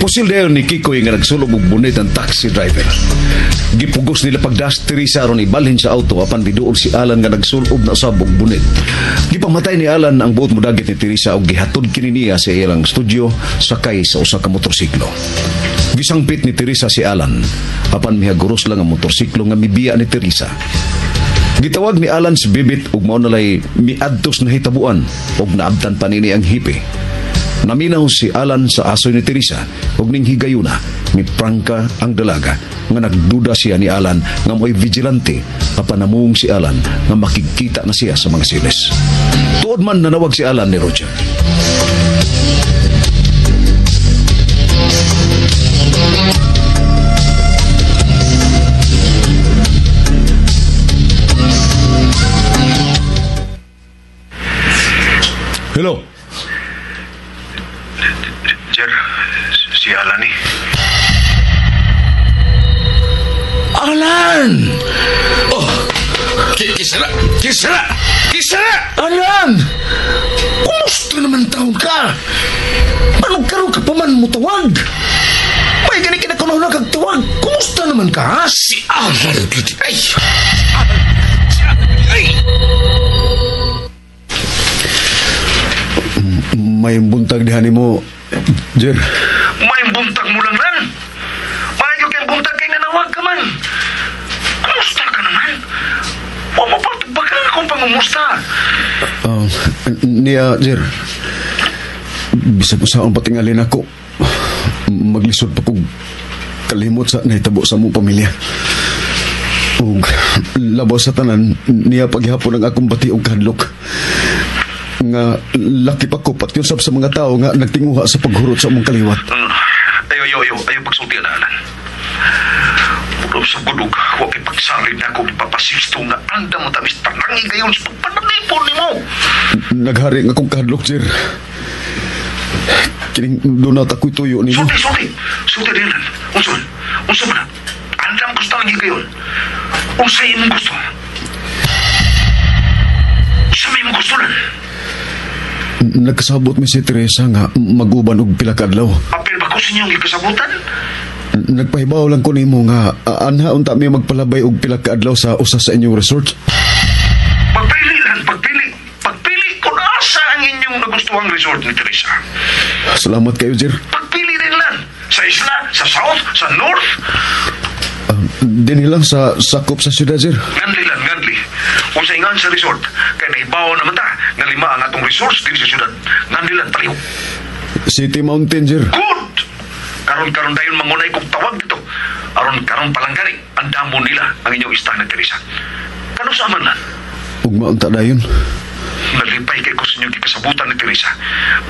Gipusil dayon ni Kikoy nga nagsulob og bunit ang taxi driver. Gipugos nila pagdas Teresa aron ibalhin sa auto apan miduol si Alan nga nagsulob na usab og bunit. Gipamatay ni Alan ang buot modagit ni Teresa ug gihatod kini niya sa ilang studio sakay sa usa ka motorsiklo. Gisangpit ni Teresa si Alan apan mihaguros lang ang motorsiklo nga mibiya ni Teresa. Gitawag ni Alan si Bibit ug mao nalay miadtos na hitabuan ug naabtan pa nini ang hipi. Naminaw si Alan sa asoy ni Teresa ug ning higayuna miprangka ang dalaga nga nagduda siya ni Alan nga mo'y vigilante apan namuong si Alan nga makikita na siya sa mga siles. Tuod man nanawag si Alan ni Roger. Hello. Jer, si Alan eh. Alan! Oh! Kisara! Kisara! Kisara! Alan! Kumusta naman taon ka? Anong karoon ka pa man mo tawag? May gani kinakunaw na kag tawag. Kumusta naman ka, ha? Si Alan! Ay! Alan! Si Alan! Ay! May buntag diha nimo, Jer. May buntag mo lang lan. May kay buntag kay nanawag ka man. Kumusta ka naman? Wa mo pagtubagan akong pangumusta. Niya, Jer. Bisag usaon patingalin ako. Maglisod pa kog kalimot sa nahitabo sa mong pamilya. Ug labaw sa tanan, niya paghihapon ang akong bati og kahadlok. Nga laki pa ko pati usab sa mga tao nga nagtinguha sa paghurot sa among kaliwat. Ayo ayo ayo pagsulti na Alan. Puro sa gudog, wa kay pagsalig na ako ipapasisto nga andam mo tamis tanangi gayon sa pagpananipon nimo. Naghari nga akong kahadlok, Jer. Kining doon na ako'y tuyo nimo. Sulti, sulti. Sulti din lang. Unsa man? Unsa man? Andam ko sa tanangi gayon. Unsa imong gusto? Unsa may imong gusto lang? Nagkasabot mi si Teresa nga maguban og pila ka adlaw. Apil ba ko sa inyong gikasabutan? Nagpahibaw lang ko nimo nga anha unta mi magpalabay og pila ka adlaw sa usa sa inyong resort. Pagpili lang, pagpili. Pagpili kung asa ang inyong nagustuhang resort ni Teresa. Salamat kayo, Jer. Pagpili din lang. Sa isla, sa south, sa north. Dinhi lang sa sakop sa syudad, Jer. Nganli lang, nganli. Kung sa ingan sa resort, kay nahibaw naman ta, nga lima ang atong resorts din sa syudad. Nganli lang, palihog. City Mountain, Jer. Good! Karon-karon dayon mangunay kong tawag dito. Aron-karon palanggari, ang damo nila ang inyong istan ni Teresa. Kano sa man lang? Ugma unta dayon. Nalipay kay ko sa inyong gikasabutan ni Teresa.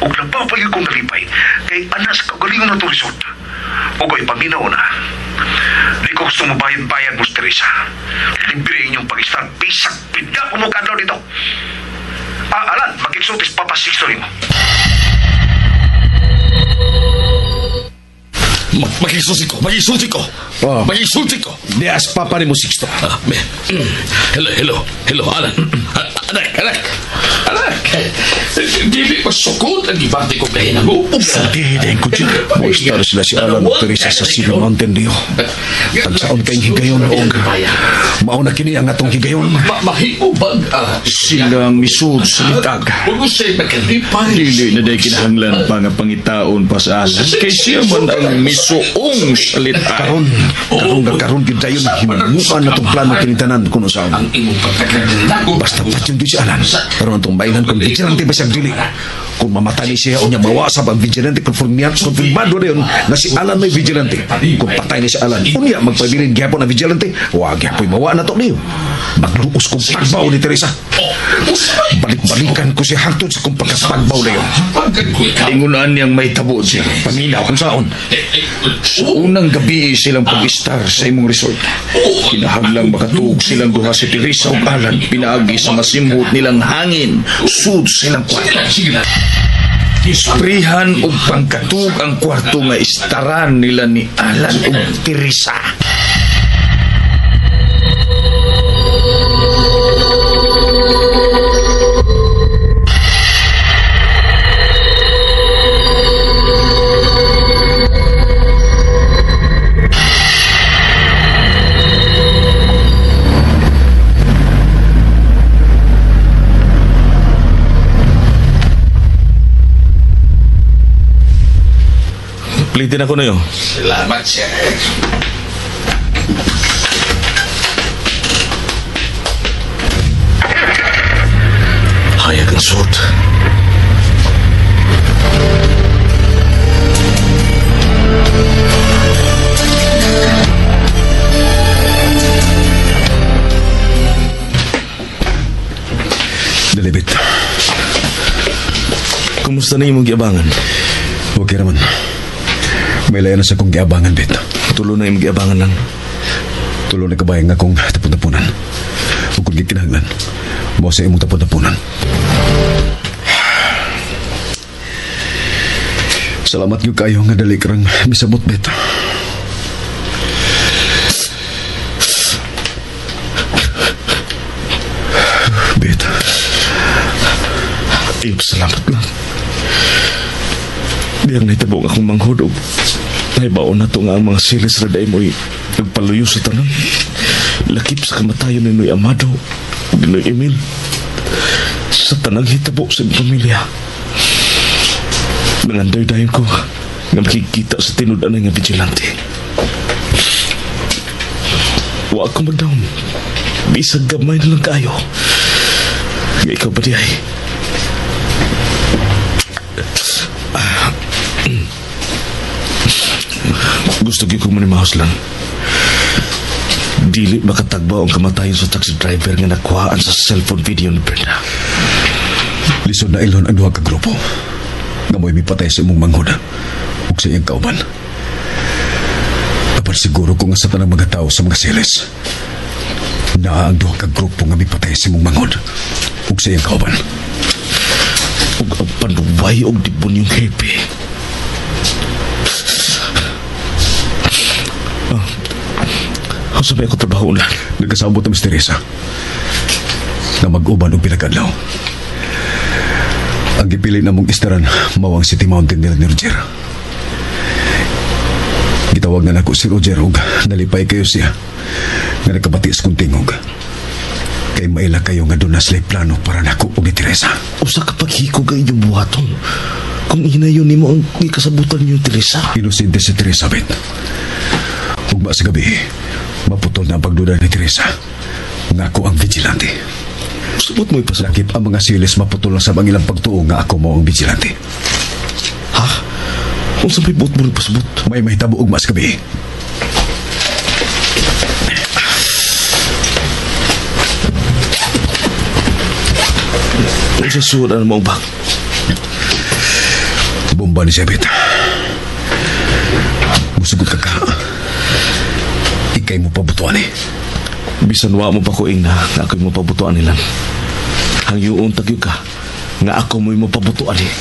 Ug labaw pa yun kong nalipay, kay anas kagalingon na itong resort. Ug ay paminaw na. Di ko gusto mabayad-bayad mo si Teresa. Libre inyong pag-istar. Bisag pida pumukadlaw dito. Alan, magigsultis Papa Sixto nimo. Magigsulti ko, magigsulti ko. Oh. Magigsulti ko. Dias papa ni mo Sixto. Hello, hello, hello, Alan. Anak, anak, anak. Dili masukot ang gibati ko kaya nag-uub. Sige, ko dyan. Moistar sila si Alan ug Teresa sa City Mountain Dio. Tagsaon kayong higayon og mao na kini ang atong higayon. Mahiubag silang misud sa litag. Dili na day kinahanglan pa nga pangitaon pa sa Alan. Kay siya man ang misuong sa litag. Karon, karon karon gyud dayon himuan na tong plano kinintanan kuno sa Ang imong pagkakagandako. Basta patyon gyud si Alan. Karon atong bailan kung vigilante ba siyang dili. Kung mamatay ni siya o niya mawasab ang vigilante, konfirmado na yun na si Alan may vigilante. Kung patay ni si Alan, unya magpabilin gyapon ang vigilante, wa gyapoy mawa na to niyo. Magluos kong pagbaw ni Teresa. Balik-balikan ko si hangtod sa kong pagkapagbaw na yun. Ingunan niyang may tabo siya. Paminaw. Kung saon? Sa unang gabi silang pag-istar sa imong resort. Kinahanglang makatuog silang duha si Teresa ug Alan pinaagi sa masimhot nilang hangin sud silang kwarto. Isprihan og pangkatug ang kwarto nga istaran nila ni Alan ug Teresa. Plitin ako na yun. Salamat, sir. Hayag ang suot. Dalibit. Kumusta na imong giabangan? Okay raman. May layan na sa kong giabangan, Bet. Tulo na imong giabangan lang. Tulo na kabayang akong tapon-tapunan. Ug kung gikinahanglan, mao sa imong tapon-tapunan. Salamat gyud kayo nga dali karang misabot, Bet. Bet. Ayop, salamat lang. Diyang nahitabo nga akong manghod og nahibaon na to nga ang mga silis ra day mo'y nagpaluyo sa tanan. Lakip sa kamatayon ni Noy Amado ug ni Noy Emil. Sa tanang hitabo sa imong pamilya. Nangandoy dayon ko nga makikita sa tinud-anay nga vigilante. Wa ako magdahom. Bisag gamay na lang kayo. Nga ikaw ba di ay? Gusto gyud ko manimahos lang. Dili makatagbaw ang kamatayon sa taxi driver nga nakuhaan sa cellphone video ni Brenda. Lisod na ilon ang duha ka grupo. Nga mo'y mipatay sa imong manghod ug sa iyang kauban. Apan siguro ko nga sa tanang mga tao sa mga silis, naa ang duha ka grupo nga mipatay sa imong manghod ug sa iyang kauban. Ug ang panuway og debonyong hepe. Unsa may ako trabaho ulan? Nagkasabot na Miss Teresa na mag-uban og pila ka adlaw. Ang gipili na mong istaran mao ang City Mountain nila ni Roger. Gitawag na nako si Roger og nalipay kayo siya nga nakabati sa kong tingog. Kay maila kayo nga doon na sila'y plano para nako og ni Teresa. Usa ka paghikog ang inyong buhaton. Kung hinayon nimo ang ikasabutan niyo Teresa. Inosente si Teresa, Bet. Ugma sa gabi, maputol na ang pagduda ni Teresa. Nga ako ang vigilante. Subot mo ipasakit. Lakip ang mga silis maputol na sa ang ilang pagtuo nga ako mo ang vigilante. Ha? Unsa may buot mo ipasabot? May mahitabo ugma sa gabi. Unsa suod ang mong bag? Bomba ni Sebit. Musugot ka ka. Ikay mo pabutuan eh. Bisan wa mo pa ko ingna nga ako'y mapabutuan nilang. Hangyuon tagyo ka nga ako mo'y mapabutuan eh.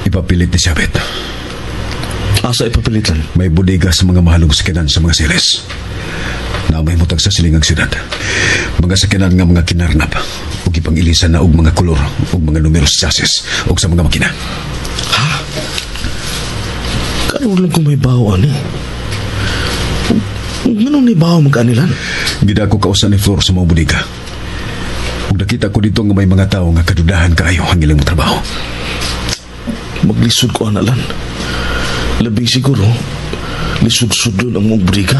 Ipapilit ni Shabet. Asa ipapilitan? May bodega sa mga mahalong sakyanan sa mga siles. Na may mutag sa silingang syudad. Mga sakyanan nga mga kinarnap. Ug ipang-ilisan na og mga kolor ug mga numero sa chassis ug sa mga makina. Ha? Karon lang kung may bawo ani. Nganong ni bawo magkanilan? Gidako kausa ni Flor sa mga bodega. Ug nakita ko dito nga may mga tao nga kadudahan kaayo ang ilang trabaho. Maglisod ko analan. Labing siguro, lisod-sudon ang mong briga.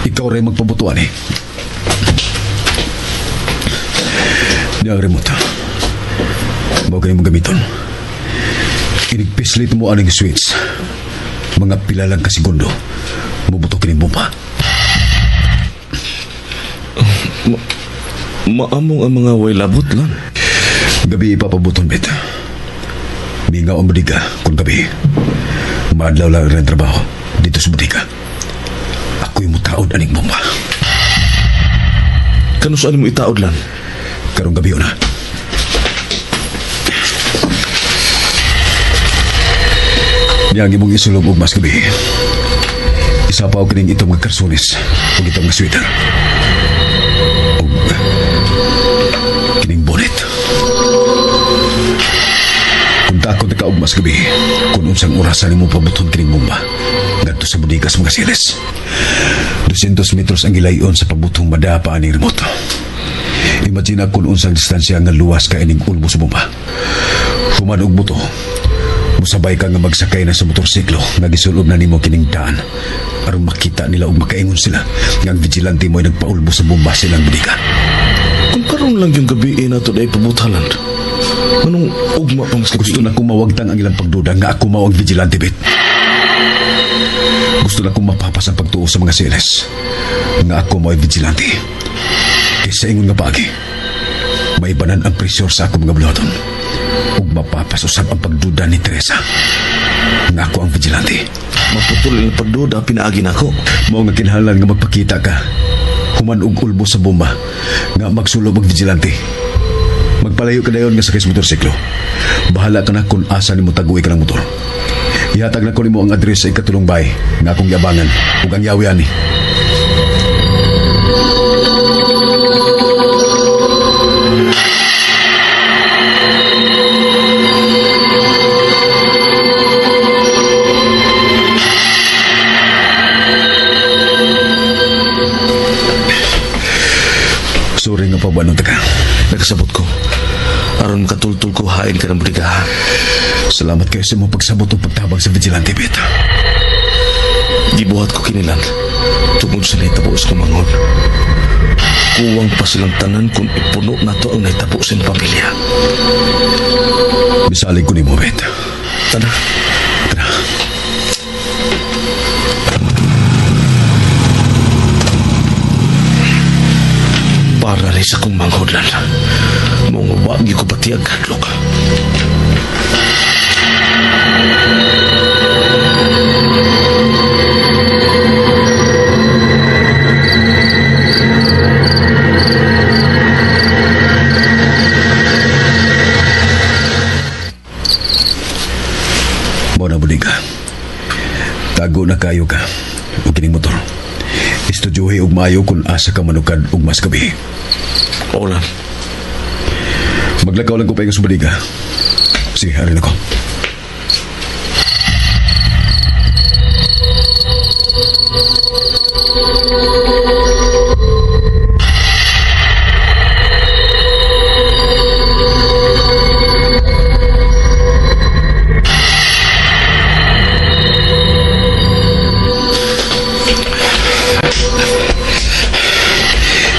Ikaw rin magpabutuan eh. Di ang remote. Bago kayo mong gamiton. Inigpislit mo aning switch. Mga pila lang ka segundo. Mubuto kining bomba. Maamong ang mga way labot lang. Gabi ipapabuton, Bet. Mingaw ang bodega kung gabi. Maadlaw lang rin trabaho dito sa bodega. Ako'y mutaod aning bomba. Kano saan mo itaod lang? Karong gabi na. Niyang imong isulob og mas gabi. Isa pa og kining itong mga karsunis ug itong mga sweater. Kining bonnet. Kung takot na kaugmas gabi, kung unsang orasan nimo pabuton kining bomba, ngadto sa bodega sa mga siles. 200 metros ang gilayon sa pagbutong madapa ani remote. Imagine kung unsang distansya nga luwas ka ining ulbo sa bomba. Human og buto, musabay ka nga magsakay na sa motorsiklo nga gisulob na nimo kining daan aron makita nila ug makaingon sila nga ang vigilante mo ay nagpaulbo sa bomba silang bodega. Kung karon lang yung gabi nato dahil pabutalan, anong ugma pang mas gabi? Gusto na kong mawagtang ang ilang pagduda nga ako mao ang vigilante, Bet. Gusto na kong mapapas ang pagtuo sa mga seles nga ako mao ang vigilante. Kaysa ingon nga paagi, maibanan ang presyor sa akong mga buluhaton ug mapapas usab ang pagduda ni Teresa nga ako ang vigilante. Maputol ang pagduda, pinaagi na ako. Mao nga kinahanglan nga magpakita ka human og ulbo sa bomba nga magsulob og vigilante. Magpalayo ka dayon nga sakay sa motorsiklo. Bahala ka na kung asa nimo taguhi ka ng motor. Ihatag na ko nimo ang address sa ikatulong bahay nga akong giabangan ug ang yawi ani. Sorry nga pa ba nung taka. Nakasabot ko. Aron makatultul ko, hain ka ng bodega. Salamat kayo sa imong pagsabot o pagtabang sa vigilante, Bet. Gibuhat ko kinilan tungod sa nahitabo sa kumangon. Kuwang pa silang tanan kung ipuno na to ang nahitabo sa inyong pamilya. Misalig ko ni mo, Bet. Tara. Tara. Para rin sa kong manghodlan. Mong wagi ko pati ang kadlok. Mao na bodega. Tago na kayo ka og kining motor. Estudyohe og maayo kung asa ka manukad og mas gabi. Ola. Maglakaw lang ko pa sa bodega. Sige, arin ako.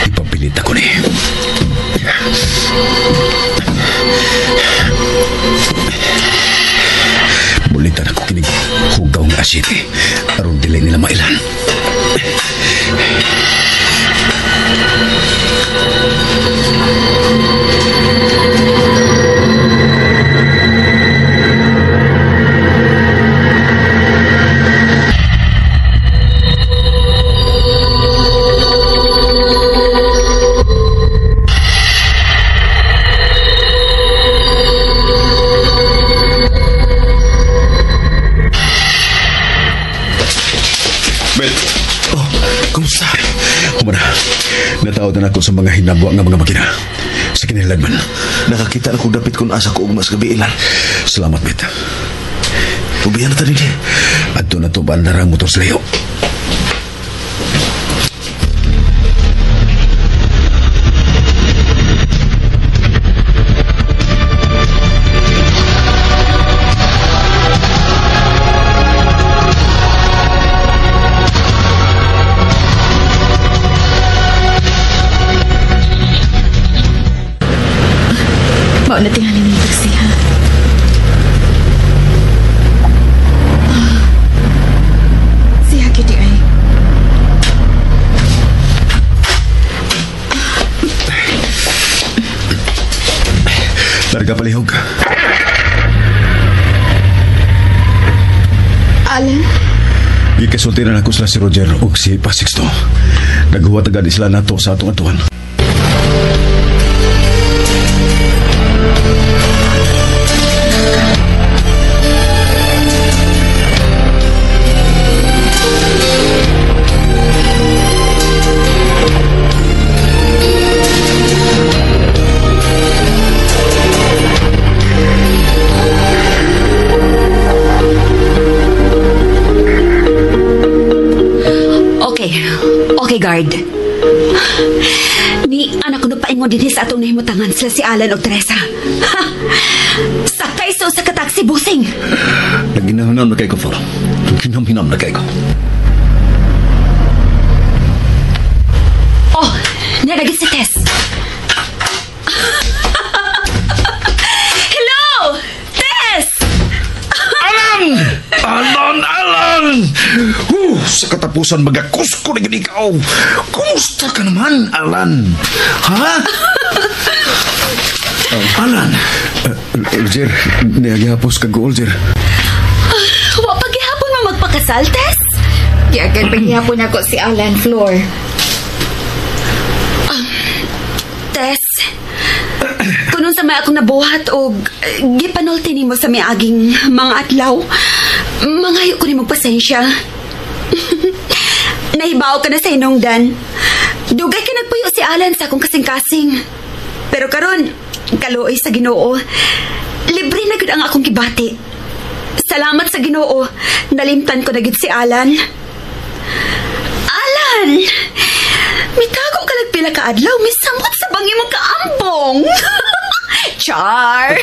Ipapilit ako ni. Bulitan ako kinig hugaw nga asyete aron dili nila mailan. Oh, kumusta? Humana, natawad na ako sa mga hinabwa nga mga makina. Sa kinahilagman. Nakakita na kong dapit kung asa ko ugmas gabi ilan. Salamat, Bet. Ubihan na ta din. Adto na to bandarang motor sa layo. Mao na tingali ng taxi, ha? Siya, cutie ay. Larga palihog. Alan? Gikasulti na nako sila si Roger ug si Pasixto. Naghuwat agad sila nato sa atong atuan. bodyguard. Ni anak ko paingon din sa atong nahimutangan sila si Alan og Teresa. Ha! Sakay sa usa ka taxi busing. Naginamhinam na kay ko, Flor. Naginamhinam na kay ko. Oh, nalagit si Tess. Hello! Tess! Alan! Alan! Alan! Sa katapusan magakusko na gid ikaw. Kumusta ka naman, Alan? Ha? Alan? Roger, niyagihapos ka goal, Jer. Wa paghihapon mo magpakasal, Tess? Giagad paghihapon ako si Alan, Flor. Tess, kunon sa may akong nabuhat og gipanulti nimo sa miaging mga adlaw, mangayo ko nimo pasensya. Nahibaw ka na sa inungdan. Dugay ka nagpuyo si Alan sa akong kasing-kasing. Pero karon, kaluoy sa Ginoo. Libre na gud ang akong gibati. Salamat sa Ginoo. Nalimtan ko na gid si Alan. Alan! Mitago ka nagpila ka adlaw, misamot sa bangi mo kaambong. Char!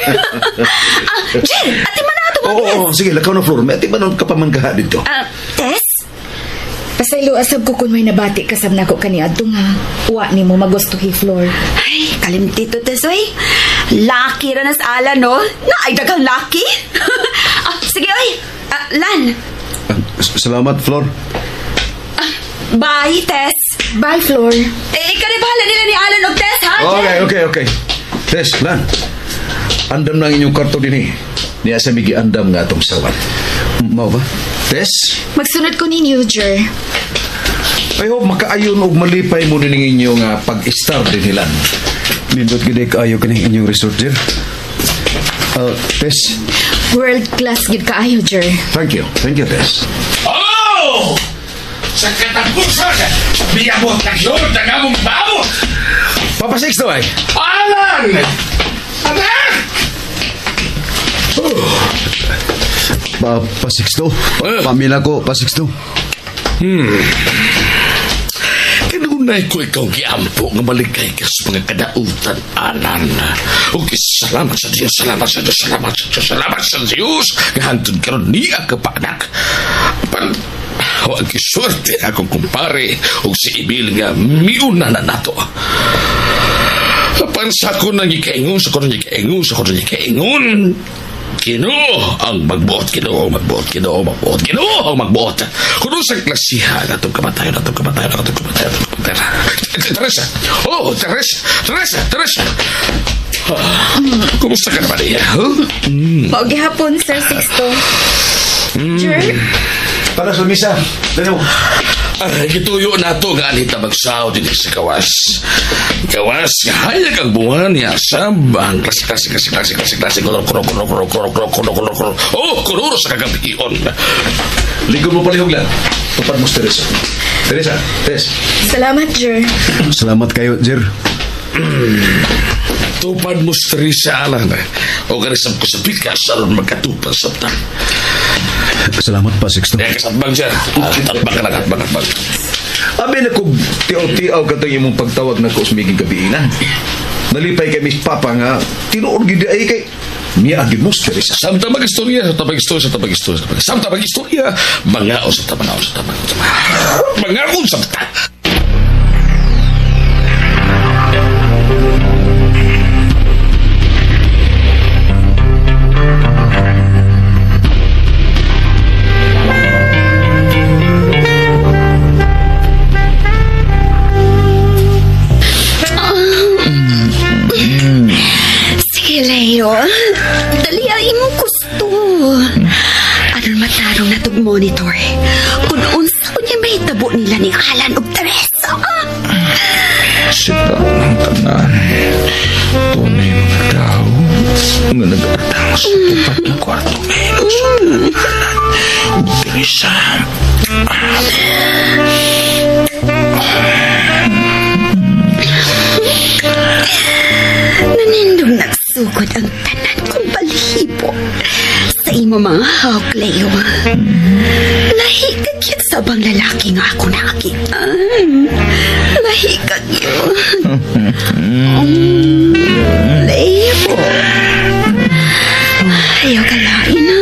Jen, ati man na ito. Oo, sige, lakaw na, Flor. May ati man ka pa man kaha dito. Tess? Pasaylo asab ko kung may nabati kasab nako kaniadto nga. Wa ni mo magustuhi, Flor. Ay, kalimtito, Tess, oy. Lucky ra nas Alan, no? Naay daghang lucky. Sige, oy. Lan. Salamat, Flor. Bye, Tess. Bye, Flor. Eh, ikaw na bahala nila ni Alan og Tess, ha? Okay. Tess, Lan. Andam na ang inyong karto din eh. Niya sa migi andam nga atong sawan. Mao ba? Tess? Magsunod ko ninyo, Jer. I hope makaayon og malipay mo din inyong pag-star din hilan. Nindot gid kaayo kaning inyong resort, Jer. Tess? World class gid kaayo, Jer. Thank you. Thank you, Tess. Oh! Sa katapusan, biyabot na yun ang among paabot! Papa Sixto ay! Alan! Anak! Papa Sixto? Pamilya ko, Pa Sixto. Kanunay ko ikaw giampo nga maligay ka sa mga kadautan, Alan. Okay, salamat sa Diyos, salamat sa Diyos, salamat sa Diyos, salamat sa Diyos. Gahantod karon niya ka pa, anak. Pan, wag kiswerte akong kumpare og si Emil nga miuna na nato. Apan sa ko nang ikaingon, sa ko nang ikaingon, sa ko nang ikaingon. Ginoo ang magbuot, Ginoo ang magbuot, Ginoo ang magbuot, Ginoo ang magbuot. Kuno sa klasihan atong kamatayon, atong kamatayon, atong kamatayon, atong kamatayon. Teresa! Oh, Teresa! Teresa! Teresa! Kumusta ka naman niya? Huh? Mao gihapon, Sir Sixto. Jer? Para sa misa. Dali mo. Gituyo na to nga alita magsaw din sa kawas. Kawas, hayag ang buwan niya sab ang klase klase klase klase klase klase kolor kolor kolor kolor kolor kolor kolor kolor kolor. Oh, kolor sa kagabion. Ligod mo palihog lang. Tupad mo si Teresa. Teresa, Tess. Salamat, Jer. Salamat kayo, Jer. Tupad mo si Teresa, Alan. O karisap ko sa pikas aron magkatupad sa tan. Salamat pa, Sixto. Eh, kasatbang siya. Atbang ka lang, atbang, atbang. Abi na kung tiaw-tiaw ka itong imong pagtawag na ko sa miging gabi na. Nalipay kay Miss Papa nga, tinuod gid ay kay niya agid mo, Teresa. Samtang mag-istorya, samtang mag-istorya, samtang mag-istorya, samtang mag-istorya, mga o sa mga o sa mga mga o sa mga. Sige, Leo. Dali ang imong gusto. Aron matarong na tog monitor. Kung unsa unya may tabo nila ni Alan ug Teresa. Sila ang tanan. Tunay mga tao nga nag-atang sa tupad ng kwarto ngayon sa Alan ug Teresa. Nanindog nagsugod ang tanan kong balahibo sa imo mga hawk, Leo. Lahi ka cute sa Sa ubang lalaki nga ako naakian. Nahikag yun. Leo. Ayaw ka lain, ha?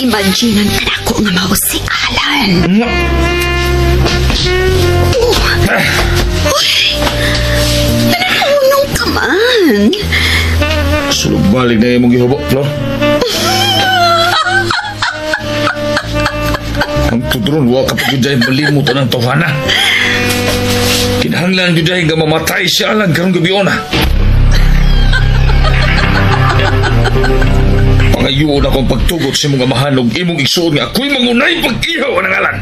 Imaginan ka na ako nga mao si Alan. Oh. Uy! Nanunong ka man. Sulubalik na imong gihubo, Flor. Ang tudron, wa ka pag yun malimot ang tawhana. Kinahanglan yun nga mamatay si Alan karong gabi ona. Pangayuon akong pagtugot sa imong amahan og imong igsuon nga ako'y mangunay pag-ihaw ng Alan.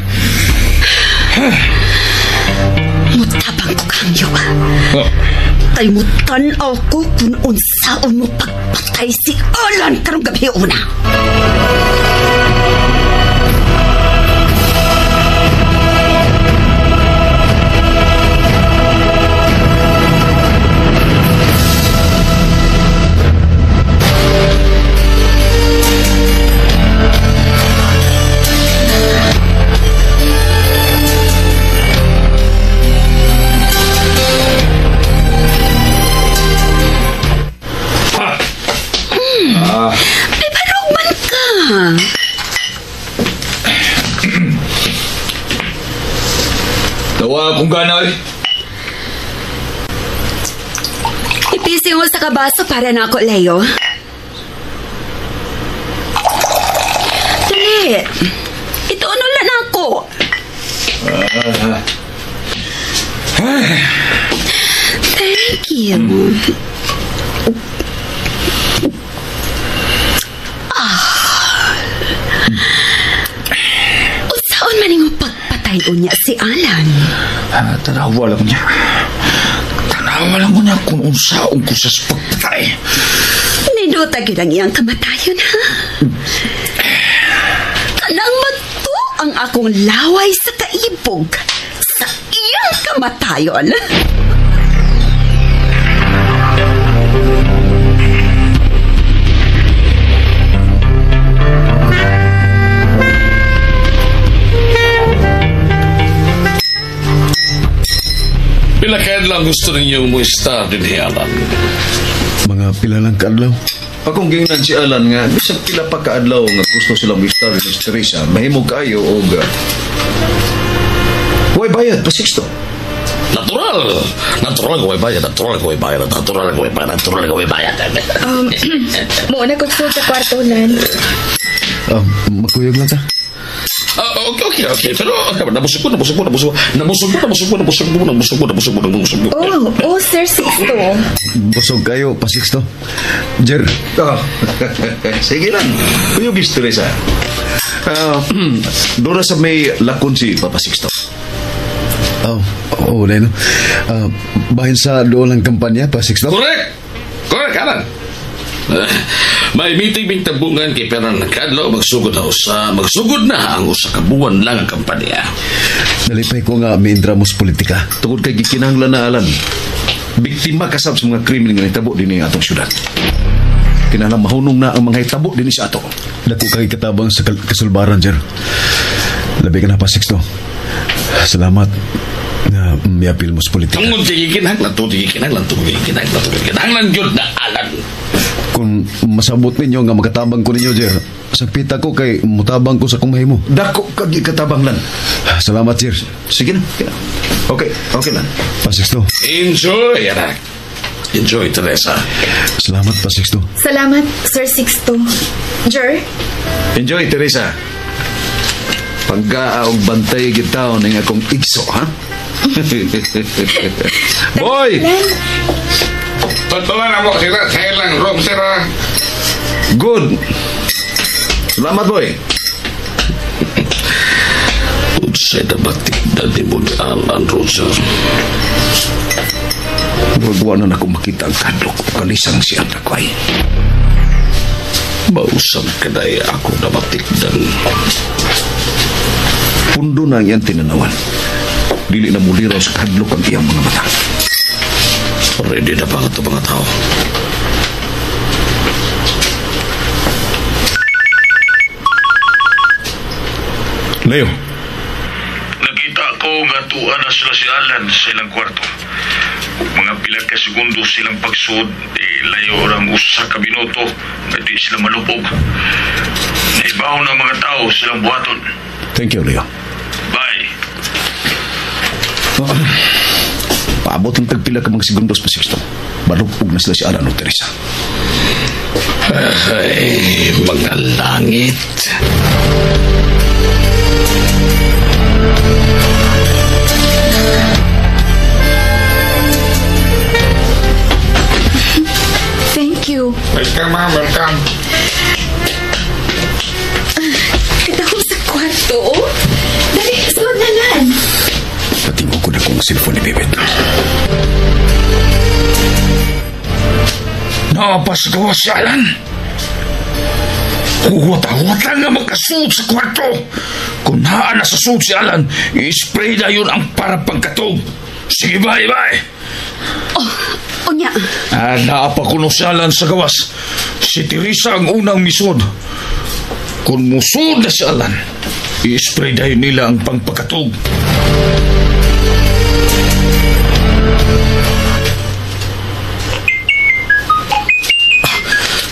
Mutabang ko kangyo. Oh. Kay mutan-aw ko kung unsaon mo pagpatay si Alan karong gabi una. Tawa akong gana eh. Ipising mo sa kabaso para na ako, Leo. Dali. Ito ano lang ako. Thank you. Unsaon man imong pagpatay unya si Alan? Tanawa lang niya. Tanawa lang niya kung unsaon ko sa pagpatay. Ninuta gyud ang iyang kamatayon, ha? Kanang mato ang akong laway sa kaibog sa iyang kamatayon. Pila kaadlaw gusto ninyong mo-star din ni Alan? Mga pila lang kaadlaw. Akong gingnan si Alan nga, bisag pila pa kaadlaw nga gusto silang mo-star din si Teresa, mahimo kaayo og way bayad pa Sixto. Natural! Natural way bayad, natural way bayad, natural way bayad, natural way bayad. Muna ko sa kwarto, Lan. Magkuyog lang ta. Okay. Pero nabusog ko. Oh, Sir Sixto. Busog kayo, pa Sixto. Jer. Oh. Sige lang. Kuyog is Teresa. Doon sa may lakon si Papa Sixto. Oh, Leno. Bahin sa doon ang kampanya, Pa Sixto? Correct, Alan. May meeting bing tabungan kay perang nagkadlaw magsugod na ang usa ka buwan lang ang kampanya. Nalipay ko nga miindra mo sa politika. Tungod kay gikinahanglan na Alan. Biktima kasab sa mga krimen nga nahitabo dinhi atong syudad. Kinahanglan mahunong na ang mga hitabo dinhi sa ato. Dako kay katabang sa kasulbaran, Jer. Labi ka na Pa Sixto. Salamat na miapil mo sa politika. Tungod kay gikinahanglan gyud na Alan. Kung masabot ninyo nga makatabang ko ninyo, Jer, sagpita ko kay mutabang ko sa kung mahimo. Dako kag ikatabang lan. Salamat, Jer. Sige na. Okay lang. Pa Sixto. Enjoy, anak. Enjoy, Teresa. Salamat, Pa Sixto. Salamat, Sir Sixto. Jer? Enjoy, Teresa. Panggaa og bantay gitaw ning akong igso, ha? Boy! Tutulan mo sila sa ilang room, sir. Good. Salamat, boy. Unsay dabatik na di mo ni Alan, Roger. Murag na ako makita ang kadlok o kalisang si anak ko ay. Mausap ka na ako nabatikdan. Pundo na ang iyang tinanawan. Dili na muliraw sa kadlok ang iyang mga mata. Ready na ba ito mga tao? Leo. ko nga tuwa na sila si Alan sa ilang kwarto. Ug mga pila ka segundo silang pagsud, layo ang usa ka minuto nga di sila malupog. Naibaw na mga tao silang buhaton. Thank you, Leo. Bye. Paabot ng tagpila ka mga segundos pa, Sixto. Malupog na sila si Alan o Teresa. Ay, mga langit. Thank you. Welcome, ma'am. Welcome. Kadahom sa kwarto, oh. Dali, suod na lan. Patingin ko na kung cellphone ni Bebet. Napasagawa si Alan. Huwata-huwata nga magkasuod sa kwarto. Kung naa na sa suod si Alan, i-spray na yun ang para pagkatog. Sige, bye, bye. Oh, unya. Naapa ko no si Alan sa gawas. Si Teresa ang unang misod. Kung musod na si Alan, i-spray na yun nila ang pangpagkatog.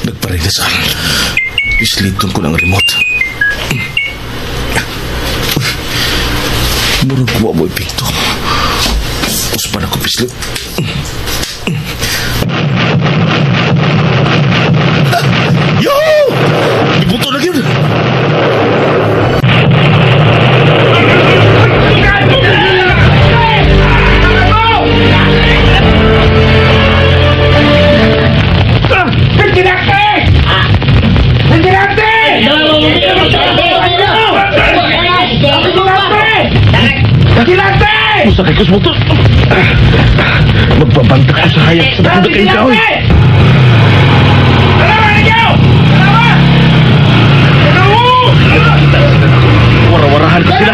Nagparin na sa Alan. Isliton ko ng remote. Murag kuha mo epekto. Uspan ako pislit. Yo! Ibuto na yun! Usa kay kusmoto. Magbabanta ko sa hayag sa dakong kayong kahoy. Wara-warahan ko sila.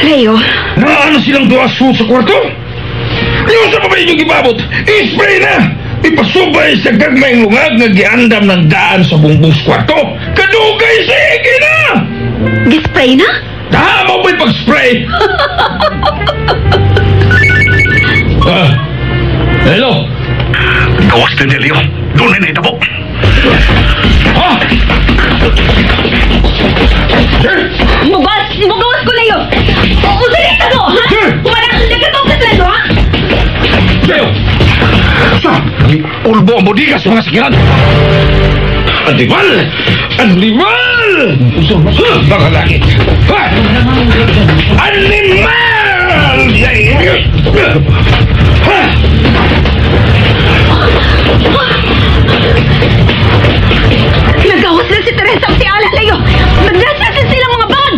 Leo. Naano silang duha sa kwarto? Yung sa babae inyong gibabot, i-spray na! Ipasubay sa gagmayng lungag nga giandam ng daan sa bungbong sa kwarto. Kadugay, sige na! Gispray na? Tama mo'y pag-spray! Hello? Gawas na niya, Leo. Doon na naitabo. Ha? Sir! Mugawas! Mugawas ko, Leo! Usalit ako, ha? Sir! Wala kang nagkatong sa ha? Leo! Sa! Ulbo ang bodega sa mga sakiran! Animal! Animal! Baka langit! Ha? Animal! Ha? Nagawas na si Teresa at si Alan, Leo! Nagdasas silang mga bag!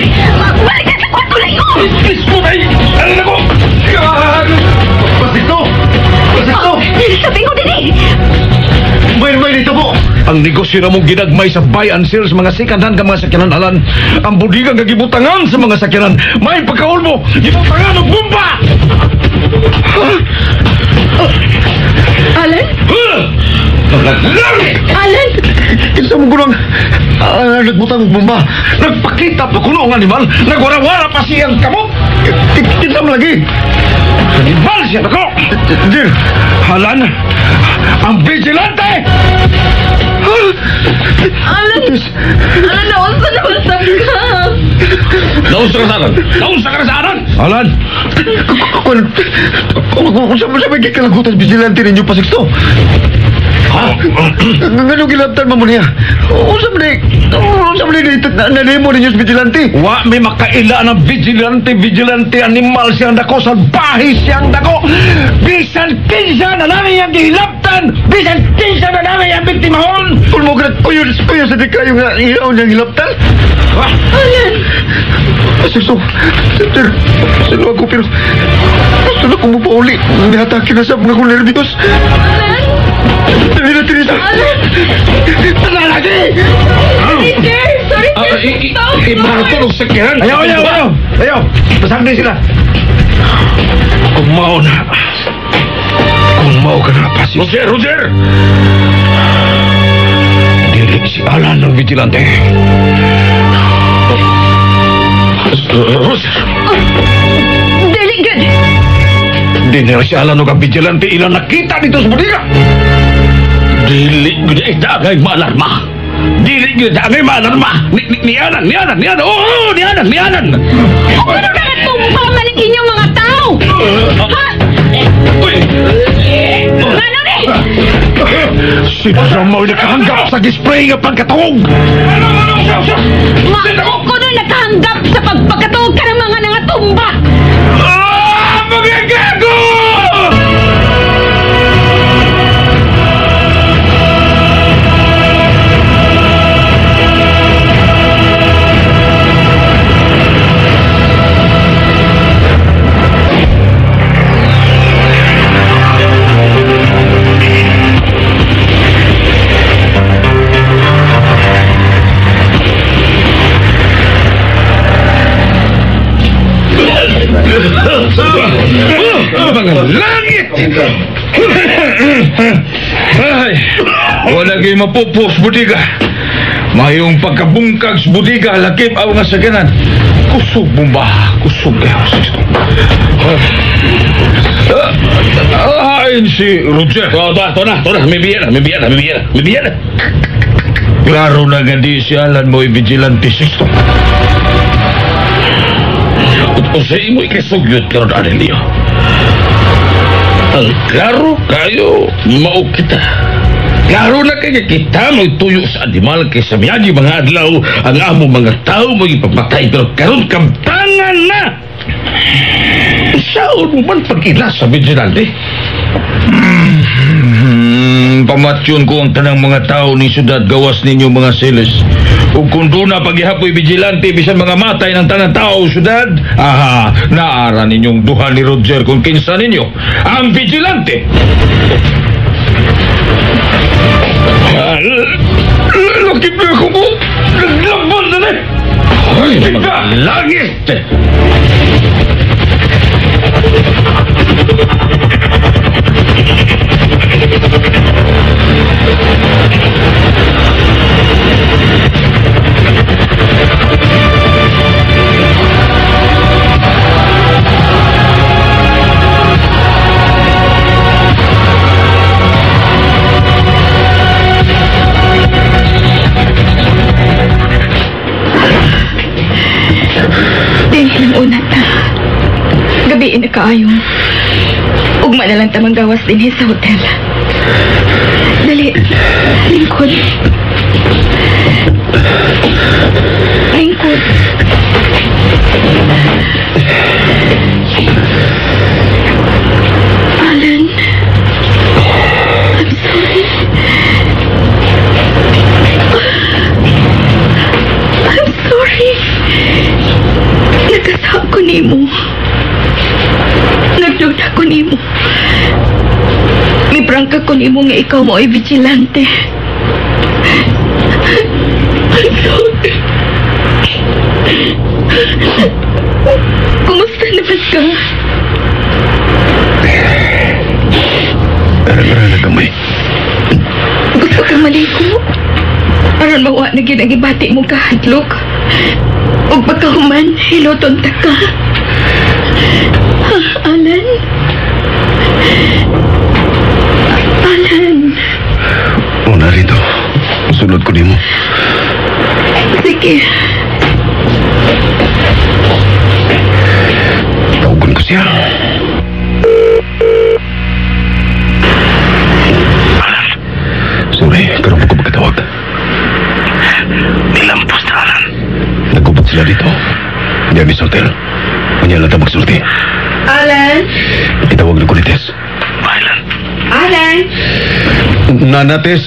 Balik na sa kwarto, Leo! Please po, ay! Ano ko? Pasito! Pasito! Sabi ko din eh! May dito po! Ang negosyo na mong ginagmay sa buy and sell sa mga second hand nga mga sakyanan, Alan. Ang bodega nga gibutangan sa mga sakyanan. May pagkaulmo! Gibutangan og bomba! Alan? Langit! Alan! Kinsa mo gunang nagbutang og bomba? Nagpakita pa kuno ang animal. Nagwara-wara pa siyang kamot. Kinsa mo lagi? Animal siya nako! Dear! Alan! Ang vigilante! Alan! Alan, nausa na usap ka! Nausa ka sa Alan! Nausa ka na sa Alan! Alan! Kung sa may kikalagutan vigilante ninyo pa, Sixto? Ha? Ngano gilabtan mo niya? Unsa man ni nanimo ninyo sa vigilante? Wa may makaila ng vigilante, vigilante animal siyang dako, salbahe siyang dako. Bisan kinsa na namin ang gihilabtan, bisan kinsa na namin ang biktimahon. Kung mo kuyo kuyo sa di kayo nga ihaw niyang hilabtan? Alan! Sixto, sir, sino ako pero gusto na kong mapauli. Nihatake na sa mga kong nervyos. Alan! Dali na, Teresa! Alan! Tala lagi! Sorry, sir! Sorry, Ibato og sakyanan. Ayaw, ayaw, ayaw. Ayaw. Pasagdi sila. Kung mao na. Kung mao ka na, Pasis. Roger, Roger! Dili si Alan ng vigilante. Roger! Dili, good. Di nila si Alan og ang vigilante ilang nakita dito sa bodega. Dili, gud ay daagay maalarma. Dili gud daagay maalarma. Ni Alan, ni Alan, ni Alan. Oo, ni Alan, ni Alan. Ano ka tumpa man ang inyong mga tao? Ha? Uy! Ano ni? Sino mo nakahanggap sa gispray nga pagkatuog? Mao ko na nakahanggap sa pagpagkatuog ka ng mga nangatumba! Ah! Mga gago! Mga langit! Ay, wala kayo mapupos, budiga. Mayong pagkabungkag sa budiga, lakip ang mga sakanan. Kusog mo ba? Kusog kayo. Ahain si Roger. Ito na, ito na. May biya na, may biya na, may biya na, may biya na. Klaro na nga di si Alan mo vigilante, Sixto. O sa imo ikasugyot karon Adelio. Ang klaro kayo, mao kita. Klaro na kay kita magtuyo sa animal kay sa miyagi mga adlaw ang amo mga tao magipapatay pero karon kamtangan na. Saon mo man pag-ila sa vigilante? Pamatyon ko ang tanang mga tao ni syudad gawas ninyo mga silis. Ug kung doon na paghihapoy vigilante bisan mga matay ng tanang tao syudad, aha, naara ninyong duha ni Roger kung kinsa ninyo ang vigilante. Lakip na ako mo! Naglaban na na! Ay, mga langit! Dili lang una ta. Gabiin na kaayo. Ugma na lang tamang gawas din sa hotel. Dali. Lingkod. Lingkod. Alan. I'm sorry. I'm sorry. Nagkasama ko nimo. Nagduda ko nimo. May prangka ko nimo nga ikaw mo ay vigilante. I'm sorry. Kumusta naman ka? Ara-ara na gamay. Gusto kang maligo? Aron mawa na gyud ang ibati mong kahadlok. Ug pagkahuman, hiloton ta ka. Alan? Alan? Una rito. Sunod ko nimo. Sige. Tawagan ko siya. Alan. Sorry, karon ko magkatawag. Nilampos na, Alan. Nagkupot sila dito. Diyan sa hotel. Kanya lang ta magsulti. Alan? Itawag na ko ni Tess. Alan. Alan? Nana, Tess.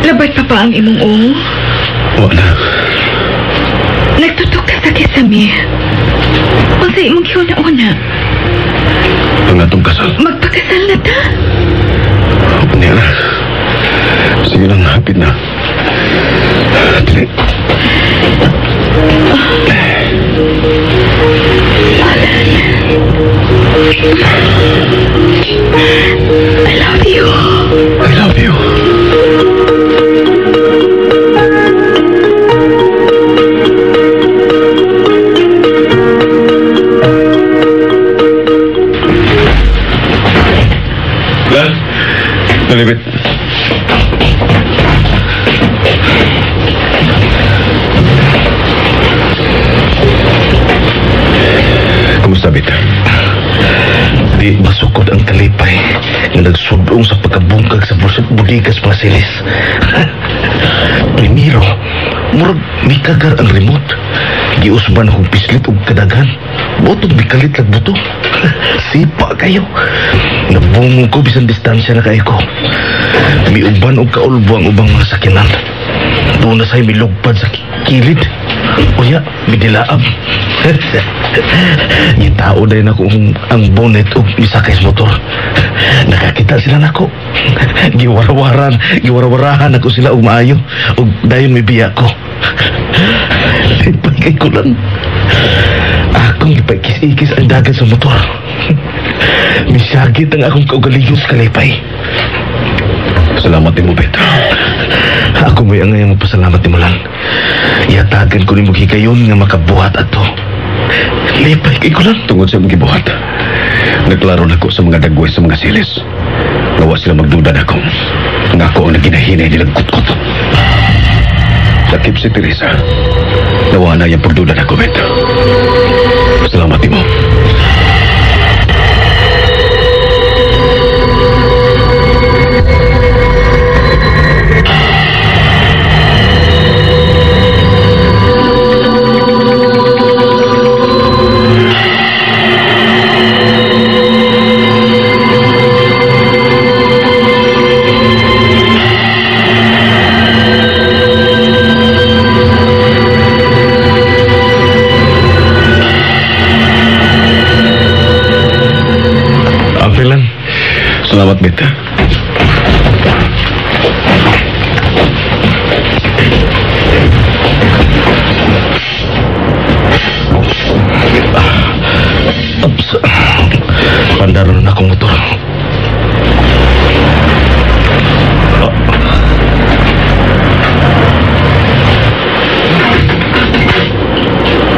Labat pa pa ang imong ulo? Wala. Sa kisami, unsa imong giuna-una? Ang atong kasal. Magpakasal na ta. Niya na. Sige lang, hapit na. Dili. Alan. I love you. I love you. Lan, nalibit. Kumusta, Bit? Di masukod ang kalipay nga nagsudong sa pagkabungkag sa budigas mga silis. Primero, murag mikagar ang remote. Giusban akong pislit og kadaghan. Botog mikalit lag buto. Sipa kayo. Nabungog ko bisan distansya na kayo ko. Miuban og kaulbo ang ubang mga sakyanan. Doon na sa'yo milugpad sa kilid. Uya, midilaab. Gitao din ako ang bonnet o misakay sa motor. Nakakita sila nako. Giwarawarahan ako sila og maayo. Og dayon may biya ko. Lipay ko lang. Akong gipaikis-ikis ang dagan sa motor. Misagit ang akong kaugalingon sa kalipay. Salamat ni mo, Bet. Ako mo'y ang ngayong magpasalamat ni Mulan. Iatagan ko ni mo higayon nga makabuhat ato. Lipay kay ko lang. Tungod sa imong gibuhat, nagklaro na ko sa mga dagway sa mga silis. Nawa sila magduda na ako. Nga ako ang naginahinay nilang kutkot. Lakip si Teresa. Nawa na yung pagduda na ko, Bet. Salamat ni mo. Salamat, Beta. Oops. Pandaro na akong motor.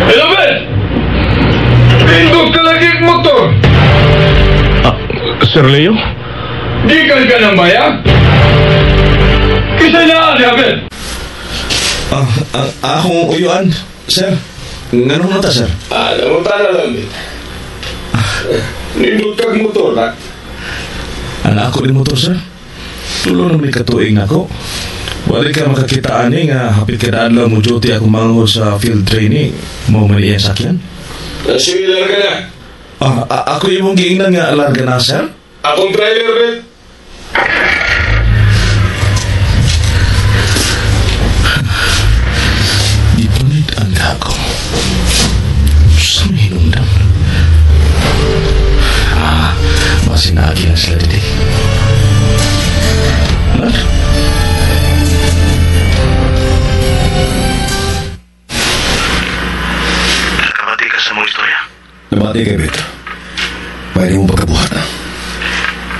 Hello, Ben! Pindot ka lagi ang motor! Sir Leo? Gikan ka ng baya? Kisa na, Abel! Akong uyuan, sir. Nganong nata, sir? Namunta na lang, Ben. Nindot kag motor, ha? Ang ako ni motor, sir. Tulo na may katuig na ako. Wali ka makakita ani nga hapit kada adlaw mo duty akong manghod sa field training. Mao man iyang sakyan. Sige, larga na. Ako imong giingnan nga larga na, sir? Akong driver, Ben. Gipunit ang dako. Sa may hinungdan. Masinagi na sila dito. Nar? Nakabati ka sa mga istorya? Nabati kay Bet. Pwede mo pagkabuhat.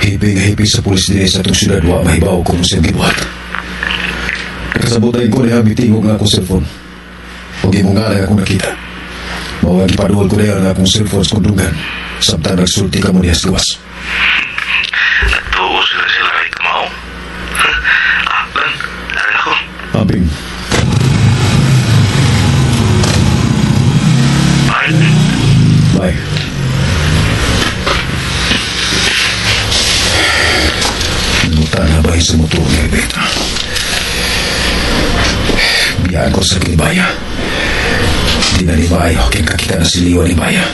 Hipi nga hipi sa pulis din sa itong syudad wa mahibaw kung siyang gibuhat. Nakasabotay ko niya mitingog nga akong cellphone. Huwag mo nga lang akong nakita. Mawag ipaduol ko niya ang akong cellphone sa kundungan. Samtang nagsulti ka mo niya sa gawas. Nagtuo sila kay kamao. Lan, narin ako. Abing. Bye. Bye. Namuta na ba sa motor ni Beta? Biyaan ko sa kinibaya. Di na ni maayo kaya kakita na si Leo ni Baya.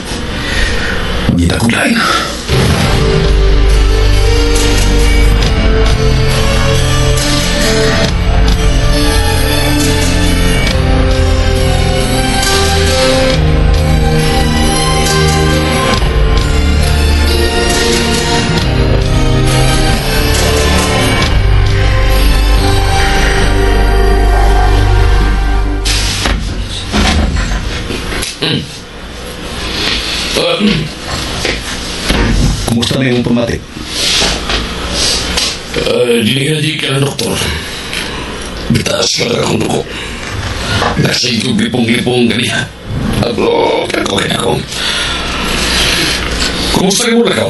Mangita kong lain. Kumusta na yung pamati? Dili ka na, doktor. Bitaas ka lang akong dugo. Nasa ikog lipong-lipong ganiha. Okay na ako. Kumusta ka muna ka?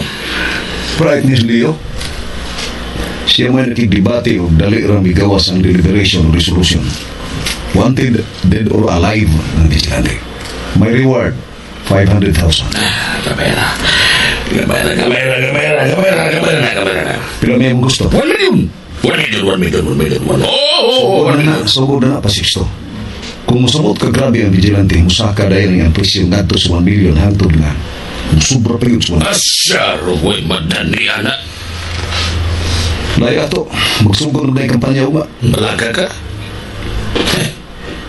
Pride ni Leo. Siya may nakigdebate o dali ra migawas ang deliberation o resolution. Wanted, dead or alive ng vigilante. May reward, 500,000. Gamay na. Gamay na, gamay na, gamay na, gamay na, gamay na, gamay na. Pila may mong gusto? 1 million! 1 million, 1 million, 1 million, 1 million. Oh, 1 million. Sugod na na, Pasixto. Kung musabot ka grabe ang vigilante, musaka dahil ang presyo ngadto sa 1 million hangtod nga. Musubra pa yun sa 1 million. Asyaro, way madani, anak. Layo ato, magsugod na yung kampanya uma. Malaga ka? Eh,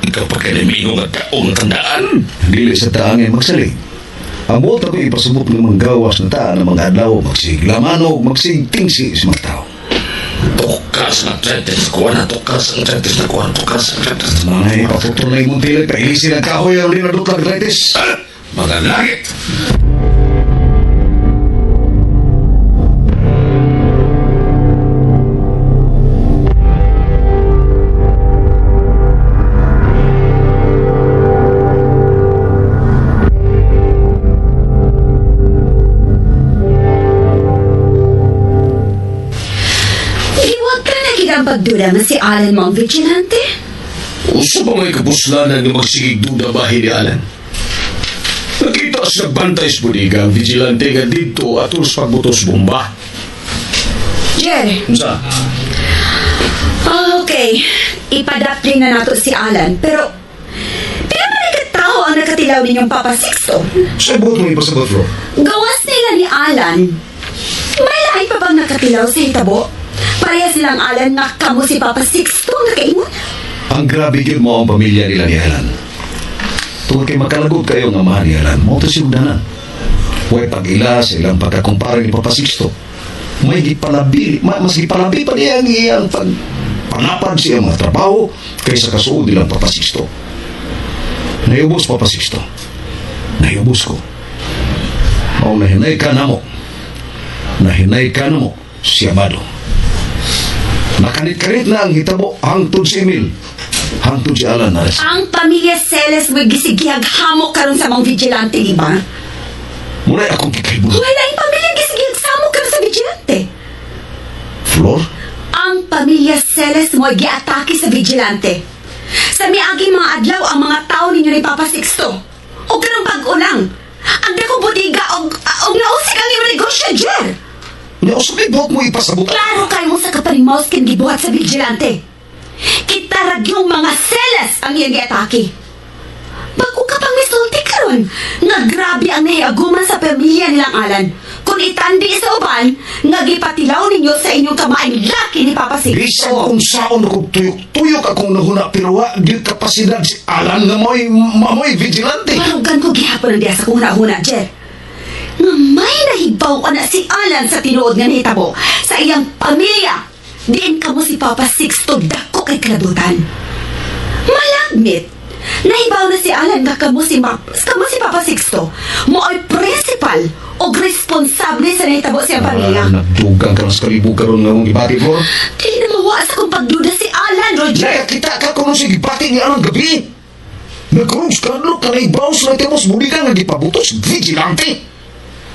ikaw pa kayo namigo nga taong tandaan. Dili sa taangay magsalig. Ang buot ako ipasubot ng mga gawas na taan ng mga adlaw, magsiglamano, magsigtingsi sa mga tao. Tukas ng 30 na kuwan, tukas ng 30 na kuwan, tukas ng 30 na kuwan. Ay, paputol na imong tilig, pailisin ang kahoy ang linadutlag arthritis. Mga langit! Pagduda nga si Alan mong vigilante? Usa pa may kapuslanan nga magsigig duda bahin ni Alan. Nakita sa nagbantay sa bodega ang vigilante nga dito atol sa pagbutos bomba. Jer! Unsa? Okay. Ipadapling na nato si Alan, pero man katao ang nakatilaw ninyong Papa Sixto? Sa buot mo ipasabot, Flo? Gawas nila ni Alan. May lahi pa bang nakatilaw sa hitabo? Pareha silang Alan nga kamo si Papa Sixto ang nakaingon. Ang grabe gyud mo ang pamilya nila ni Alan. Tungod kay makalagot kayo nga mahal ni Alan, mo to sigdanan. Way pag-ila sa ilang pagkakumpara ni Papa Sixto. May gipalabi, mas gipalabi pa niya ang iyang pagpanapad sa iyang mga trabaho kaysa kasuod nilang Papa Sixto. Naiubos Papa Sixto. Naiubos ko. Mao nahinay ka na mo. Nahinay ka na mo si Amado. Nakanit-kanit na ang hitabo hangtod si Emil. Hangtod si Alan Ares. Ang pamilya Celes mo'y gisigihag hamok karon sa mga vigilante, di ba? Muna akong kikaibulan. Wala yung pamilya gisigihag samok karon sa vigilante. Flor? Ang pamilya Celes mo'y giatake sa vigilante. Sa miaging mga adlaw ang mga tao ninyo ni Papa Sixto. O karong pag-ulang. Ang dakong bodega og nausik ang iyong negosyo, Jer. Nausap buhat mo ipasabot. Klaro kayo mo sa kaparimaus kin gibuhat sa vigilante. Kita ragyong mga Celes ang iyong giatake. Bago ka pang misulti karon, nga grabe ang nahiaguman sa pamilya nilang Alan. Kung itandi sa uban, nga gipatilaw ninyo sa inyong kamaing laki ni Papa Sixto. Bisan kung saon ako tuyok-tuyok akong nahuna, pero wa gyud kapasidad si Alan nga mo'y vigilante. Marugan ko gihapon ang diya sa kong huna-huna, Jer. Nga may nahibaw na si Alan sa tinuod nga nahitabo sa iyang pamilya. Diin ka mo si Papa Sixto dako kay kalabutan. Malagmit, nahibaw na si Alan nga kamo si Papa Sixto mo ay principal o responsable sa nahitabo sa iyang pamilya. Nagdugang ka ng kalibo karon nga mong gibati, Flor. Dili na mawa sa kong pagduda si Alan, Roger. Nakakita ka kung si gibati ni Alan gabi. Nagkrus ka na kanibaw sa nahitabo sa bulikan nga gipabutos vigilante.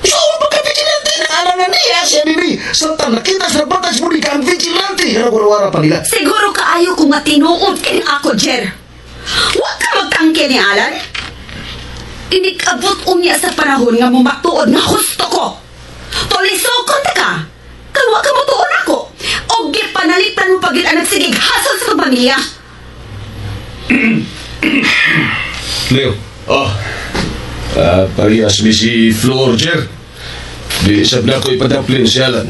So, pagka-vigilante na alam na niya siya nini. Samtang nakita sa batas muli ka ang vigilante. Wara-wara pa nila. Siguro kaayo kung matinuod kini ako, Jer. Huwag ka magtangke ni Alan. Inikabot unya sa panahon nga mumatuod nga husto ko. Tulisokon ta ka. Kawa ka mutuon ako. O gipanalitan mo pagit ang nagsigig hasol sa pamilya. Leo. Oh. Parehas mi si Flor, Jer. Di sab na ko ipadaplin si Alan.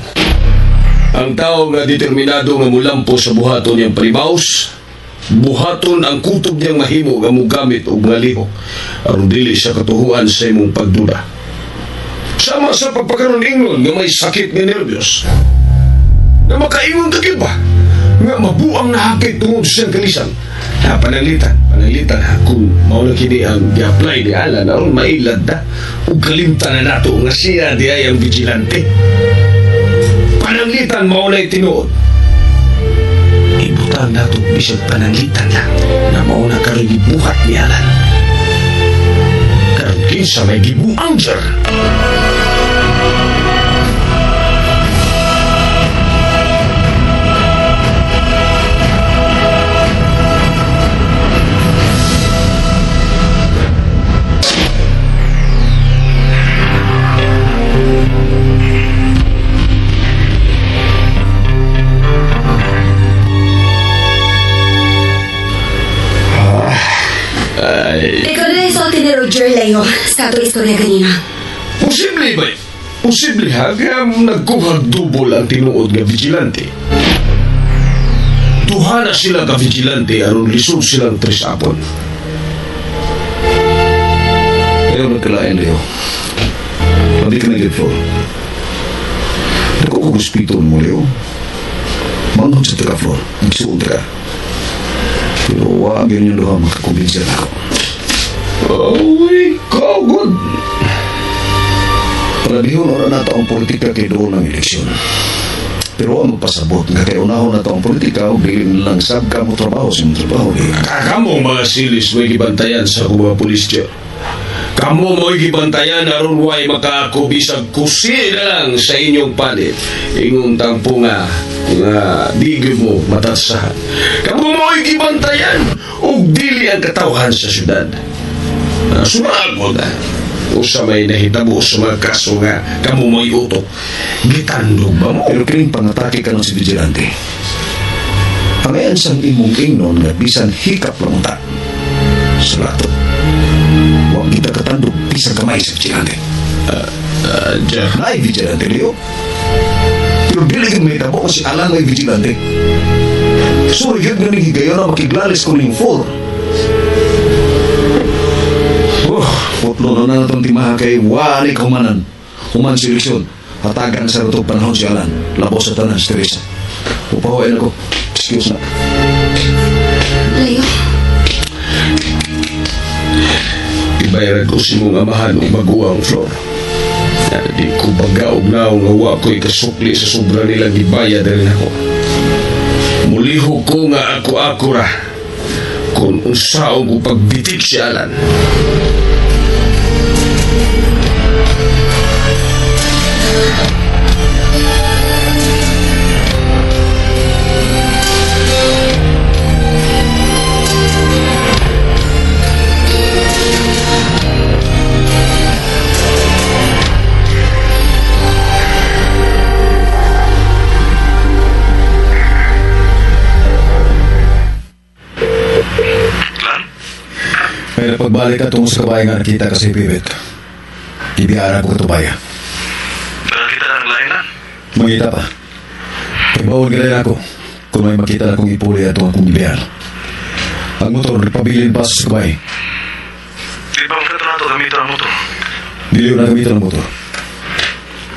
Ang tao nga determinado nga mulampo sa buhaton niyang panimaus, buhaton ang kutob niyang mahimo nga mugamit og nga lihok aron dili siya katuhuan sa imong pagduda. Sama sa pagpakaron ingon nga may sakit nga nervyos. Nga makaingon ka gyud ba? Nga mabuang nahakit tungod sa siyang kalisan. Pananglitan ha, kung mao na kini ang gi-apply ni Alan aron mailad na ug kalimtan na nato nga siya di ay ang vigilante. Pananglitan mao na tinuod. Ibutang nato bisag pananglitan lang nga mao na karon gibuhat ni Alan. Karon kinsa may gibuang sir? Ikaw na isulti ni Roger, Leo, sa ato istorya ganina. Posible ba? Posible ha? Kaya nagkuhag dubol ang tinuod nga vigilante. Duha na sila ka vigilante aron lisod silang trisapon. Ayaw nagkalain, Leo. Labi ka na gid, Flor. Naku ko guspito mo, Leo. Manghod sa taga, Flor. Nagsuod ka. Pero wag yun yung duha makakumbinsiya na ako. Oh, ikaw, good. Palabihon ora na ang politika kay doon ang eleksyon. Pero ang magpasabot nga kay unahon na ang politika o dili lang sab ka mo trabaho sa imong trabaho. Kamo mga silis mo'y gibantayan sa mga pulis dyan. Kamo mo'y gibantayan aron way makaako bisag kusi na lang sa inyong palit. Ingon tangpo nga di gyud mo matatsahan. Kamo mo'y gibantayan ug dili ang katawhan sa syudad. Sumagod na. Usa may nahitabo sa mga kaso nga kamo mo'y utok. Gitandog ba mo? Pero kining pangatake ka ng si Vigilante. Pangayan sang imong ingnon nga bisan hikap lang unta. Sa lato. Huwag kita katandog bisan kamay sa Vigilante. Jeff. Naay Vigilante, Leo. Pero dili yung may tabo ko si Alan may Vigilante. Sorry, yun ganing higayon na makiglalis ko ning 4. Putlo na natong timaha kay wali kahumanan. Human sa eleksyon. Hatagan sa ratong panahon si Alan. Labos sa tanan si Teresa. Upahuin ako. Excuse na. Leo? Ibayaran ko si mong amahan o maguwang, Flor. Di ko bagaog na nga wa ko'y kasukli sa sobra nilang gibayad rin ako. Muliho ko nga ako-ako ra. Kung unsaon ko pagbitik si Alan. Pero pagbalik ka tungo sa kabayan nga nakita ka sa Pibet. Ibiara ko katubaya. Nakakita na ang lain na? Mangita pa. Pagbaon ka rin ako kung may makita na kong ipuli ato akong ibiyar. Ang motor, nagpabilin pa sa kabay. Di ba ang kato na ito gamitin ang motor? Dili na gamitin ang motor.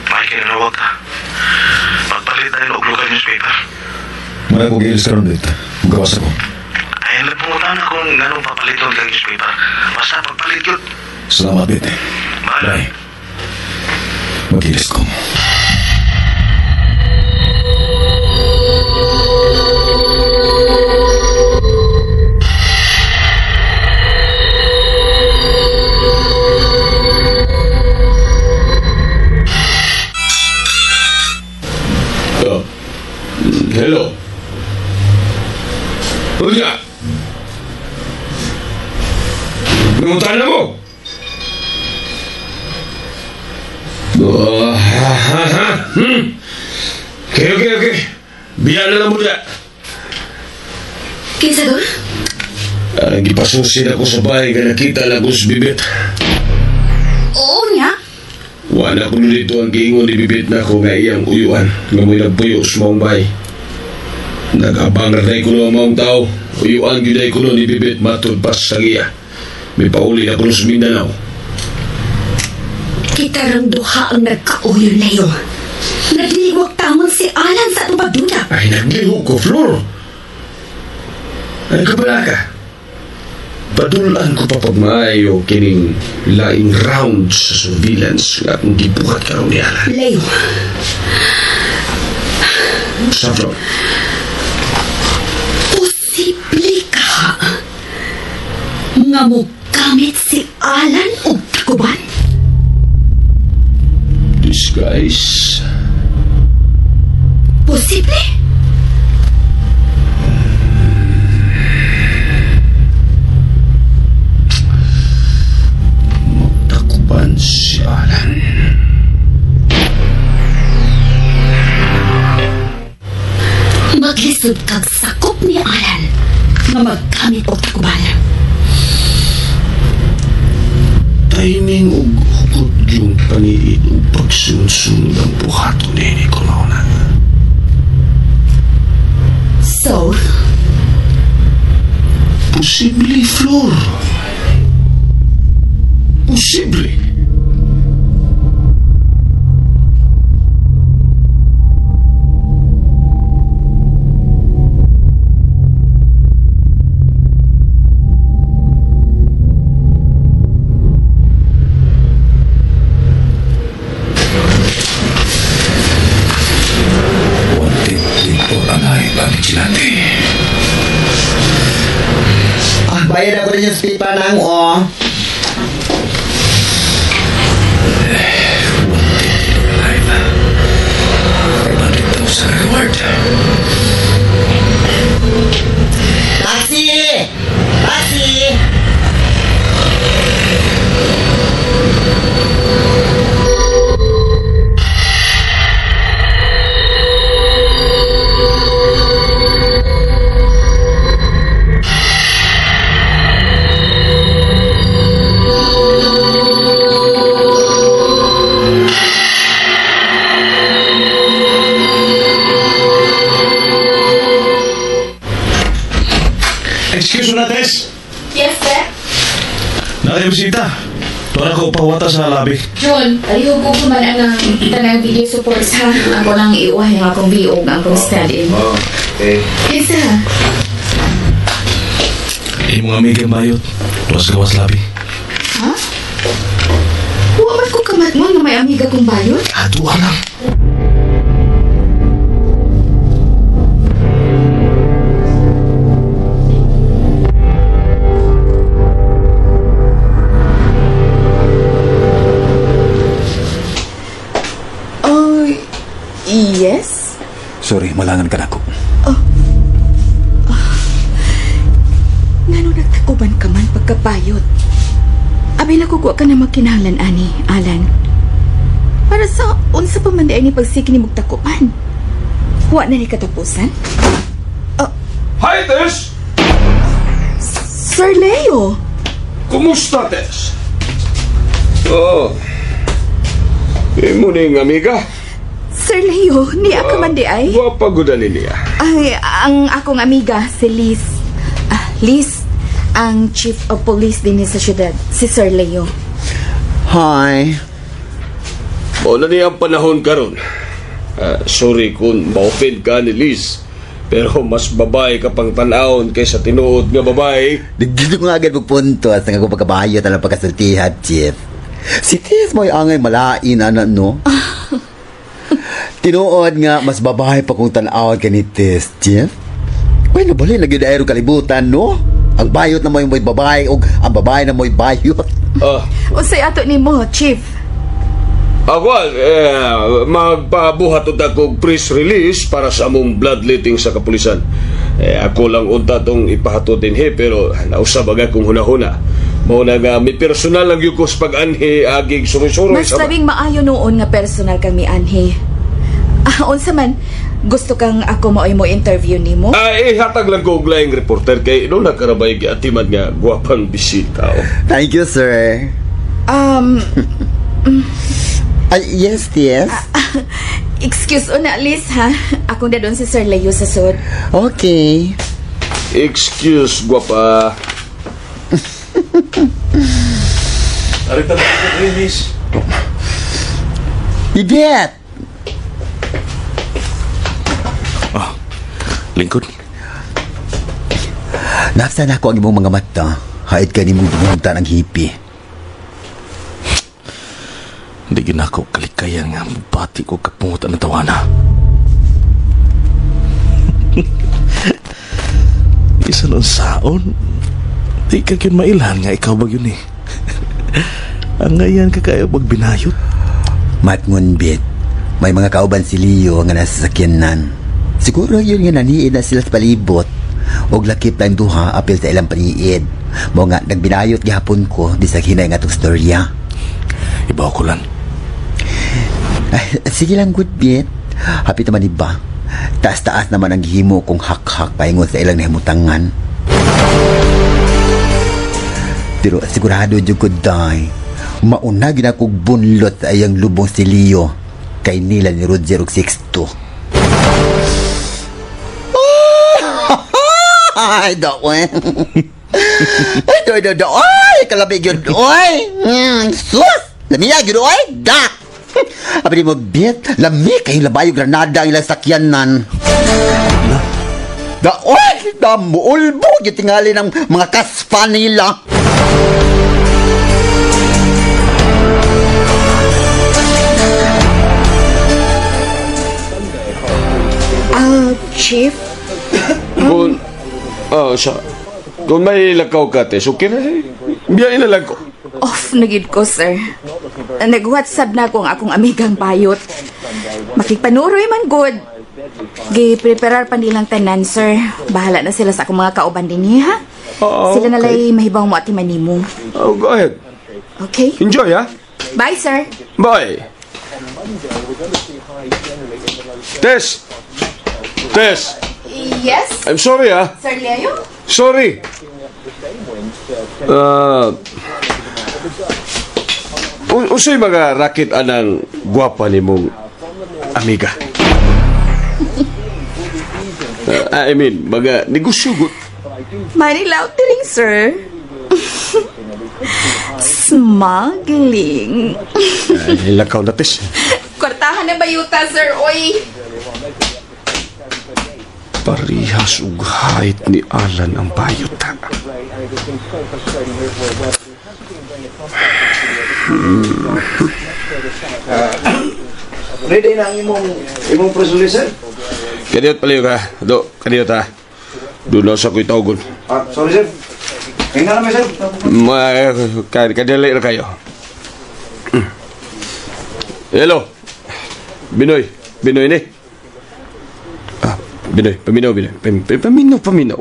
May kinanawag ka. Magpalit tayo ng local newspaper. Muna ko gilis karon dito. Magawas ako. Ay, nagpungutan na kung anong papalit ng newspaper. Basta pagpalit yun. Salamat, Bete. Bye. Magilis ko. Oh. Hello. Unya. Nanguntahan na mo. Oh, ha, ha, ha. Okay, okay, okay. Biya na lang mo dya. Kinsa doon? Gipasusin ako sa bahay nga nakita lang ko sa Bibit. Oo niya. Wala ko nito ang giingon ni Bibit na ako nga iyang uyuan nga mo'y nagpuyo sa maong bahay. Nag-abang na ko no ang maong tao. Uyuan gyud ko no ni Bibit matud pa sa iya. May pauli na ko sa Mindanao. Kita rang duha ang nagkauyon, Leo. Nagliwag tamon si Alan sa atong pagduda. Ay, naglihok ko, Flor. Ay, kabala ka. Padulaan ko pa pagmaayo kining laing round sa surveillance nga akong gibuhat karon ni Alan. Leo. Sa Flor. Posible ka nga mogamit si Alan og takuban? Disguise. Posible? Magtakuban si Alan. Maglisod kag sakop ni Alan nga maggamit og takuban. Timing og hukot yung paniid og pagsunod-sunod ang buhaton ni Corona. So? Posible, Flor. Posible. Bayad ako rin yung pipa ng o. 500,000 reward. Taxi! Taxi! Excuse na, Tess. Yes, sir. Nakayabisita. Tuwan ako pawata sa labi. John, alihog ko man ang tanang video supports ha. Ako lang iuwahin ang akong VO ang akong stand-in. Okay. Kinsa? Imong amiga bayot. Tuwas gawas labi. Ha? Huwa man ko kamat mo nga may amiga kong bayot? Aduha lang. Yes? Sorry, malangan ka na ako. Oh. Ngano nagtakuban ka man pagkabayot? Abi nakukuha ka na magkinahanglan, ani, Alan. Para sa unsa pa man di ay ni pagsiki ni magtakuban. Huwa na ni katapusan? Hi, Tess! Sir Leo! Kumusta, Tess? Oh. Imo ning amiga. Sir Leo, niya ka man di ay? Wa pa gud niya. Ay, ang akong amiga, si Liz. Liz, ang chief of police din sa syudad, si Sir Leo. Hi. Mao na niya ang panahon karon. Sorry kung ma-offend ka ni Liz, pero mas babae ka pang tan-awon kaysa tinuod nga babae. Dito ko nga agad magpunto at nga ko pagkabayo talang pagkasultihan, Chief. Si Tess mo'y angay malain, ana, no? Tinuod nga, mas babae pa kung tan-awon ka ni Tess, Chief. Uy, nabali, lagi na kalibutan, no? Ang bayot na mo'y babae o ang babae na mo'y bayot. Unsay ato nimo, Chief? Well, magpabuhat unta kog press release para sa among bloodletting sa kapulisan. Ako lang unta tong ipahatod dinhi, pero nausab aga kong hunahuna. Mao na nga may personal lang gyud ko sa pag-anhi agig suroy-suroy. Mas labing maayo noon nga personal kang mianhi. Unsa man, gusto kang ako maoy mo interview nimo? Ihatag lang ko og laing reporter kay no nakarabay giatiman nga gwapang bisita. Oh. Thank you, sir. Yes, yes. Excuse una, Liz, ha? Akong dadon si Sir Leo sa sud. Okay. Excuse, gwapa. Arita ba ito, Liz? Bibet! Lingkod. Nafsa na ako ang imong mga mata. Hait ka nimong buntan ang hipi. Hindi ginako kalikayan nga bati ko kapungutan ng tawana. Isa nun saon. Di ka yun mailhan nga ikaw ba yun eh. Ang ngayon ka kayo magbinayot. Matngunbit, may mga kauban si Leo nga nasa sakyanan. Siguro yun nga naniid na sila sa palibot. Og lakip lang duha apil sa ilang paniid. Mo nga nagbinayot gihapon ko bisag hinay nga tong storya. Ibaw ko lang. Ay, sige lang good bit. Hapit naman iba. Taas-taas naman ang gihimo kong hak-hak paingon sa ilang nahimutangan. Pero sigurado jud ko day. Mauna gid akong bunlot sa iyang lubong si Leo kay nila ni Roger og Sixto. Ay, daw eh. Ay, daw, daw, daw. Ay, kalabig yun. Oy, sus! Lamiya, yun, oy, da! Abi mo, bit, lami kayo labayo granada ang ilang sakyanan. Da, oy, da, muulbo, yung tingali ng mga kaspa nila. Chief? Kung, kung may lakaw ka, Tess, okay na. Biyain na lang ko. Off na gid ko, sir. Nag-whatsapp na ako ang akong amigang bayot. Makigpanuroy man good. Gi-preparar pa nilang tanan, sir. Bahala na sila sa akong mga kauban din, ha? Oh, sila okay. Na lay mahibaw mo at manimo. Oh, go ahead. Okay? Enjoy, ha? Bye, sir. Bye. Tess! Tess! Yes? I'm sorry, ha? Sir Leo? Sorry. Usay mga racket anang gwapa ni mong amiga. I mean, mga negosyo. Money laundering, sir. Smuggling. Ay, lakaw na, Tess. Kwartahan na bayuta, sir. Oy! Parihas ug height ni Alan ang bayuta. Ready na ang imong press release, sir? Kadiyot paliw ka. Do, kadiyot ha. Doon na sa ko'y tawagon. Sorry, sir. Tingnan namin, sir. Kadali na kayo. Hello. Binoy. Binoy ni. Binoy, paminaw, Binoy. Paminaw, paminaw.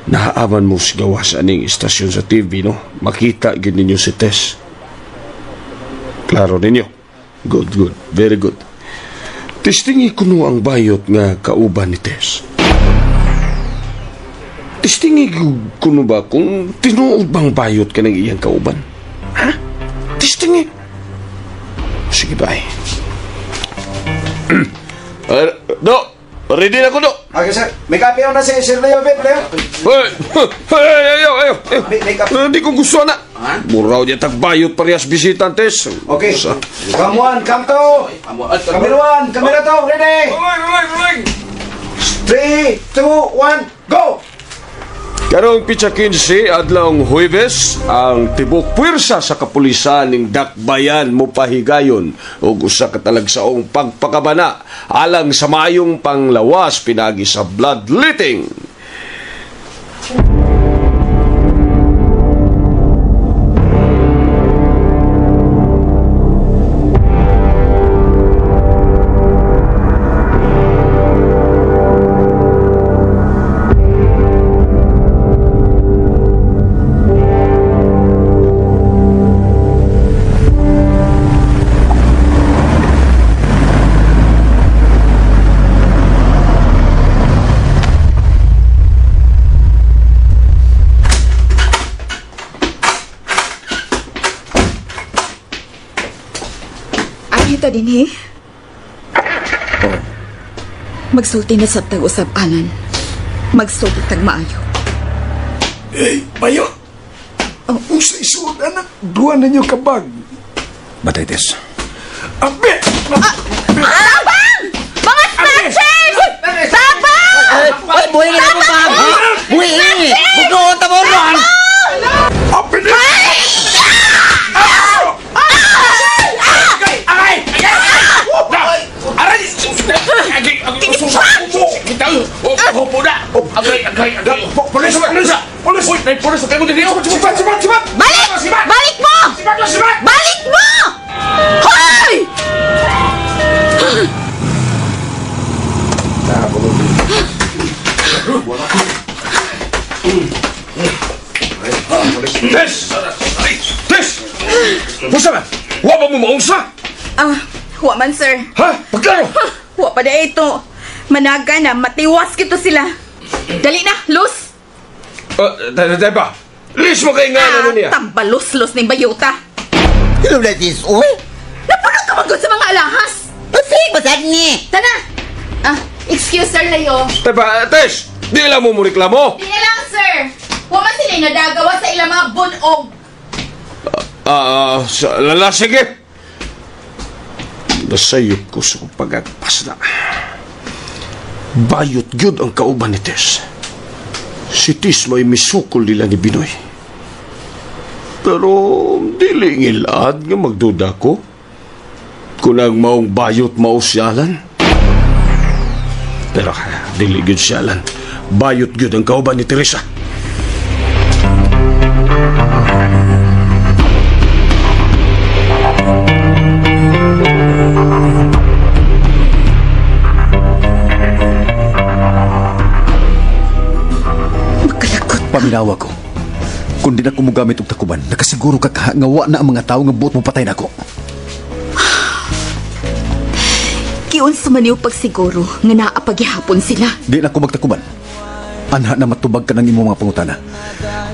Nahaaman mo sa gawa sa aning istasyon sa TV, no? Makita gid ninyo si Tess. Klaro ninyo. Good, good. Very good. Testingi kuno ang bayot nga kauban ni Tess. Testingi kuno ba kung tinuod bang bayot ka ng iyang kauban? Ha? Testingi. Sige, bye. Do! Ready na ko, do! Okay, sir. May kape na si Sir Leo, Leo. Hey! Hey! Ayaw! Ayaw! Hindi ko gusto na. Muraw niya tagbayot parehas bisita, Tess. Okay. Cam 1, cam 2. Camera 1, camera 2. Ready? Rolling, rolling, rolling. 3, 2, 1, go! Karong pitsa 15, adlawng Huwebes, ang tibok puwersa sa kapulisan ning Dakbayan mopahigayon og usa ka talagsaong pagpakabana alang sa maayong panglawas pinagi sa bloodletting. Din, eh? Oh. Magsulti na sa tag-usap, Alan. Magsulti tag maayo. Eh, bayo! Oh. Usay suod, anak. Duwa ninyo kabag. Batay, Tess. Abe! Tabang! Mga snatchers! Tabang! Ay, buhay na mo, bag! Buhay! Pulis! Pulis! Pulis! Uy, may pulis! Sabi mo din niyo! Sibat! Sibat! Sibat! Balik! Balik mo! Sibat! Sibat! Balik mo! Hoy! Tess! Tess! Pusa ba? Wa ba mo maungsa? Ah, wa man, sir. Ha? Pagklaro! Wa pa na ito. Managa na, matiwas kito sila. Dali na, los! Dahil ba? Lis mo kay nga na niya. Tambalos-los ng bayuta. Hello na sis, uy! Napuno ka magod sa mga alahas! Pasig, basag ni! Tana! Ah, excuse sir Leo. Diba, Tess! Di lang mo mo reklamo! Di na lang, sir! Wa man sila nadagawa sa ilang mga bunog. Lala, sige! Nasayop ko sa pagagpas na. Bayot gyud ang kauban ni Tess. Si Tess may misukol nila ni Binoy. Pero dili ngilad nga magduda ko. Kung ang maong bayot mao siyalan. Pero dili gyud siyalan. Bayot gyud ang kauban ni Teresa. Paminawa ko. Kung di na ko mogamit og takuban, nakasiguro ka nga wa na ang mga tao nga buot mo patay nako. Kiunsa man niyo pagsiguro nga naapagihapon sila. Di na ko magtakuban. Anha na matubag ka ng imong mga pangutana.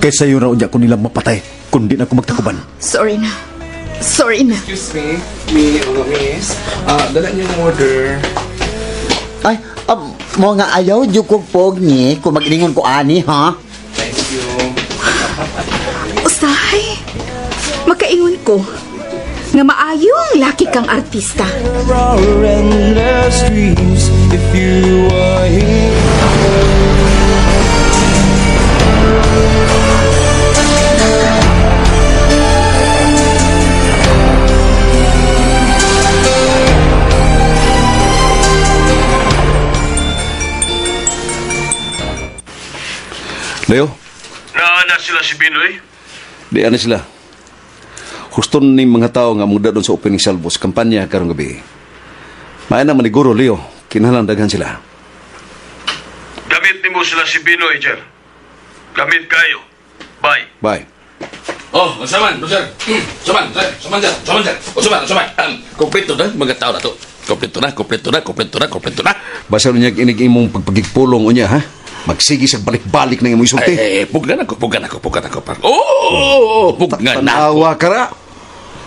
Kaysa yun raw ko nila mapatay kung di na ko magtakuban. Sorry na. Sorry na. Excuse me, miss. Dala niyo yung order. Ay, mo nga ayaw, di ko pogni kung mag-iningon ko ani, ha? Thank you. Usahay, makaingon ko nga maayong laki kang artista. Leo? Naana sila si Binoy? Di ana sila. Huston ni mga tao nga muda doon sa opening salvos kampanya karong gabi. Maay na maniguro, Leo. Kinahanglan daghan sila. Gamit nimo sila si Binoy, Jer. Gamit kayo. Bye. Bye. Oh, saman, sir. Saman, sir. Saman, sir. Saman, sir. O, saman, saman. Kompleto na, mga tao na to. Kompleto na, kompleto na, kompleto na, kompleto na. Basta niya inig imong pagpagigpulong unya, ha? Magsige sa balik-balik ng imong isulti. Eh, pugnan ako. Oh, pugnan ako. Tanawa ka ra.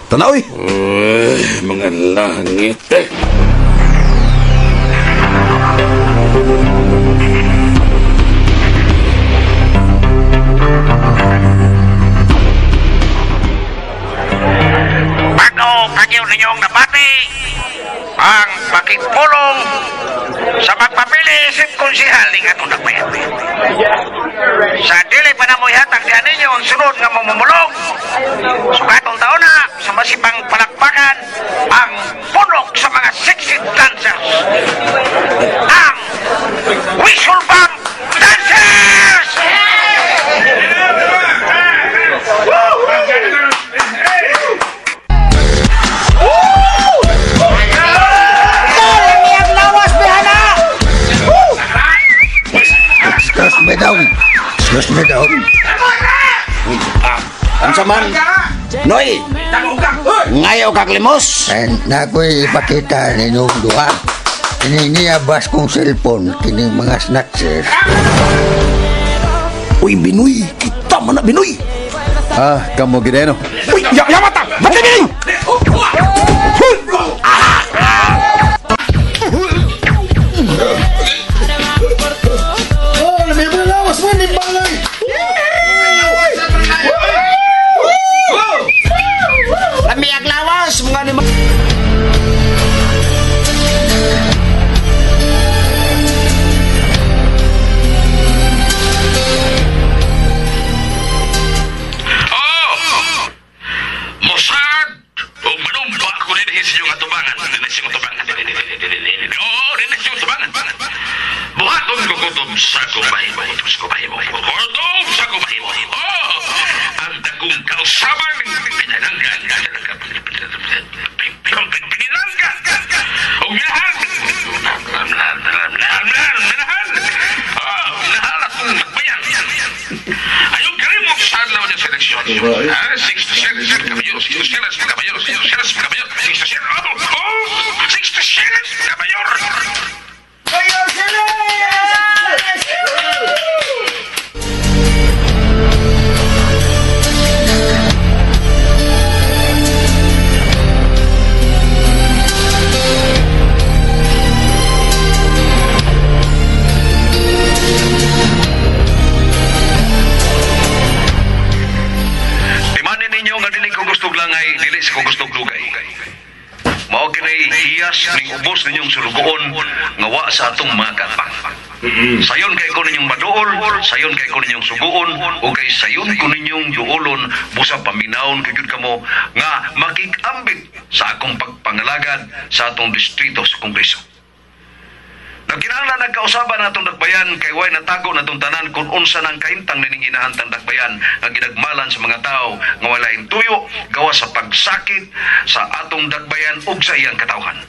Tanaw, eh. Uy, mga langit, eh. Bago kanyo ninyong nabati ang pakipulong sa pagpapili isip konsehal ng atong nagbayad. Sa dili pa na mo'y hatag diyan ninyo ang sunod nga mamumulong. Sugatong taon na sa masipang palakpakan ang punok sa mga sexy dancers. Ang Whistle Bomb Dancers! Excuse me daw. Excuse me daw. Ang saman? Noy! Ngayaw kag limos? Na ako'y ipakita ninyong duha. Ininiabas kong cellphone kining mga snatchers. Uy, Binoy! Kita man na, Binoy! Ah, kamo gideno. Uy, yamata! Mata, Binoy! Lamiag lawas, mga ni... Oh! Mossad! O manumpa ko rin sa inyong atubangan. Rin sa inyong atubangan. Oo, rin sa inyong atubangan. Buhat Gutom ko gutom sa akong mahimo. Gutom sa akong mahimo. Gutom sa akong mahimo. Oh! Ang dagong kausaban pinalangga. Pinalangga. Og minahan. Minahan. Oh, minahan akong magbayan. Ayaw kalimot sa adlaw niya seleksyon. Sixto Ceres, caballero, Sixto Ceres, caballero, Sixto Ceres, caballero, Sixto Ceres, oh, Sixto Ceres, caballero. Mayor Ceres! Timanin ninyo nga dili ko gustog langay, dili ko gustog dugay. Mao kinay hiyas ning ubos ninyong sulugoon nga wa sa atong mga katbang. Sayon kay ko ninyong maduol, sayon kay ko ninyong suguon, o kay sayon ko ninyong duolon, busa paminawon kay gyud kamo nga makikambit sa akong pagpangalagad sa atong distrito sa Kongreso. Nagkinahanglan nagkausaban natong dakbayan kay way natago natong tanan kung unsa nang kahimtang nining hinahantang dakbayan nga ginagmalan sa mga tao nga walaing tuyo gawa sa pagsakit sa atong dakbayan ug sa iyang katawhan.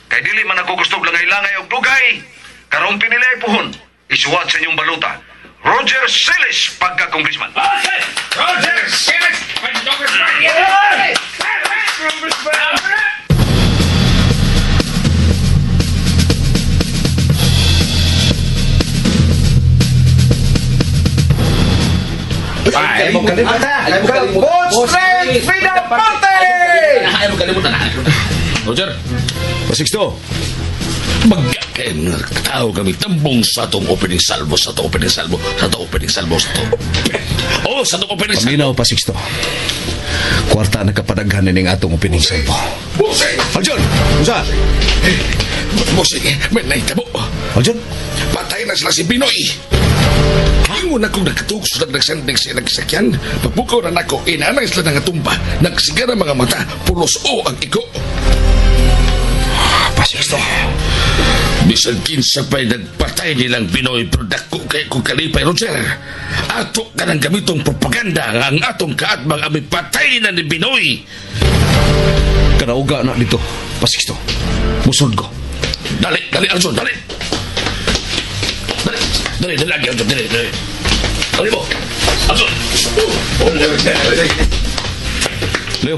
Kay dili man ako gustog langay-langay og dugay, karong pinili ay puhon, isuwat sa inyong baluta. Roger Celes pagka-congressman. Roger Celes pagka-congressman. Ay, mo kalimutan. Ay, mo kalimutan. Boot Freedom Party! Ay, mo kalimutan. Roger. Sixto. Magkakain tao kami tambong sa atong opening salvo, sa atong opening salvo, sa atong opening salvo, sa atong... Oh, sa atong opening salvo. Paminaw pa, Sixto. Kwarta nagkapadaghan nining atong opening salvo. Bossing! Aljon! Unsa? Bossing, may nahitabo. Aljon? Patay na sila si Binoy. Ingon akong nagkatugs na nagsending sa nagsakyan. Pagbukaw na nako, inanay sila nga tumba. Nagsigara mga mata, pulos o ang iko. Pasixto. Bisan kinsa pa'y nagpatay nilang Binoy, pero dako kay kong kalipay, Roger. Ato ka ng gamitong propaganda nga ang atong kaatbang ami patay na ni Binoy. Kanauga na dito, Pasixto. Musod ko. Dali, dali, Arjun, dali. Dali, dali, dali, lagi, Arjun, dali, dali. Dali mo, Arjun. Leo.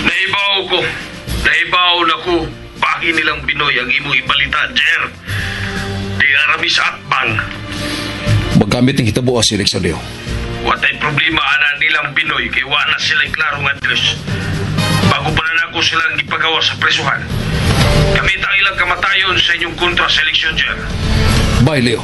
Naibaw ko. Naibaw na ko. Bahin nilang Binoy ang imong ibalita, Jer. Di arami sa atbang. Maggamit ng hitabo si Alexa Leo. Watay problema ana nilang Binoy kay wa na sila'y klarong address. Bago pa na nako silang gipagawa sa presuhan. Gamit ang ilang kamatayon sa inyong kontra sa eleksyon, Jer. Bye, Leo.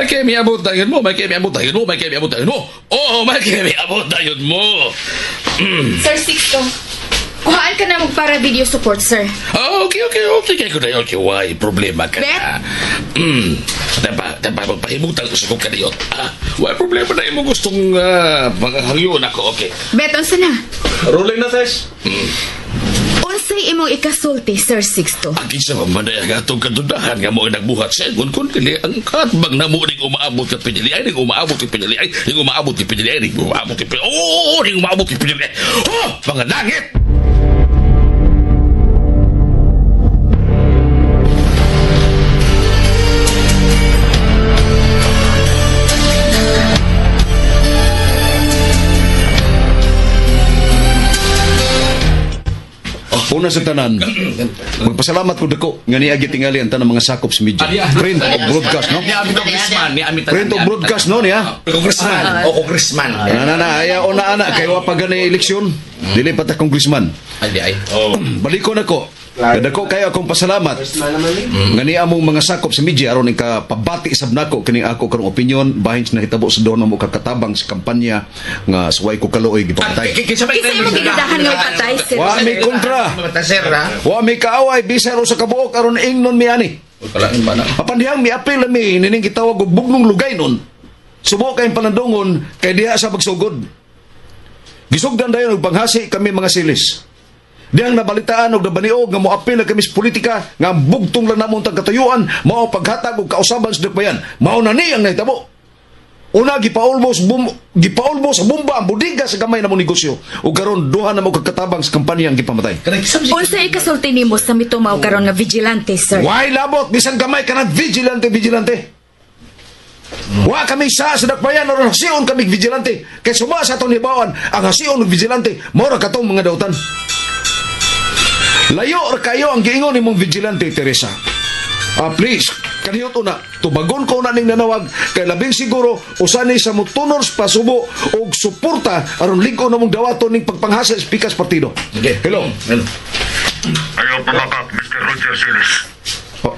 May kay miabot dayon mo, may kay miabot dayon mo, may kay miabot dayon mo. Oo, may kay miabot dayon mo. Sir Sixto, kuhaan ka na magpara video support, sir. Oh, okay, okay, okay. Kaya ko na yun. Okay, why? Problema ka na. Dapat magpahimutan ko sa kong kaniyot. Ah, why problema na imong gustong mga ako, okay. Bet, unsa na? Rolling na, Tess. Unsay imong ikasulti, Sir Sixto? Ang kinsa pa man ay atong kadudahan nga mo nagbuhat sa ingon kun dili ang katbang na mo ning umaabot ka pinili ay ning umaabot ka pinili ay ning umaabot ka pinili ay ning umaabot ka pinili oh ning umaabot ka pinili oh mga langit. Una sa tanan, magpasalamat ko dako nga niagi tingali ang tanang mga sakop sa media. Print o broadcast, no? Ni ami congressman, ni ami tanan. Print o broadcast, no, niya? Congressman, o congressman. Na, na, ayaw na, ana, kay wa pa gani eleksyon. Dili pa ta congressman. Ay, di ay. Balikon ako. Dako kayo akong pasalamat. Nga ni among mga sakop sa media aron ikapabati sab nako kining ako karong opinion bahin sa nahitabo sa doon mo kakatabang sa kampanya nga suway ko kaluoy gipatay. Kinsa Kinsa imong gidudahan nga patay, sir? Wa mi kontra. Sir, ha? Wa mi kaaway bisan sa kabuok aron ingnon mi ani. Kalain ba na? Apan dihang miapil mi nining gitawag og bugnong lugay nun. Subo kayong panandungon kay diha sa pagsugod. Gisugdan dayon og panghasi kami mga silis. Dihang nabalitaan og nabaniog nga moapil na kami sa politika nga ang bugtong lang namon tag katuyuan mao paghatag og kausaban sa dakbayan. Mao na ni ang nahitabo. Una gipaulbos sa bomba ang bodega sa gamay namong negosyo ug karon duha na mo kakatabang sa kampanya ang gipamatay. Unsa ikasulti nimo sa mitumaw karon nga vigilante, sir? Why labot bisan gamay ka ng vigilante vigilante. Wa kami sa dakbayan aron hasion kami vigilante kay suma sa atong hibawan ang hasion og vigilante mao ra katong mga dautan. Layo ra kayo ang giingon nimong vigilante, Teresa. Please, kaniyot una, tubagon ko na ning nanawag kay labing siguro usani sa motunor sa pasubo og suporta aron lig-on namong dawaton ning pagpanghasa sa pikas partido. Okay. Hello. Hello. Ayaw pamakak, Mr. Roger Siles. Oh.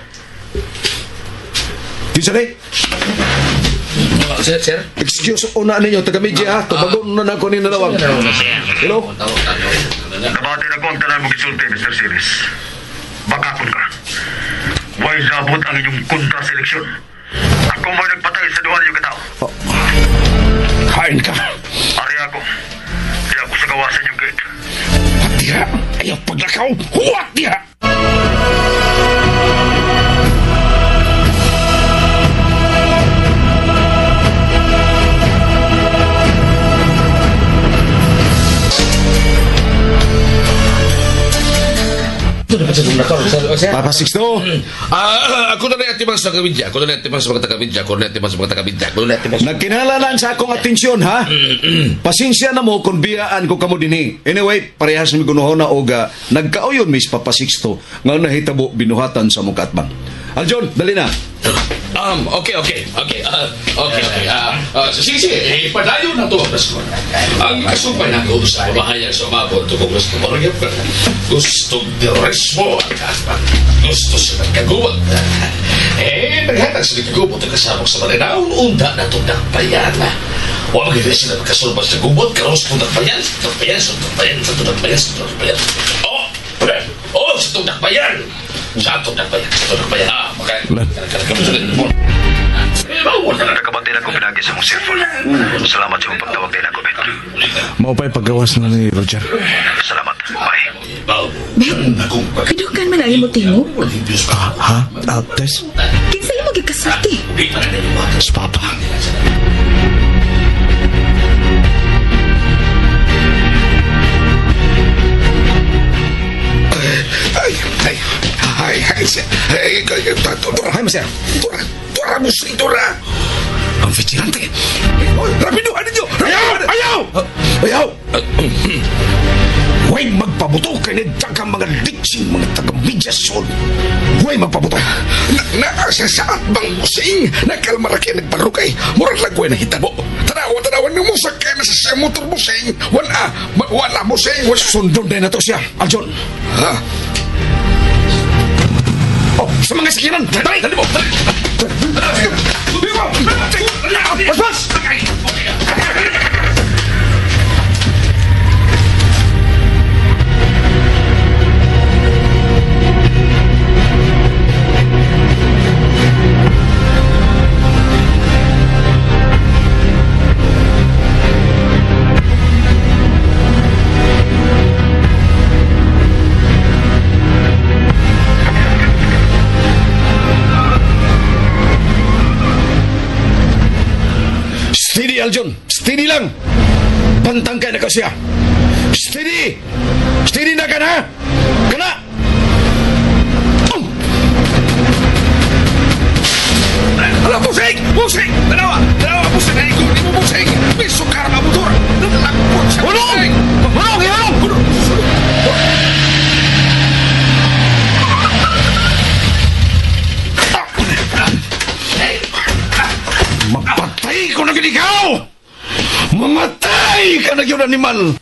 Kinsa ni? Sir, sir. Excuse una ninyo taga media ha, tubagon na nako ning nanawag. Hello. Nabati na ko ang tanan mong gisulti, Mr. Siles. Bakakon ka. Way labot ang inyong kontra sa eleksyon. Ako mo'y nagpatay sa duha ninyong katao. Oh. Kain ka. Ari ako. Di ako sa gawasan yung gate. Diha, ayaw paglakaw. Huwat diha. Papa Sixto. Ako na rin atimang sa taga-media. Ako na rin atimang sa mga taga-media. Ako na rin atimang sa mga taga-media. Ako na rin atimang sa... Nagkinahalanan sa akong atensyon, ha? Pasensya na mo kung biyaan ko kamo dinhi. Anyway, parehas mi gunuhon na og nagkauyon Miss Papa Sixto nga nahitabo binuhatan sa mong kaatbang. Aljon, dali na. Okay. Sige, padayon na to ang press con. Ang kasumpay na ko sa pamahayag sa umabot to Kongres ko parang gusto diresmo ang kaatbang. Gusto sa nagkagubat. Naghatag sa nagkagubot ang kasabok sa Malinao, unda na itong nakbayan. Huwag magiging sila magkasulbas sa gubot, karoon sa itong nakbayan, sa itong nakbayan, sa itong nakbayan, sa itong nakbayan, sa itong nakbayan. Oh, sa itong nakbayan! Sa itong nakbayan, sa itong nakbayan. Nakabantay na ko pinagi sa mong cellphone. Salamat sa mong pagtawag din ako, Ben. Mao pa'y paggawas na ni Roger. Salamat. Bye. Ben, pidukan man ang imo tingog. Ha? Tess? Kinsa imo gikasulti? Si Papa. Ay, Ay, masya. Tura, musing, tura. Ang vigilante. Rapido, ano nyo? Ayaw! Ayaw! Huwag magpabuto kay nagdagang mga litsing mga taga-media sol. Huwag magpabuto. Naasa sa atbang musing, nakalmaraki nagbarukay, murag lagway na hitabo. Tanawa, numusak kay na sa motor musing. Wala musing. Sundon din na to siya, Aljon. Ha? Oh, sa mga sakinan! Dali! Dali mo! Pas, pas! Steady, Aljon. Steady lang. Bantang kay na ka siya. Steady. Steady na ka na. Kana. Ala, busing! Busing! Tanawa! Tanawa, busing! Ay, kung di mo busing! May sukar na motor! Nalangkot sa Hulong! busing! Hulong! Hulong! Hulong! animal.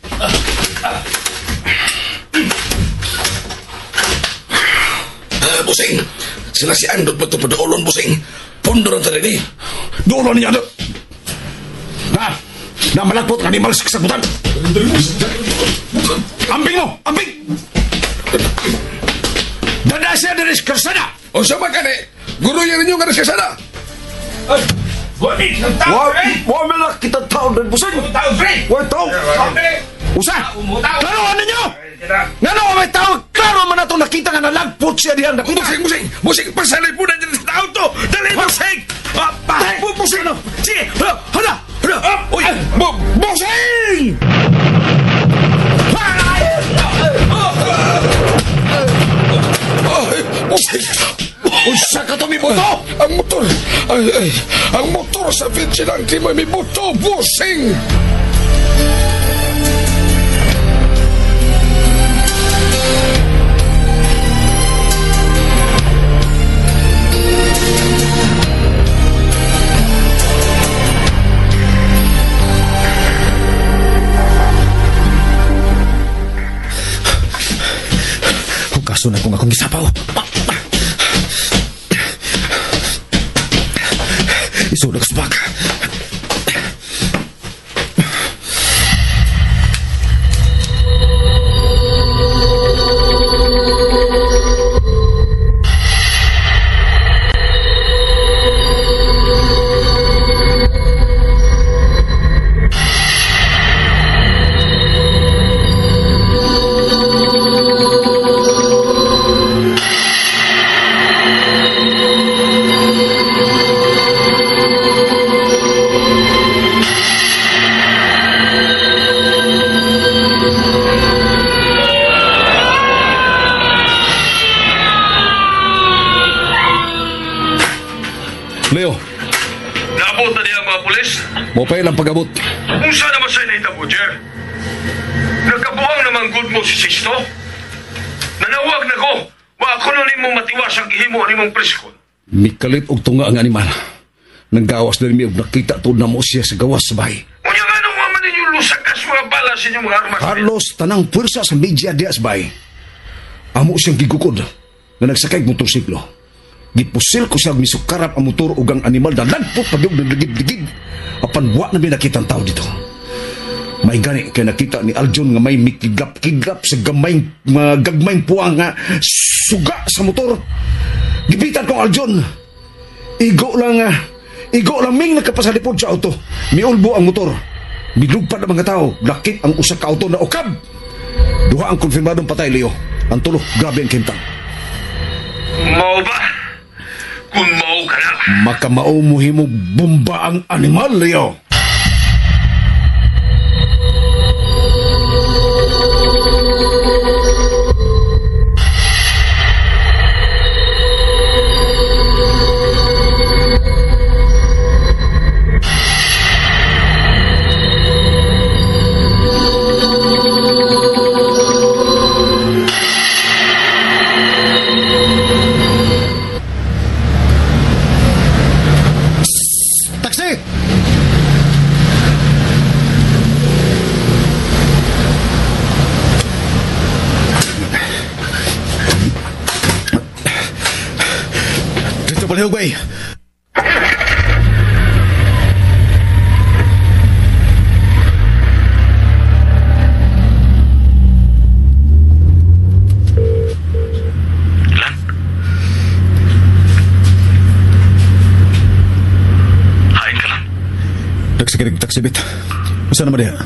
Busing, sila si Andot mo ito paduolon, busing. Pundo ng sarili. Duolon niya, Andot. Na, na malagpot ang animal sa kasagutan. Ambing mo, ambing! Dada siya diri sa karsada. O siya ba kani? Guro yan ninyo nga sa karsada. Wa man lang kita tao din, busing. Wa tao. Usa! Klaro ninyo! Ngano may tao? Klaro man nato nakita nga nalagpot siya diyan. Busing, busing! Busing! Pasalay po na dyan sa auto! Dali, busing! Busing! Sige! Hala! Hala! Uy! Busing! Busing! Usa ka to, mi buto! Ang motor! Ay, ay, ang motor sa vigilante mo, mi buto! Busing! Hugason na kung akong gisapaw. Isulag sa baka. Leo. Naabot na niya mga pulis? Mopay lang pag-abot. Unsa naman sa'yo nahitabo, Jer? Nagkabuang naman good mo si Sisto? Nanawag na ko. Wa ako na nimo matiwas ang gihimo nimong preskon. Mikalit og tunga ang animal. Nanggawas na rin og nakita tuod na mo siya sa gawas sa bahay. Unya nga nung man ninyo lusakas mga bala sa inyong mga armas. Carlos, tanang pwersa sa media diya sa bahay. Amo siyang gigukod na nagsakay motorsiklo. Gipusil ko siya misukarap ang motor ug ang animal na lagpot pagyog ng ligid-ligid. Apan wa na may nakita ang tao dito. May gani kay nakita ni Aljon nga may mikiglap-kiglap sa gamay, gagmayng puwang nga suga sa motor. Gipitan kong Aljon. Igo lang ming nakapasalipod sa auto. Miulbo ang motor. Milugpad ang mga tao. Lakit ang usa ka auto na okab. Duha ang konfirmadong patay, Leo. Ang tulo, grabe ang kintang. Mao ba? Kung mao ka na. Makamao mo himo bomba ang animal, Leo. Palihog, bay. Lan? Hain ka lang. Taksikirig, taksibit. Masa naman diha?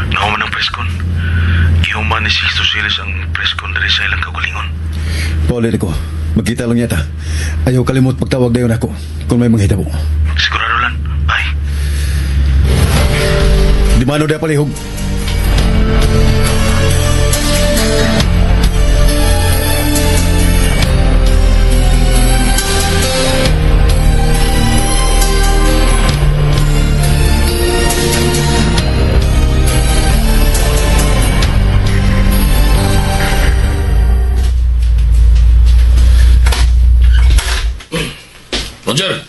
Nahuman ang preskon. Gihuman ni Sixto Siles ang preskon diri sa ilang kaugalingon. Pauli ko. Magkita lang yata. Ayaw kalimot pagtawag dayon ako kung may manghitabo. Sigurado lang. Bye. Di mano diha palihog. Roger!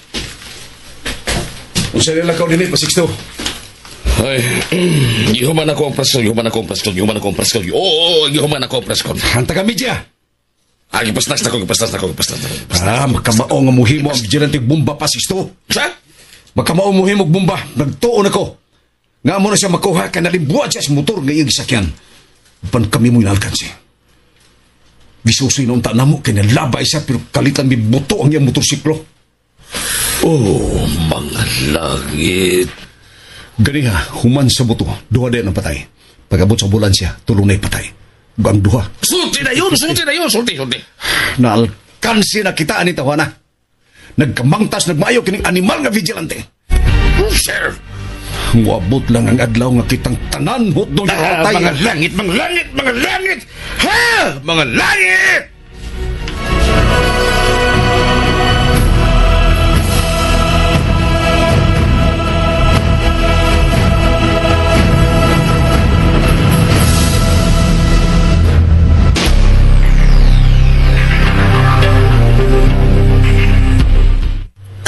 Unsa nila ka dinhi pa Sixto? Ay, gihuman ako ang press con, gihuman ako ang press con, gihuman ako ang press con. Oo, gihuman ako ang press con. Ang taga-media. Ah, gipasnas na ko, gipasnas na ko, gipasnas na ko. Ah, makamao nga muhimo ang vigilante bomba pa, Sisto. Sa? Makamao muhimo og bomba. Nagtuon ako. Nga mo na siya makuha kay nalimbuan siya sa motor nga iyang gisakyan. Pan kami mo inalkansi. Gisusoy na unta namo kay nalabay siya pero kalitan mi buto ang iyang motorsiklo. Oh, mga langit. Ganiha, human sa buto, duha din ang patay. Pag-abot sa ambulansya, tulong na'y patay. Ug ang duha. Sulti na yun, sulti na yun, sulti, sulti. Naalkansi na kita ani tawana. Nagkamangtas, nagmaayo kining animal nga vigilante. Sir! Muabot lang ang adlaw nga kitang tanan hotdog Ah, patay. mga langit, mga langit, mga langit! Ha! Mga langit!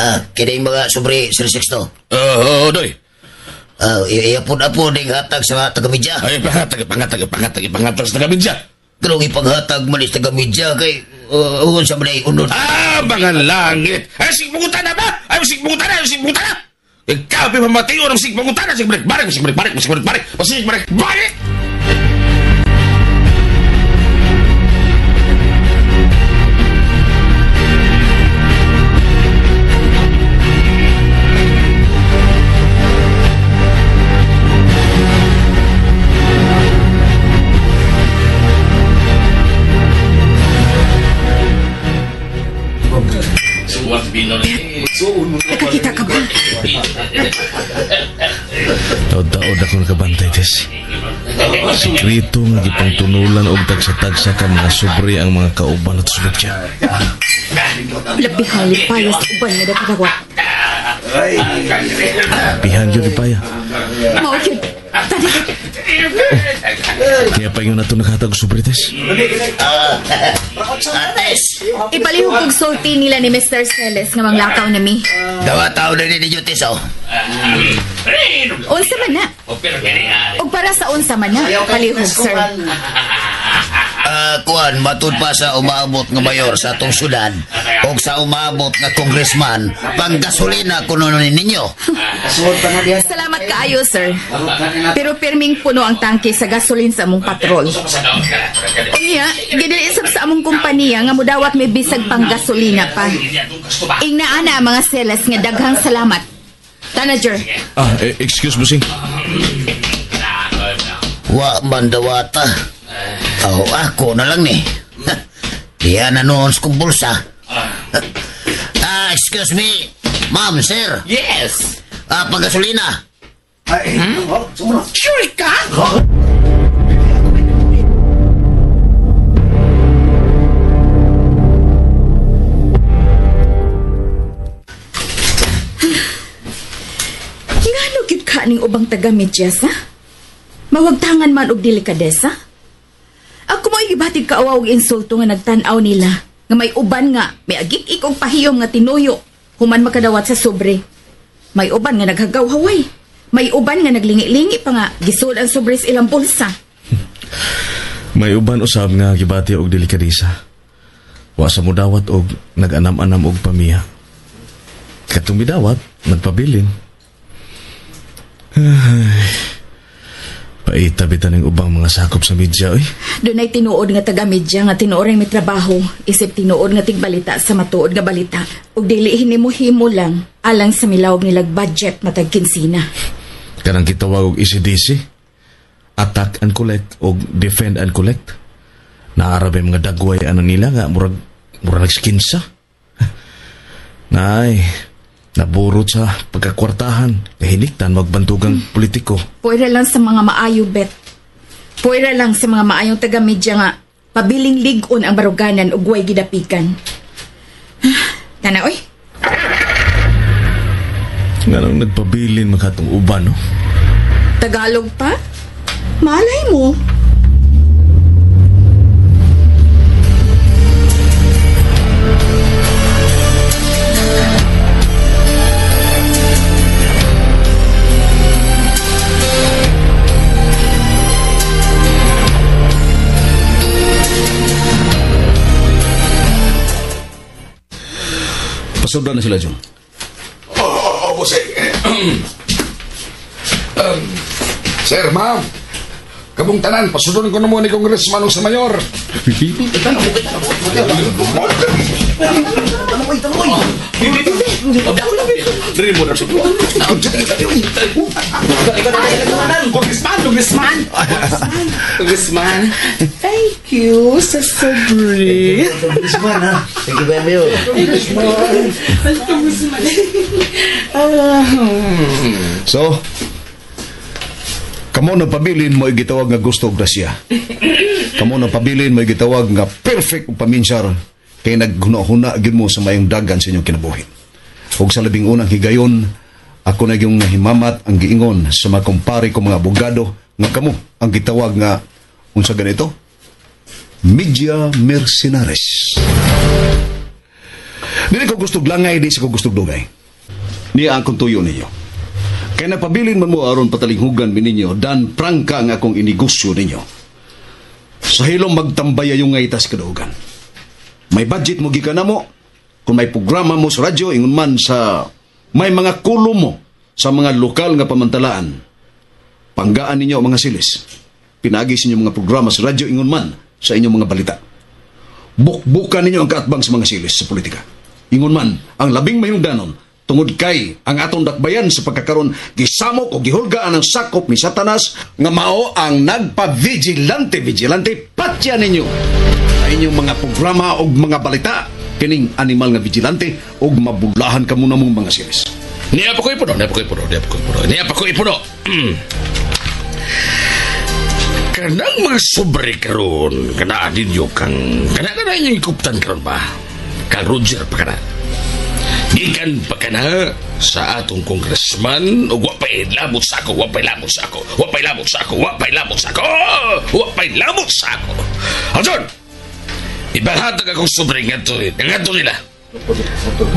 Ah, kining mga sobre, Sir Sixto. Oo, doy. Ah, iapon-apon ding hatag sa mga taga-media. Ay, pangatag, pangatag, pangatag, pangatag sa taga-media. Pero ipaghatag man is taga-media kay sa mga unod. Ah, mga langit! Ay, sigmungutan na ba? Ay, sigmungutan na, sigmungutan na! Ikaw, pimamatiyo ng sigmungutan na! Sigmungutan, barik, sigmungutan, barik, sigmungutan, barik, sigmungutan, barik! Nakakita ka ba? Taod-taod ako nakabantay, Tess. Sikreto nga gipangtunulan og tagsa-tagsa ka mga sobre ang mga kauban at sulod siya. Labihang lipaya sa uban nga nakadawat. Pihan yun lipaya. Mao yun. Tadi. Kaya pa yun na ito nakahatag sobre, Tess. Ates! Ipalihog og sulti nila ni Mr. Celes nga manglakaw na mi. Dawa tao na ninyo, Tess, oh. Unsa man na? Og para sa unsa man na, palihog, sir. Kuan, matud pa sa umaabot nga mayor sa atong syudad o sa umaabot nga congressman, panggasolina kuno ninyo. Salamat kaayo, sir. Pero pirming puno ang tangke sa gasolin sa among patrol. Unya, gidili sab sa among kompanya nga mudawat may bisag pang gasolina pa. Ingna ana mga seles nga daghang salamat. Tanager. Ah, excuse mo, sing. Wa man dawata. Oh, ako na lang ni. Diyan na noon sa kong bulsa. Ah, excuse me, ma'am, sir. Yes. Ah, panggasolina. Sure ka? Ngano gyud ka ning ubang taga-medyas, ha? Mawagtangan man og delikadesa? Ako mo gibatid ka awa og insulto nga nagtan-aw nila nga may uban nga may agik-ik og pahiyom nga tinuyo human makadawat sa sobre. May uban nga naghagaw-haway. May uban nga naglingi-lingi pa nga gisud ang sobre sa ilang bulsa. May uban usab nga gibati og delikadesa. Wa sa mudawat og nag-anam-anam og pamiya. Katong midawat, nagpabilin. Ay, paita bitan ng ubang mga sakop sa media, oy. Dunay tinuod nga taga-media nga tinuoray may trabaho, isip tinuod nga tigbalita sa matuod nga balita. Ug dili hinimo-himo lang alang sa milawog nilag budget matag kinsina. Kanang gitawag og ECDC, attack and collect og defend and collect. Naarabe mga dagway ano nila nga murag nagskinsa. Nay, naburot sa pagkakwartahan, kahiniktan magbantugang politiko. Puwera lang sa mga maayo, bet. Puwera lang sa mga maayong taga-media nga pabiling lig-on ang baruganan ug way gidapikan. Tana, oy. Nganong nagpabilin makatong uban, no? Tagalog pa? Malay mo. Pasundan na sila, John. Oo, boss. Sir, ma'am. Kamong tanan, pasudon ko na mo ni Congressman o sa Mayor. Congressman, Congressman! Congressman, thank you sa sobre. Congressman, ha? Thank you very much. Congressman. Congressman. So, kamo na pabilin mo gitawag nga gusto og grasya. Kamo na pabilin mo gitawag nga perfect og paminsar kay naghuna-huna gyud mo sa mayong dagan sa inyong kinabuhi. Ug sa labing unang higayon, ako na yung nahimamat ang giingon sa mga kumpare ko mga abogado nga kamo ang gitawag nga unsa ganito? Media mercenaries. Dili ko gustog langay, di sa ko gustog dugay. Niya ang tuyo ninyo. Kaya napabilin man mo aron patalinghugan mi ninyo, dan prangka ang akong inegosyo ninyo. Sa hilom magtambay yung ngay tas kadugan. May budget mo gikan na mo, kung may programa mo sa radyo, ingon man sa may mga kulo mo sa mga lokal nga pamantalaan. Panggaan ninyo ang mga silis. Pinagi sa inyong mga programa sa radyo, ingon man sa inyong mga balita. Bukbukan ninyo ang kaatbang sa mga silis sa politika. Ingon man, ang labing mahimdanon, tungod kay ang atong dakbayan sa pagkakaron gisamok o gihulgaan ang sakop ni Satanas nga mao ang nagpa-vigilante, vigilante patya ninyo sa inyong mga programa o mga balita kining animal nga vigilante og mabulahan ka muna mong mga silis. Niya pa ko ipuno, niya pa ko ipuno, niya pa ko ipuno, niya pa ko ipuno. Kanang mga sobre karon, kanaan ninyo kang, kanaan inyong ikuptan karon ba? Kang Roger pa kana. Gikan pa ka na sa atong congressman ug wa pa'y lamot sa ako, wa pa'y lamot sa ako, wa pa'y lamot sa ako, wa pa'y lamot sa ako, wa pa'y lamot sa ako. Aljon, ibahatag akong sobre ngadto nila.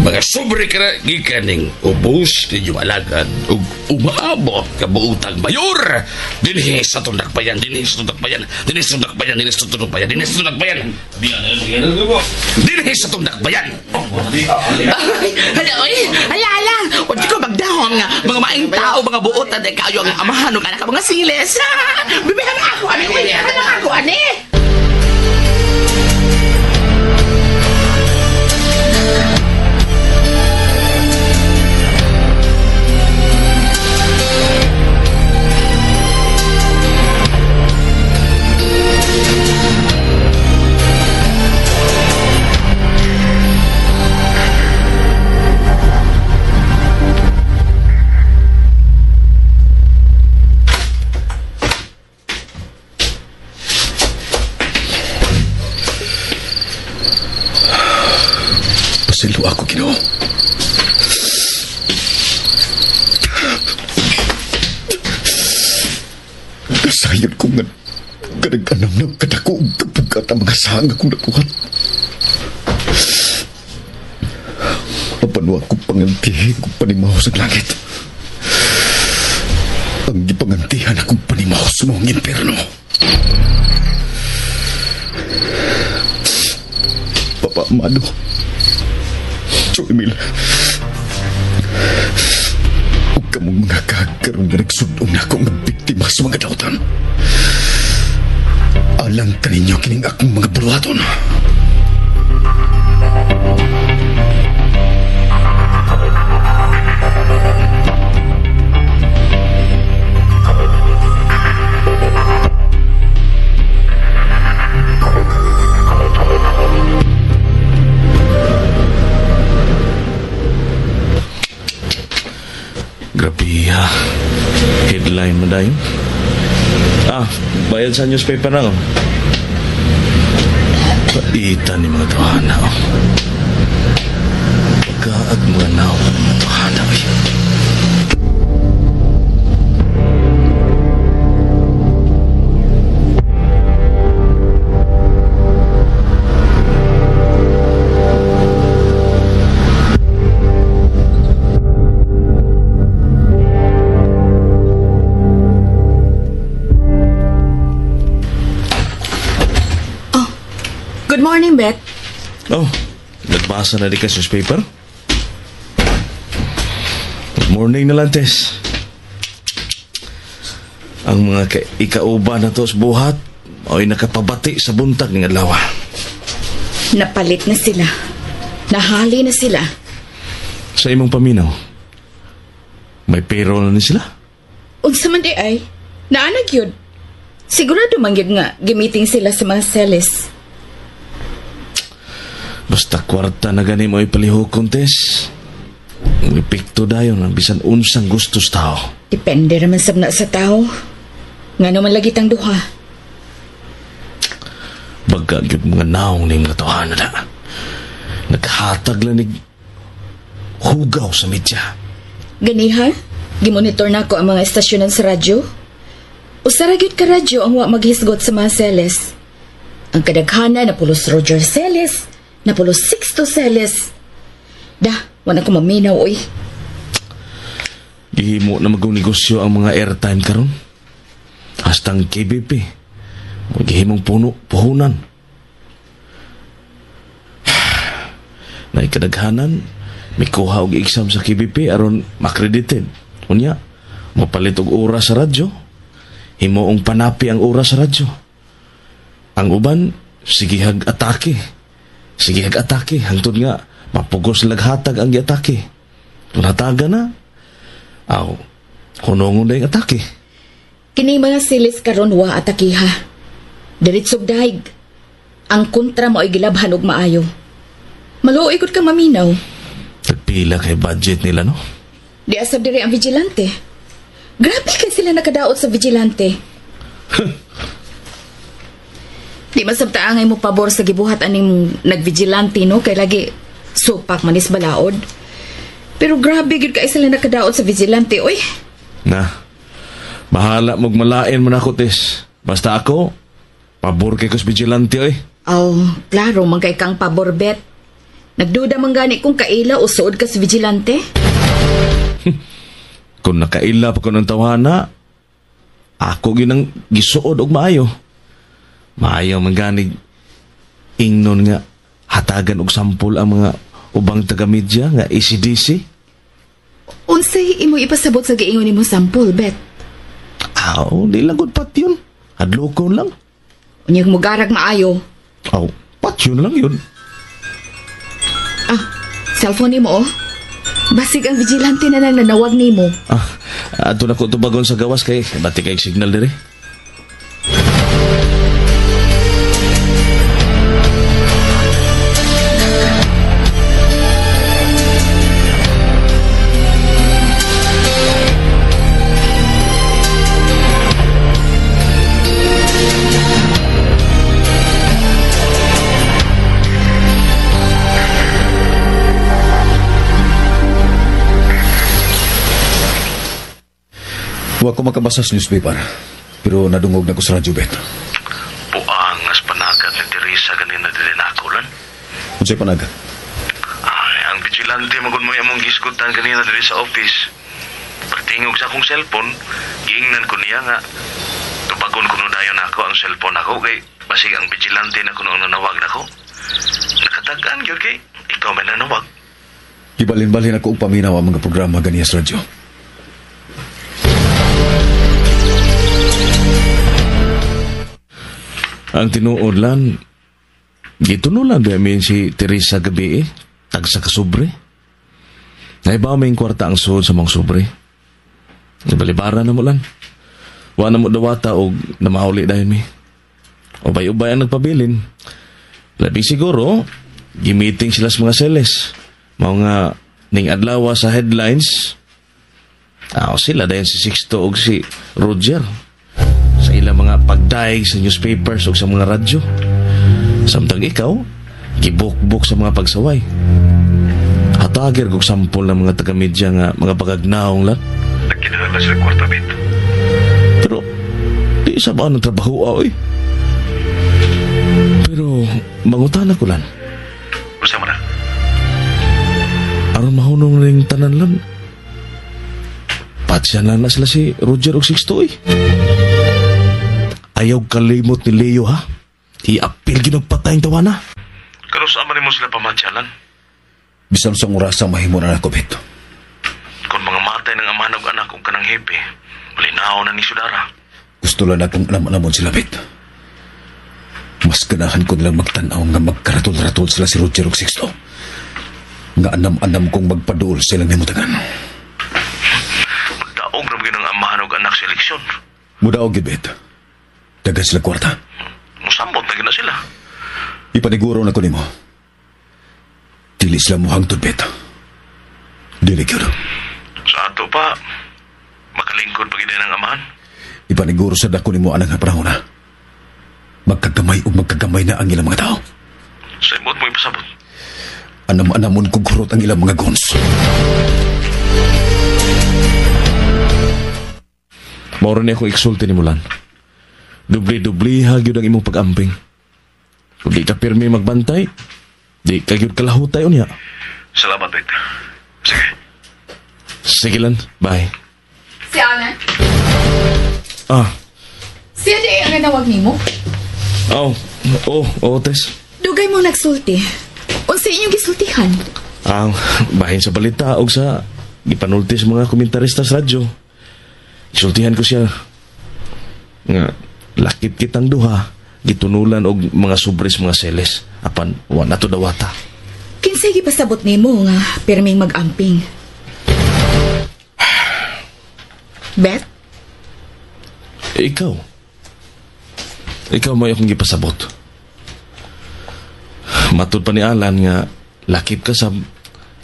Mga sobre ka na gikan ning ubos ninyo alagad ug umaabot kabuutang mayor dinhi sa atong dakbayan, dinhi sa atong dakbayan, dinhi sa atong dakbayan, dinhi sa atong dakbayan, dinhi sa atong dakbayan, dinhi sa atong dakbayan. Ay, ay, ala, ala. Huwag ko magdahon nga. Mga maing tao, mga buot, at kayo ang amahan ng anak, mga siles. Bibihan ako, ani, uy. Anak ako, ani. Pasilo ako, Ginoo. Kasayon ko nga kanag-anam ng kadako og kapugat ang mga sahang akong nakuhat. Apan wa ko pangantihin kong panimaho sa langit. Ang gipangantihan akong panimaho sa mga impierno. Papa Amado, Joe Emil, huwag ka mong mga kagkarong nga nagsudong na ako nga biktima sa mga dautan. Alang kaninyo kining akong mga buluhaton. Grabe ha. Headline mo dahil. Ah, bayad sa newspaper na oh. Paita ni mga tawhana oh. Pagkaag mga naw ng mga tawhana ay. Good morning, Beth. Oh, nagbasa na di ka sa newspaper? Morning na lang, Tess. Ang mga ikauba na to sa buhat ay nakapabati sa buntag ng adlaw. Napalit na sila. Nahali na sila. Sa imong paminaw, may payroll na ni sila? Unsa man di ay, naanag yun. Sigurado man yun nga, gimiting sila sa mga seles. Basta kwarta na gani mo ipalihokon, Tess. Ang epekto dayon ang bisan unsang gustos tao. Depende raman sab na sa tao. Nga naman lagi tang duha. Baga gyud mga naong ning mga tawhana na. Naghatag lang nig hugaw sa media. Ganiha, gimonitor na ko ang mga estasyonan sa radyo. Usa ra gyud ka radyo ang wa maghisgot sa mga seles. Ang kadaghana na pulos Roger Celes, na pulos Sixto Celes. Da, wala ko maminaw, oy. Gihimo na magong negosyo ang mga airtime karon. Hastang KBP. Gihimong puno, puhunan. Naikadaghanan, may kuha og exam sa KBP aron makredited. Unya, mapalit og oras sa radyo. Himoong panapi ang oras sa radyo. Ang uban, sigihag atake. Sigihag atake, hangtod nga, mapugos laghatag ang giatake. Kung hataga na, aw, hunongon na yung atake. Kini mga silis karon wa atakiha. Diritsog daig. Ang kontra mo ay gilabhan og maayo. Maluoy gud ka maminaw. Nagpila kay budget nila, no? Di asab diri ang vigilante. Grabe kay sila nakadaot sa vigilante. Di masabtaangay mo pabor sa gibuhat aning nagvigilante, no? Kay lagi supak manis balaod. Pero grabe gyud kay sila nakadaot sa vigilante, oy. Na, bahala magmalain mo na ako, Tess. Basta ako, pabor kay kos vigilante, oy. Aw, klaro man kay kang pabor, bet. Nagduda man gani kung kaila o suod ka sa vigilante. Kung nakaila pa ko ng tawhana, ako gyud ang gisuod og maayo. Maayo man ganig ingnon nga hatagan og sampol ang mga ubang taga-media nga ACDC. Unsay imo ipasabot sa giingon nimo sampol, bet? Aw, di lang gud pat yun. Hadlokon lang. Unyag mugarag maayo. Aw, pat yun lang yun. Ah, cellphone nimo oh. Basig ang vigilante na nang nanawag nimo. Ah, ato na ko tubagon sa gawas kay bati kay signal diri. Wa ko makabasa sa newspaper, pero nadungog na ko sa radyo, Bet. Buang as panagat ni Teresa ganina dili na ako lan. Unsay panagat? Ay, ang vigilante magun mo among gisgutan ganina diri sa office. Pagtingog sa akong cellphone, giingnan ko niya nga tubagon kuno dayon ako ang cellphone ako kay basig ang vigilante na kuno ang nanawag nako. Nakatagaan gyud kay ikaw may nanawag. Gibalin-balin ako og paminaw ang mga programa ganiya sa radyo. Ang tinuod lan, gitunulan ba amin si Teresa gabi eh, tagsa ka sobre. Naiba may kwarta ang suod sa mga sobre. Nabalibara na mo lan. Wa na mo dawata o namauli dahil mi. Ubay-ubay ang nagpabilin. Labi siguro, gimiting sila sa mga seles. Mao nga ning adlaw sa headlines, sila dahil si Sixto o si Roger. Sa ilang mga pagdaig sa newspapers o sa mga radyo. Samtang ikaw, gibukbuk sa mga pagsaway. Hatagir kog sampol ng mga taga-media nga mga pagagnaong lang. Nagkinahanglan sila kwarta, Bet. Pero, di sa ba ng trabaho, oy? Pero, mangutana ko lang. Unsa man na? Aron mahunong ring tanan lang. Patsyan lang na sila si Roger og Sixto, oy. Ayaw kalimot ni Leo, ha? I-apil ginagpatayng tawana. Karos ama nimo sila pamansyalan? Bisan sa orasa mahimo na nako, Beto. Kung mga ang hepe. Malinaw na ni Sudara. Gusto lang natong alam-alamon sila, Bet. Mas ganahan ko nilang magtanaw nga magkaratol-ratol sila si Roger og Sixto. Nga anam-anam kong magpaduol silang nimutagan. Daog na ang amahan og anak sa eleksyon. Mudaog gyud, Bet. Dagan sila kwarta. Musambot na gina sila. Ipaniguro na ko nimo. Dili sila muhangtod, Bet. Dili gyud. Sa ato pa, makalingkod pa gid ang amahan. Ipaniguro sa dako nimo anang panahon na. Magkagamay o magkagamay na ang ilang mga tao. Sa imot mo ipasabot. Anam-anamon kong kurot ang ilang mga guns. Mauro niya akong iksulti ni Mulan. Dubli-dubli ha gyud ang imong pag-amping. Kung di ka pirmi magbantay, di ka gyud kalahutay unya. Salamat, Bet. Sige. Sige lang, bye. Si Alan? Ah. Siya di ang nanawag nimo? Oh, oh, Tess. Dugay mo nagsulti. Unsa inyong gisultihan? Ang bahin sa balita og sa gipanulti sa mga komentarista sa radyo. Isultihan ko siya nga lakip kitang duha gitunulan og mga sobres mga seles apan wa na to dawata. Kinsay gipasabot nimo nga pirming mag-amping? Bet? Ikaw. Ikaw may akong gipasabot. Matud pa ni Alan nga lakip ka sa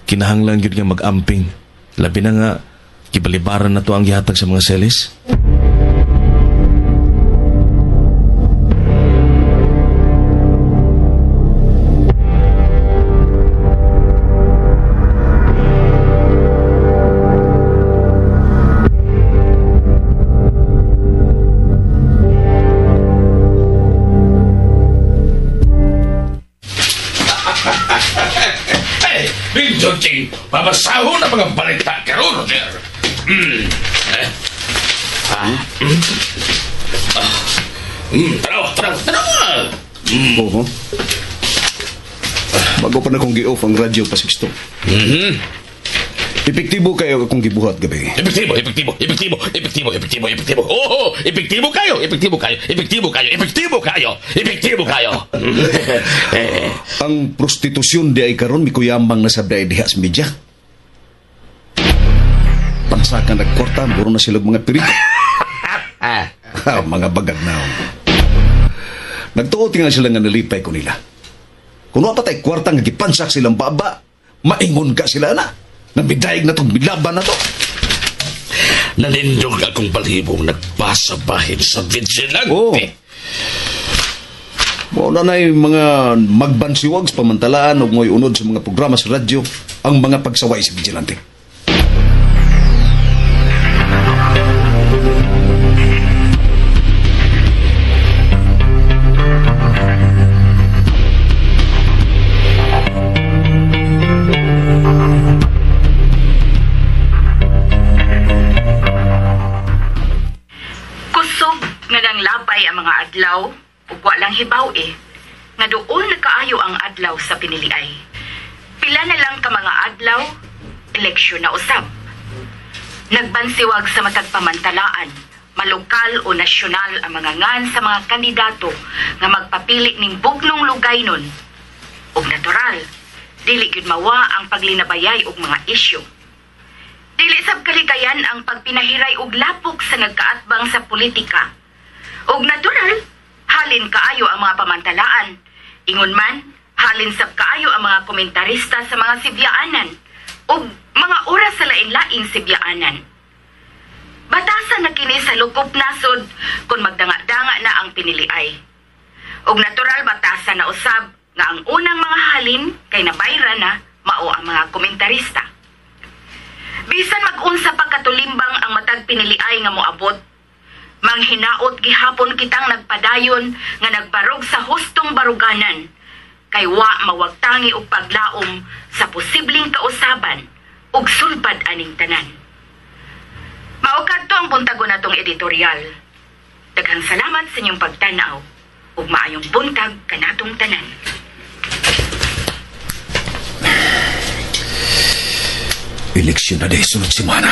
kinahanglan gyud nga mag-amping. Labi na nga gibalibaran na to ang gihatag sa mga seles. Babasahon na mga balita karon, Roger. Tanaw, tanaw. Oo. Bago pa na kong gi-off ang radyo pa, Sixto. Epektibo kayo akong gibuhat gabi. Epektibo. Oo, epektibo kayo. Ang prostitusyon di ay karon mikuyamang na sabday diha sa media. Pansakan nagkwarta, buro na sila mga pirito. Mga bagag na. Nagtuo tingal sila nga nalipay ko nila. Kung wa pa tay kwarta nga gipansak silang baba, maingon ka sila na. Namidaig na itong milaban na to. Nanindog akong balhibong nagbasa bahin sa vigilante. Oh. Mao na na'y mga magbansiwag sa pamantalaan o ngoy unod sa mga programa sa radyo ang mga pagsaway sa vigilante. Adlaw ug walang hibaw nga doon nakaayo ang adlaw sa piniliay. Pila na lang ka mga adlaw, eleksyon na usab. Nagbansiwag sa matag pamantalaan, malokal o nasyonal ang mga ngan sa mga kandidato nga magpapili ning bugnong lugay nun. Ug natural, dili gyud mawa ang paglinabayay og mga isyu. Dili sab kaligayan ang pagpinahiray og lapok sa nagkaatbang sa politika. Og natural, halin kaayo ang mga pamantalaan. Ingon man, halin sab kaayo ang mga komentarista sa mga sibyaanan ug mga oras sa lain-laing sibyaanan. Batasan na kini sa lukop nasod kung magdanga-danga na ang piniliay. Og natural batasan na usab nga ang unang mga halin kay nabayra na mao ang mga komentarista. Bisan mag-unsa pa katulimbang ang matag piniliay nga moabot, manghinaot gihapon kitang nagpadayon nga nagbarog sa hustong baruganan kay wa mawagtangi og paglaom sa posibleng kausaban ug sulbad aning tanan. Mao kadto ang buntagon natong editorial. Daghang salamat sa inyong pagtan-aw ug maayong buntag kanatong tanan. Eleksyon na dahil sunod semana.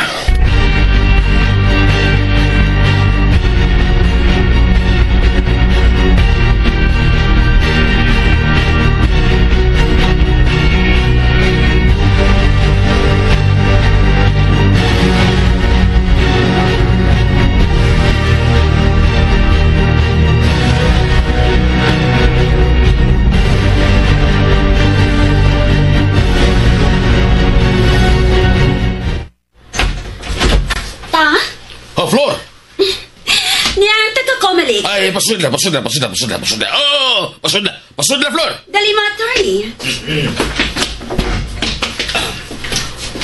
Ay, pasudla. Oh, pasudla, Flor. Dali mga attorney.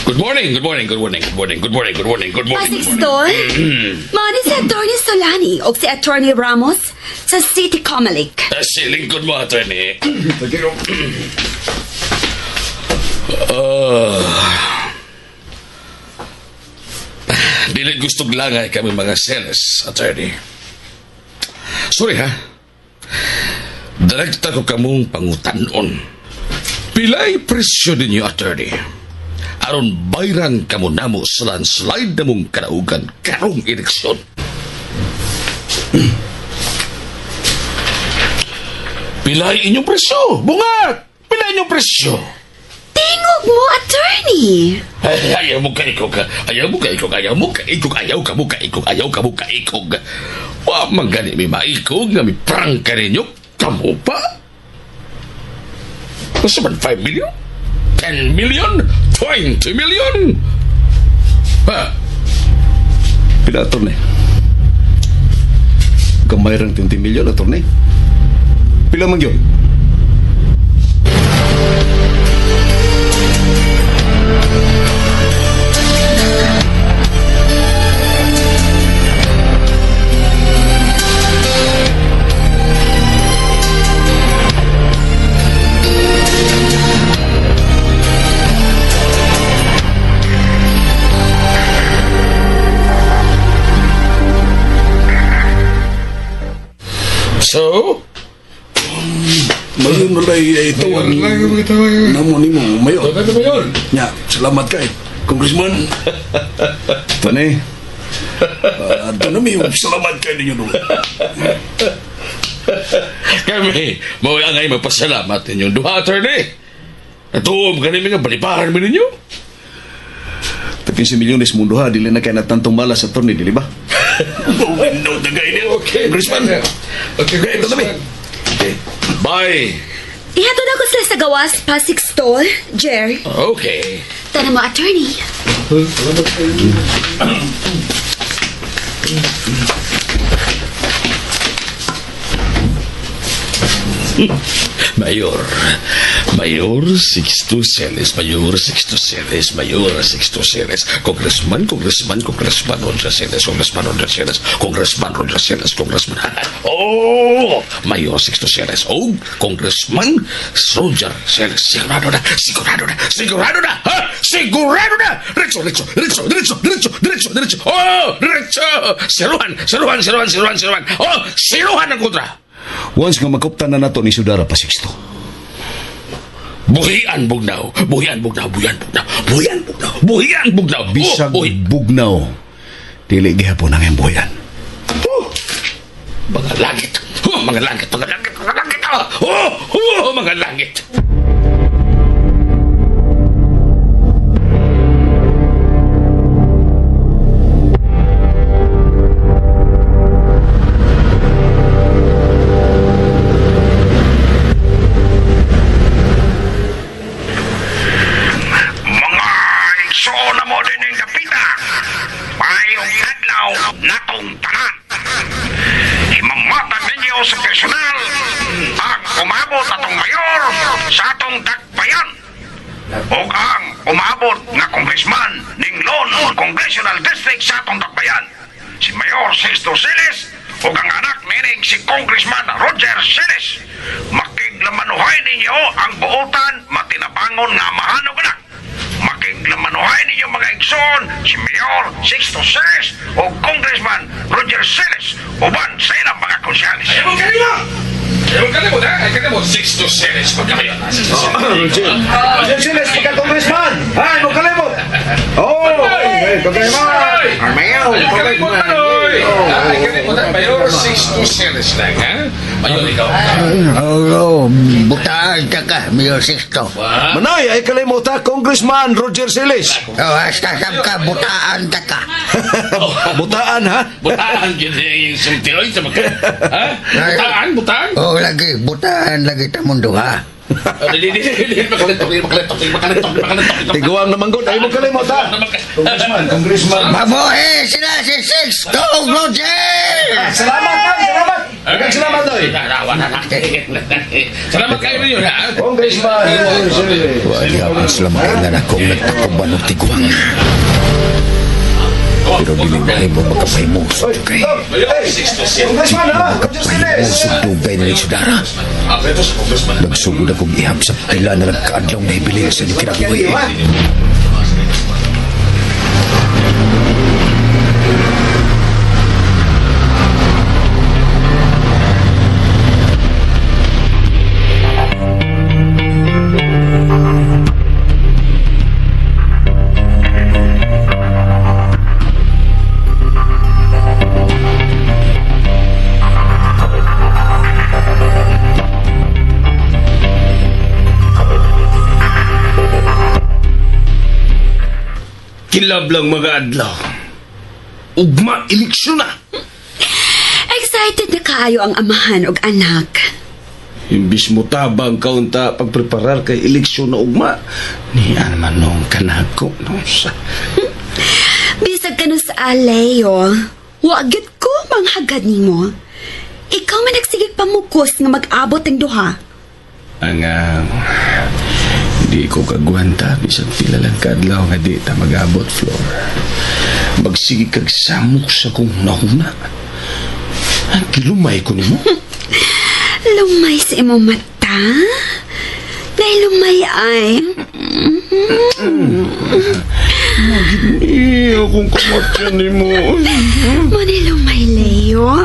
Good morning. Pasixton, mao ni si Attorney Solani o si Attorney Ramos sa City Comelec. Si lingkod mo, attorney. Dili gustong langay kami mga seles, attorney. Sorry ha. Direkta ko kamong pangutanon. Pilay presyo ninyo, attorney? Aron bayran kamo namo sa landslide namong kanaugan karong eleksyon. Pilay inyong presyo! Bungat! Pilay inyong presyo! Tingog mo, attorney! Ay, ayaw mo kaikog. Ayaw ka mo kaikog. Wa man gani may maikog nga may prangka ninyo. Kamo pa? Basta man 5 million? 10 million? 20 million? Ha? Pila, attorney? Gamay rang 20 million, attorney? Pila man yun? So? Mayon na lang ito ang namo ni mo, Mayor. Nya, salamat kay Congressman. Tani. Tanami, salamat kay ninyo doon. Kami, mawala ngay magpasalamat ninyong duha, attorney. Natuom ka namin nga balibaran mo ninyo. Tapin si milyones mundo ha, dili na kayo natantong malas, attorney, dili ba? No, tagay niyo. Okay, Congressman. Okay, Congressman. Okay. Bye. Ihatod ako sila sa gawas, Pasig Stall, Jer. Okay. Tara mo, attorney. Mayor Sixto Celes, Mayor Sixto Celes, Mayor Sixto Celes, Congressman, Congressman, Congressman Roger Celes, Congressman Roger Celes, Congressman Roger Celes, Congressman. Oh, Mayor Sixto Celes, oh, Congressman Roger Celes. Sigurado na, sigurado na, sigurado na, ha? Sigurado na! Diretso, diretso, diretso, diretso, diretso, diretso, diretso. Oh, diretso! Siruhan, siruhan, siruhan, siruhan, siruhan. Oh, siruhan ang kontra. Once nga magkuptan na nato ni Sudara pa Sixto. Buhian bugnaw, buhian bugnaw, buhian bugnaw, buhian bugnaw, buhian bugnaw. Bisag oh, bugnaw. Dili gihapon ang iyang buhian. Oh, mga langit, oh, mga langit, mga langit, mga langit. Oh, oh, mga langit. Sa personal ang umabot atong mayor sa atong dakbayan o ang umabot nga congressman ning Lone Congressional District sa atong dakbayan, si Mayor Sixto Celes o ang anak nining si Congressman Roger Celes. Makiglamanuhay ninyo ang buotan matinabangon nga mahanog anak. Makiglamanuhay ninyo mga igsoon si Mayor Sixto Celes o Congressman Roger Celes uban sa ilang mga konsyales. Ayaw mong kanimo! Ayaw mong kanimo, ha? Ayaw kanimo, Sixto Celes pagkakayon. Roger! Roger Celes, pagka-congressman! Ay, mong kalimot! Oh! Congressman! Mayor! Ayaw kalimot na, oy! Ayaw kalimot na, Mayor Sixto Celes lang, ha? Mayor, ikaw. Oo, butaan ka ka, Mayor Sixto. Manoy, ay kalimot ha, Congressman Roger Celes. Oh, hasta sab ka, butaan ka ka. Butaan, ha? Butaan, gini yung sulti, oy, sa mga... Ha? Butaan, butaan? Oo, lagi, butaan lagi ta mundo, ha? Di makalitok, di makalitok, di makalitok, di makalitok. Tiguang naman gud, ay mo kalimot ha. Congressman, Congressman. Mabuhi sila si Sixto Roger! Salamat, ma'am, salamat. Daghang salamat oy. Salamat kayo ninyo ha. Congressman. Wa gyapon sila makaingan akong nagtakuban og tiguang. Pero dili mahimo magkapahimo sa dugay. Congressman ha. Magkapahimo sa dugay na ni Sudara. Nagsugod akong ihap sa pila na nagkaadlaw na hibilin sa inyong kinabuhi. Kilab lang mga adlaw. Ugma eleksyon na. Excited na kaayo ang amahan og anak. Imbis mo tabang kaunta pagpreparar kay eleksyon na ugma. Niyan man nung kanako no sa. Bisag ka sa Aleo, wa gyud ko manghagad nimo. Ikaw man nagsigig pamukos nga mag-abot ang duha. Ang di ko kagwanta bisan pila lang kaadlaw nga di ta mag-abot, Flor. Magsige kag samok sa kong nahuna. Ang kilumay ko nimo. Lumay sa imong mata? Dahil lumay ay... Magini akong kamatyan nimo. Muna lumay, Leo.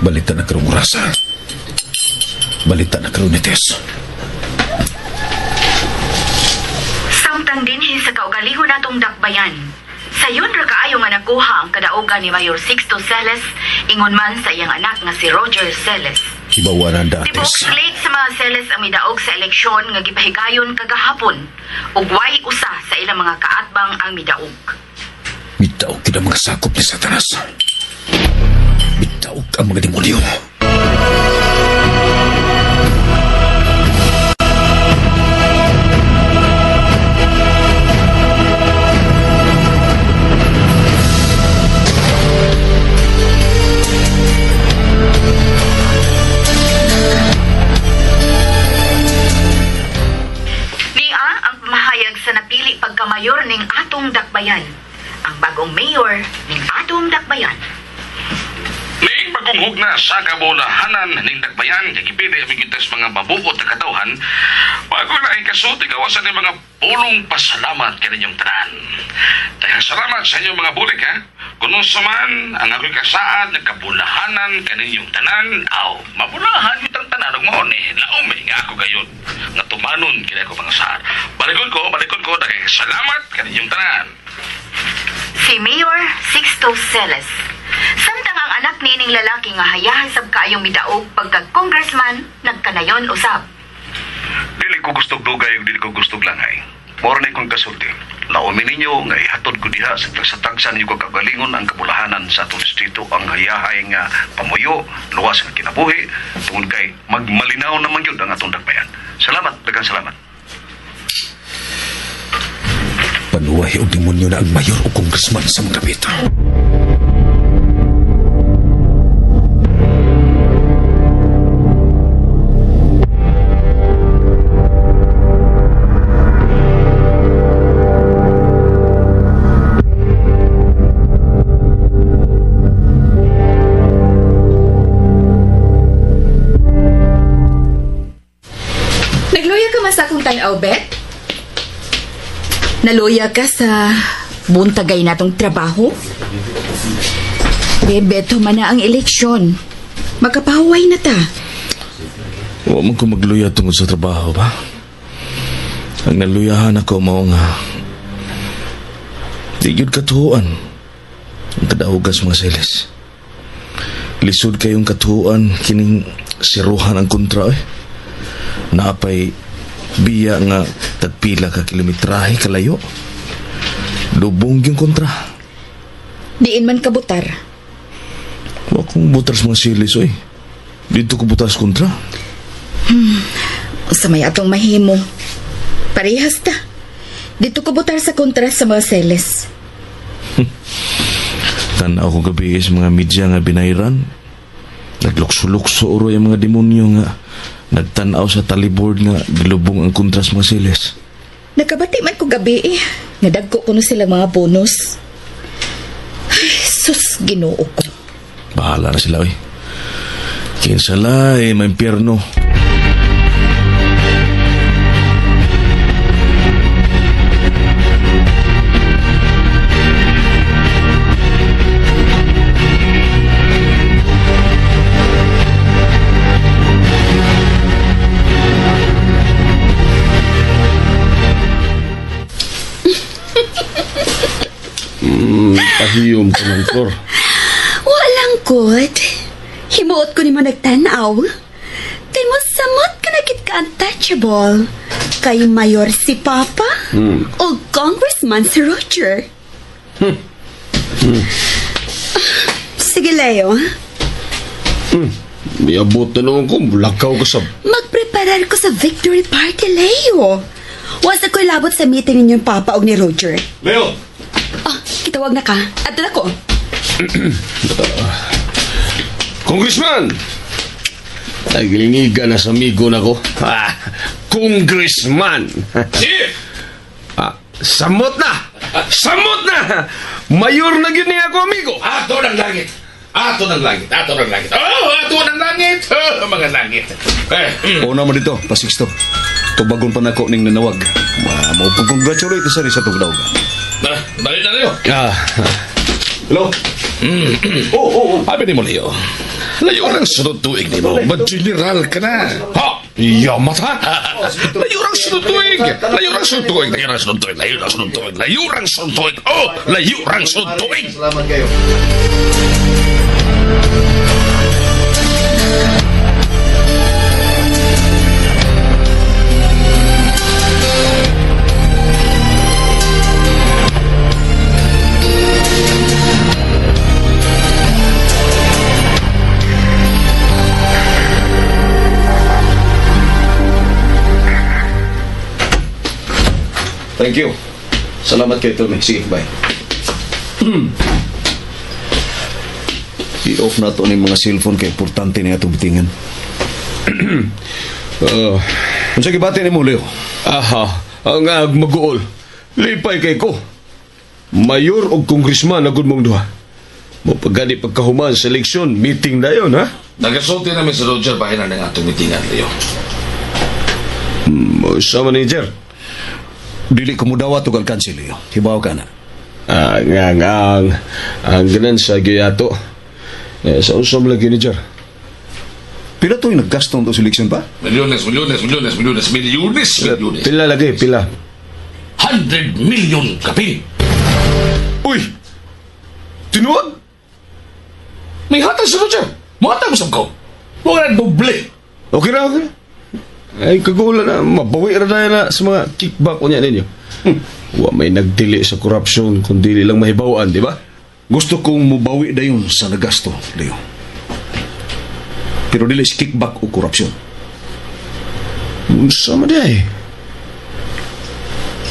Balita na karong orasa. Balita na karon ni Tess. Samtang dinhi sa kaugalingon natong dakbayan. Sayon ra kaayo nga nakuha ang kadaugan ni Mayor Sixto Celes ingon man sa iyang anak nga si Roger Celes. Hibawanan da, Tibuok Tess. slate sa mga Celes ang midaog sa eleksyon nga gipahigayon kagahapon ug way usa sa ilang mga kaatbang ang midaog. Midaog kid ang mga sakop ni Satanas. Midaog ang mga demonyo. Nia ang pamahayag sa napili pagkamayor ning atong dakbayan. Ang bagong mayor ning atong dakbayan. Ning bagong hugna sa kabulahanan ning dakbayan kay gipili ang gitas mga mabuot na katawhan. Bago na ay kasulti gawasan ning mga pulong pasalamat kaninyong tanan. Daghang salamat sa inyong mga bulig ha. Kuno sa man ang ako'y kasaad ng kabulahanan kaninyong tanan, aw mabulahan gyud ang tanan ug mao ni laom nga ako gayon nga tumanon kini ako mga saad. Balikon ko daghang salamat kaninyong tanan. Si Mayor Sixto Celes. Samtang ang anak niining lalaki nga hayahay sab kaayong midaog pagka-congressman nagkanayon usab. Dili ko gustog dugay ug dili ko gustog langay. Mao ra kong kasulti. Laomi ninyo nga ihatod ko diha sa tagsa-tagsa ninyo kagalingon ang kabulahanan sa atong distrito ang hayahay nga pamuyo, luwas nga kinabuhi tungod kay magmalinaw naman gyud ang atong dakbayan. Salamat, daghang salamat. Panuwahi og demonyo na ang mayor o congressman sa mga dapita. Nagluya ka man sa akong tanaw, Bet? Naluya ka sa buntagay natong trabaho? Bebe, man na ang eleksyon. Magkapahuway na ta. Wa man ko magluya tungod sa trabaho ba? Ang naluyahan ako mao nga di gyud katuoan ang kadaugas mga seles. Lisod kayong katuoan kining siruhan ang kontra eh. Naapay biya nga tagpila ka kilometrahe kalayo. Lubong yung kontra. Diin man kabutar. Wa kong butar sa mga silis oy. Dito ko butar sa kontra. Usa may atong mahimo. Parehas ta. Dito ko butar sa kontra sa mga seles. Tanaw ko gabi sa mga media nga binayran. Naglukso-lukso uro yung mga demonyo nga nagtanaw sa talibord nga gilubong ang kontra sa mga silis. Nakabati man ko gabi eh. Nadagko ko na sila mga bonus. Ay, sus, Ginoo ko. Bahala na sila oy. Kinsa la eh, may impyerno. Pahiyom ka man, Flor. Walang good. Himuot ko ni mo nagtanaw. Kay mo samot ka na gid ka untouchable. Kay mayor si Papa o congressman si Roger. Sige, Leo. Miabot na noon ko, lakaw ka sa... Magpreparar ko sa victory party, Leo. Wasa ko'y labot sa meeting ninyong Papa og ni Roger. Leo! Ah, kitawag na ka. Ato na ko. Congressman! Naglingigan na sa amigo na ko. Ah, Congressman! Ah, samot na! Samot na! Mayor na gyud niya ako, amigo! Ato ng langit! Ato ng langit! Ato ng langit! Oh, ato ng langit! Oh, mga langit! Eh, Una man dito, pasixto. Tubagon pa nako ning nanawag. Mo pag-congratulate sa sa tugdaw. Dali na, Leo. Ah, Hello? Oh. Abi ni mo, Leo. Layo lang sunod tuig ni mo. Mag-general ka na. Ha? Yamat ha? Layo lang sunod tuig. Layo lang sunod tuig. Layo lang sunod tuig. Layo lang sunod tuig. Layo lang sunod tuig. Oh, layo lang sunod tuig. Salamat kayo. Thank you. Salamat kay Tommy. Sige, bye. I-off na to ni mga cellphone kay importante na itong bitingan. Unsa gibati nimo, Leo? Aha, ang maguol. Lipay kay ko. Mayor og congressman na gud mong duha. Mo pagani pagkahuman sa eleksyon, meeting na yon, ha? Nagasulti namin si Roger bahin na ng atong meetingan, Leo. Sa manager. Dili ko mudawat og alkansi, Leo. Hibaw ka na. Ang ganan sa giyato. Eh, sa usam lagi ni Jer. Pila to'y naggasto sa eleksyon pa? Milyones, milyones, milyones, milyones, milyones, milyones. Pila lagi, pila. 100 million kapin. Uy! Tinuod? May hatag si Roger. Muhatag mo sa ko. Huwag na doble. Okay na, okay na. Ay, kagula na. Mabawi ra na sa mga kickback ko niya ninyo. Wa may nagdili sa korupsyon kung dili lang mahibawaan, di ba? Gusto kong mubawi dayon sa nagasto, Leo. Pero dili sa kickback o korupsyon. Unsa man di?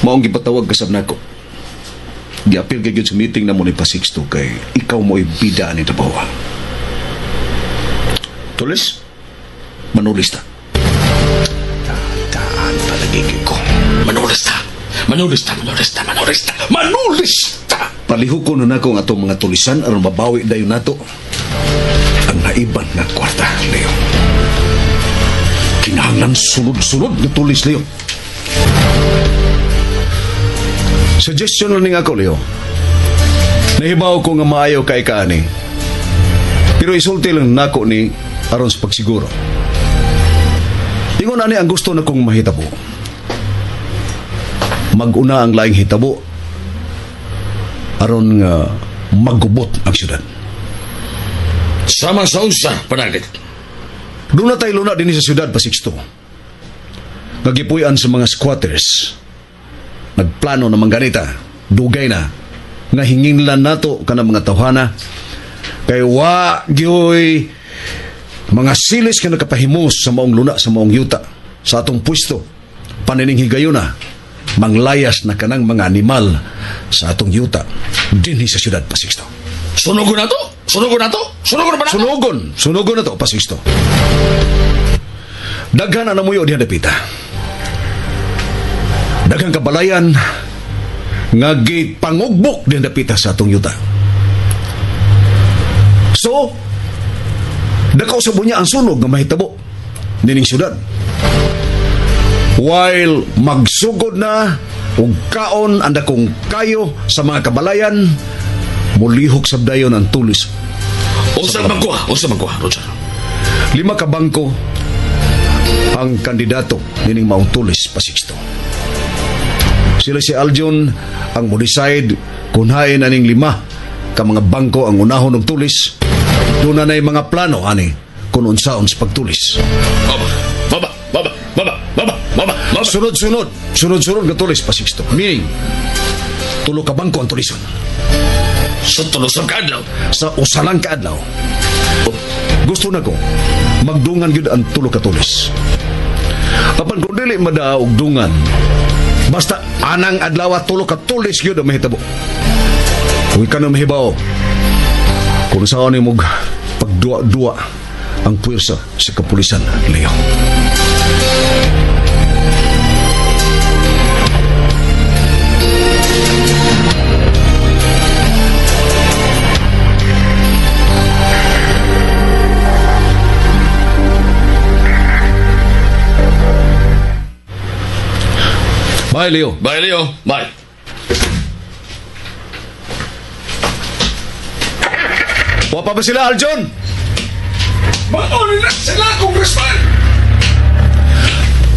Maong gipatawag kasab nako. Giapil kay gyud sa meeting na mo ni Pasixto kay ikaw mo'y bida ni trabaho. Tulis? Manulis ta. Daan palagi ko. Manulis ta. Manulis ta, manulis ta, manulis ta, manulis ta. Palihukon na nako ang atong mga tulisan aron mabawi dayon nato ang naiban nga kwarta, Leo. Kinahanglan sunod-sunod nga tulis, Leo. Suggestion lang ning ako, Leo. Nahibaw ko nga maayo kay kaani. Pero isulti lang nako ni aron sa pagsiguro. Ingon ani ang gusto na kong mahitabo. Maguna ang laing hitabo aron nga maggubot ang syudad. Sama sa unsa, panagit. Doon na tayo luna din sa syudad pa Sixto. Nagipuy-an sa mga squatters. Nagplano na mangganita, dugay na nga hinginglan nato kanang mga tawhana kay wa gyoy mga silis nga nakapahimos sa maong luna sa maong yuta sa atong pwesto panining higayuna manglayas na kanang mga animal sa atong yuta dinhi sa syudad pa Sixto. Sunugon na to? Sunugon na to? Sunugon na ba na to? Sunugon na to pa Sixto. Daghan ang namuyo diha dapita. Daghang kabalayan nga gipangugbok diha dapita sa atong yuta. So, dako sa bunya ang sunog nga mahitabo nining syudad. While magsugod na og kaon ang dakong kayo sa mga kabalayan, mulihok sabdayon ang tulis. Unsa man kuha? Unsa man kuha, Roger? 5 ka bangko ang kandidato nining maong tulis pa Sixto. Sila si Aljon ang mo-decide kung hain aning 5 ka mga bangko ang unahon og tulis. Doon na na'y mga plano ani kung unsaon sa pagtulis. Baba, baba, baba, baba, baba, baba, baba. Sunod-sunod nga tulis pa Sixto. Meaning, tulo ka bangko ang tulison. Sa tulo sa kaadlaw? Sa usalang kaadlaw. Oh, gusto na ko magdungan gyud ang tulo ka tulis. Apan kung dili madaa og dungan, basta anang adlaw tulo ka tulis gyud ang mahitabo. Kung ikaw na mahibaw, kung saan mo pagduwa-duwa ang puwersa sa kapulisan, Leo. Bye, Leo. Bye, Leo. Bye. Wa pa ba sila, Aljon? Mauna na sila, Congressman!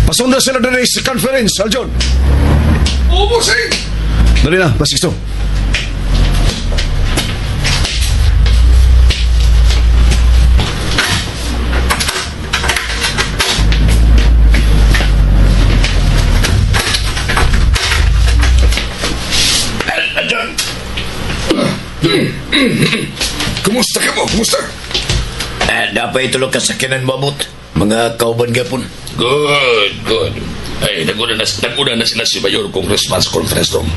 Pasunda sila diri sa conference, Aljon. Oo, bossing! Dali na, Pasixto. Aljon! Kumusta ka mo? Kumusta? Dapat itulog ka sa kinan mo, abot. Mga kauban gapon. Good, good. Ay, naguna na sila si Mayor Congressman sa conference room.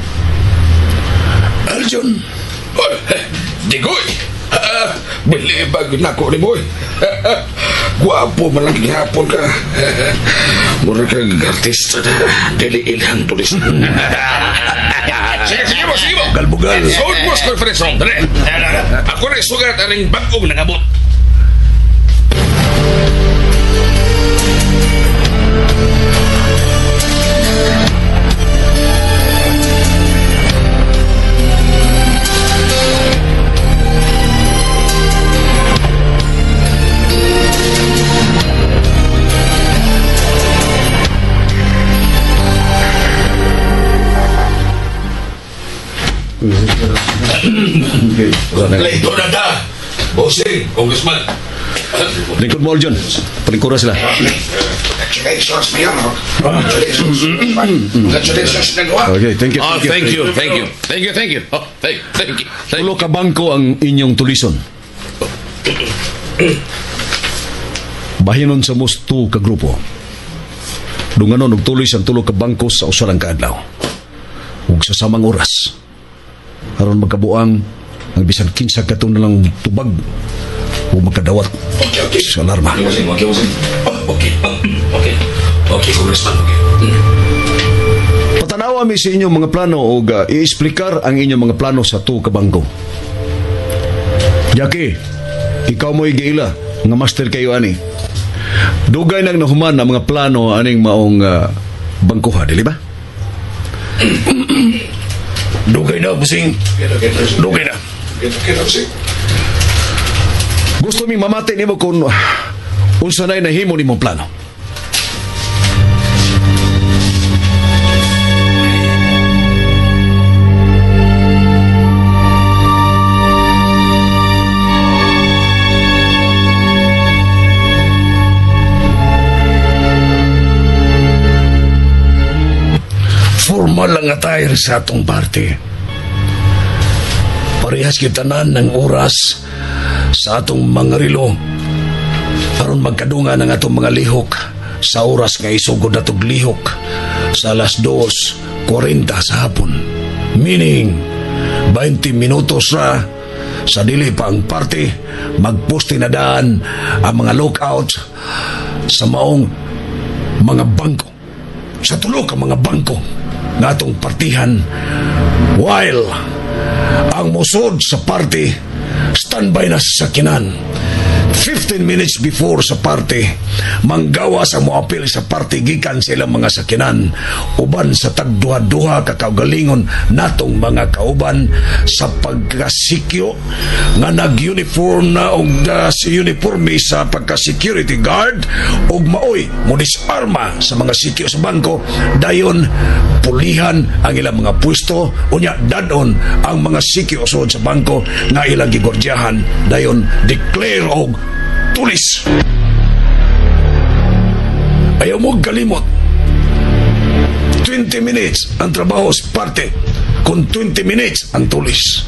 Aljon! Oh, Digoy! Bilibag na ko ni Boy. Gwapo man lang gihapon ka. Mura kang artista na dili ilang tulis. Sige, sige mo, sige mo. Galbugal. Sold mo sa conference room. Dali. Ako na isugat aning bag-ong nangabot. Late na ta. Bossing, Congressman. Lingkod mo, Aljon. Palingkura sila. Congratulations, Mayor. Congratulations. Congratulations, nagawa. Okay, thank you. Oh, thank you, thank you. Thank you, thank you. Oh, thank you. Tulo ka bangko ang inyong tulison. Bahinon sa musto ka grupo. Dunganon og tulis ang tulo ka bangko sa usa lang ka adlaw. Ug sa samang oras. Aron magkabuang ang bisan kinsa kato na lang tubag o magkadawat. Okay, okay. Sa alarma. Okay, okay, okay. Okay. Okay, Congressman. Okay. Patanawa mi sa inyong mga plano o i-explicar ang inyong mga plano sa tuo ka bangko. Jackie, ikaw mo'y giila nga master kayo ani. Dugay nang nahuman ang mga plano aning maong bangkoha, dili ba? Dugay na, busing. Dugay na. Gusto ming mamati nimo kung unsa na'y nahimo nimong plano. Formal ang attire sa atong party. Parehas kitanan ng oras sa atong mga relo aron magkadungan ang atong mga lihok sa oras nga isugod natog lihok sa alas 2:40 sa hapon. Meaning, 20 minutos ra sa dili pa ang party, magposte na daan ang mga lookout sa maong mga bangko. Sa tulo ka mga bangko nga atong partihan, while ang musod sa party standby na sa sakinan. 15 minutes before sa party, manggawa sa moapil sa party gikan sa ilang mga sakinan uban sa tagduha-duha ka kaugalingon natong mga kauban sa pagkasikyo nga nag-uniform na og si uniforme sa pagka-security guard og maoy mo disarma sa mga sikyo sa bangko, dayon pulihan ang ilang mga pwesto, unya dadon ang mga sikyo sud sa bangko nga ilang gigordyahan, dayon declare og tulis. Ayaw mo galimot. 20 minutes ang trabaho sa parte, kung 20 minutes ang tulis.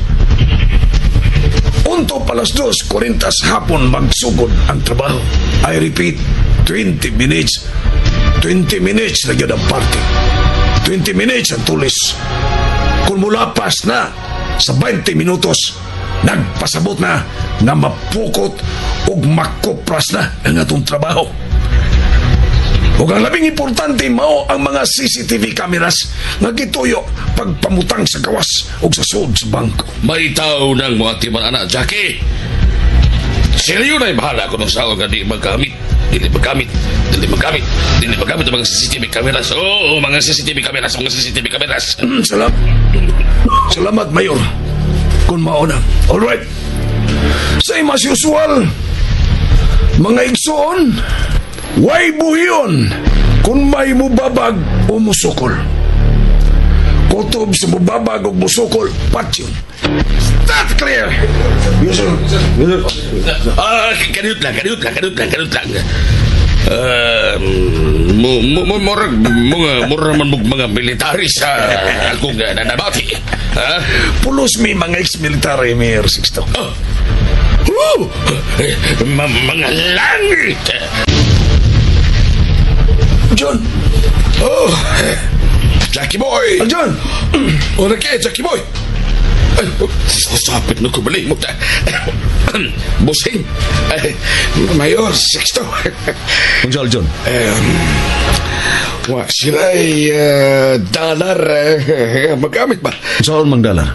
Unto palas 2:40 sa hapon magsugod ang trabaho. I repeat, 20 minutes. 20 minutes na yun ang parte. 20 minutes ang tulis. Kung mulapas na sa 20 minutos, nagpasabot na nga mapukot ug makupras na ang atong trabaho. Ug ang labing importante mao ang mga CCTV cameras nga gituyo pagpamutang sa gawas ug sa sud sa bangko. May tao ng mga timan anak, Jackie. Seryo na bahala ko nung sao nga di maggamit. Dili maggamit, dili maggamit, dili maggamit ang mga CCTV cameras. Oo, mga CCTV cameras, mga CCTV cameras. Salamat. Salamat, Mayor. Kung mauna. Alright. Same as usual, mga igsoon, way buhion kung may mubabag o musukol. Kutob sa mubabag o musukol, patyon. Start clear! Yes, sir. Yes, sir. Kaniyot lang. Mura man mga military sa akong nanabati. Ha? Pulos mi mga ex-military, Mayor Sixto. Oh. Mga langit! John! Oh! Jackie Boy! John! Ora kay Jackie Boy! Ay, sapit na ko balik mo ta. Busing. Mayor Sixto. Unsa John? Wa sila'y dollar magamit ba? Saan mang dollar?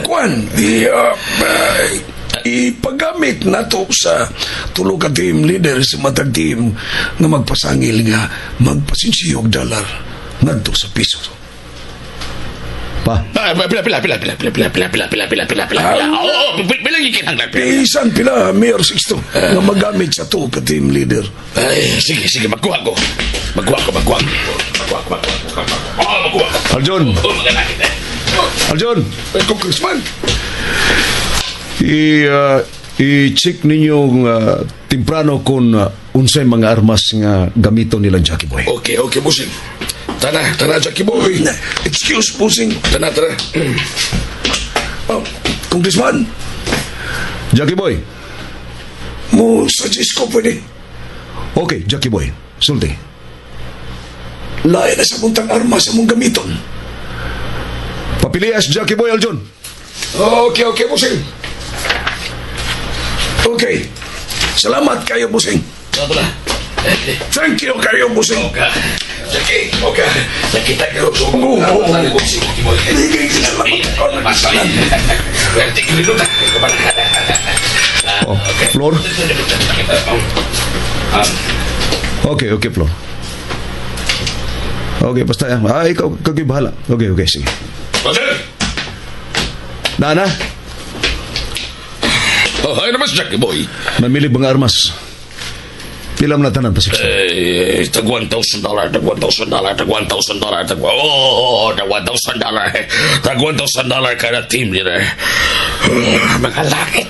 Kuan, ipagamit na to sa tulo ka team leader sa matag team nga magpasangil nga magpasinsiyog dollar ngadto sa piso. Pa. Pila. Oo, pila gikinahanglan. Pisan pila, Mayor Sixto, nga magamit sa tulo ka team leader. Ay, sige, magkuha ko. Magkuha ko. Arjun. Arjun. Congressman. I-check ninyo temprano kung unsay mga armas nga gamiton nilang Jackie Boy. Okay, busing. Tana, Jackie Boy. Excuse, busing. Tana. Oh, Congressman. Jackie Boy. Mo suggest ko pwede. Okay, Jackie Boy. Sulti. Lain na sa muntang armas sa mong gamiton. Papilias, Jackie Boy, Aljon. Okay, busing. Okay. Salamat kayo, busing. Thank you kayo, busing. Okay. Jackie, okay. Nakita ko. Oh, Flor? Okay, Flor. Okay, basta. Ikaw bahala. Okay, sige. Roger! Nana? Oh, ay naman si Jackie Boy. Namili bang armas? Pila mo na tanan pa, Sixto? Tag $1,000, tag $1,000, tag $1,000, tag $1,000, tag $1,000 kada team leader. Mga langit.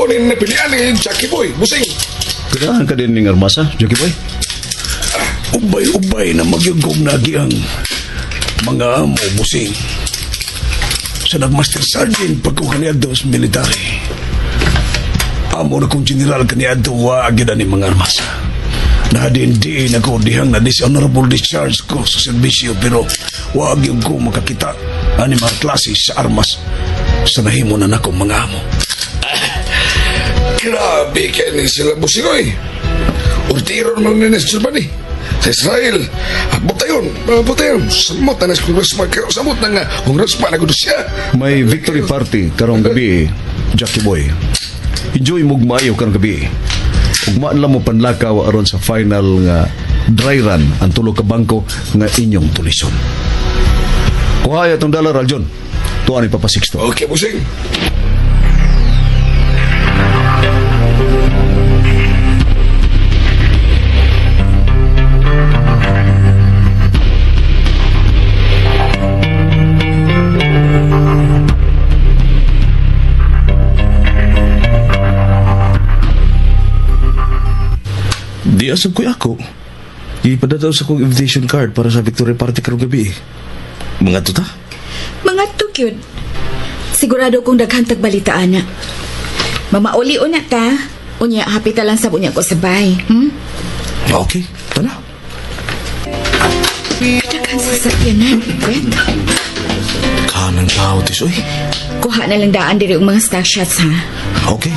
Mao ni napilian ni Jackie Boy, busing. Kailangan ka din ning armasa, Jackie Boy? Ubay-ubay na magyugong nagi ang mga amo, busing. Sa nagmaster sergeant pagko kaniadto sa military. Amo na kong general kaniadto wa agad ni mga armasa. Nadin-diin ako dihang na dishonorable discharge ko sa serbisyo pero wa gyud ko makakita ani mga klase sa armas sa nahimo na nako mga amo. Grabe kaya ni sila busing oy. Urtiro naman ni Nestor Bani. Sa Israel, butayon, butayon. Samot na na congressman, samot na nga congressman na siya. May victory party karong gabi, Jackie Boy. Enjoy mo maayo karong gabi. Ugmaan lang mo panlakaw aron sa final nga dry run ang tulo ka bangko nga inyong tulison. Kuha atong dollar, Aljon. Tuwa ni Papa Sixto. Okay, busing. Di asab ko'y ako. Ipadadaw sa kong invitation card para sa victory party karong gabi. Mga tuta? Mga tukyod. Sigurado kong daghan tagbalita, ana. Mamauli una ta. Unya, happy ta lang sa unya ko sabay. Okay, tara. Kadaghan sa sakyanan, Bet. Kanang tao, tis, uy. Kuha na lang daan diri ang mga stock shots, ha? Okay.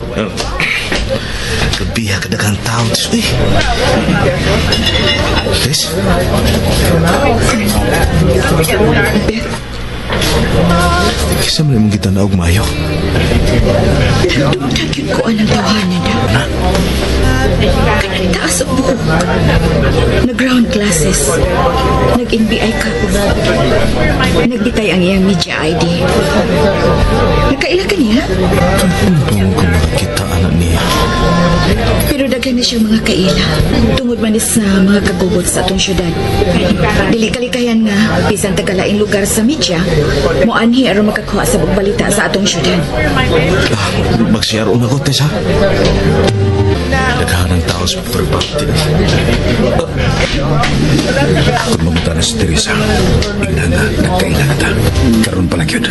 Gabiha kadaghan tao, tis, uy. Tis? Bet. Kisa man imong kita naog mayo. Nagdugtag yun ko anang tawanan na. Kanang taas ang buhok. Nag-ground glasses. Nag-NBI ka. Nagbitay ang iyang media ID. Nagkaila ka niya? Kung ko makakita anak niya. Pero daghan na siyang mga kaila. Tungod man is sa mga kagubot sa atong syudad. Dili kalikayan nga, bisan tagalaing lugar sa media, moanhi aron makakuha sa balita sa atong syudad. Mag-CRO na ko, Tess, ha? Naghanang tao sa Victory Party. Kung mamunta na si Teresa, igna nga, nagkaila na ta. Karoon pa lang yun.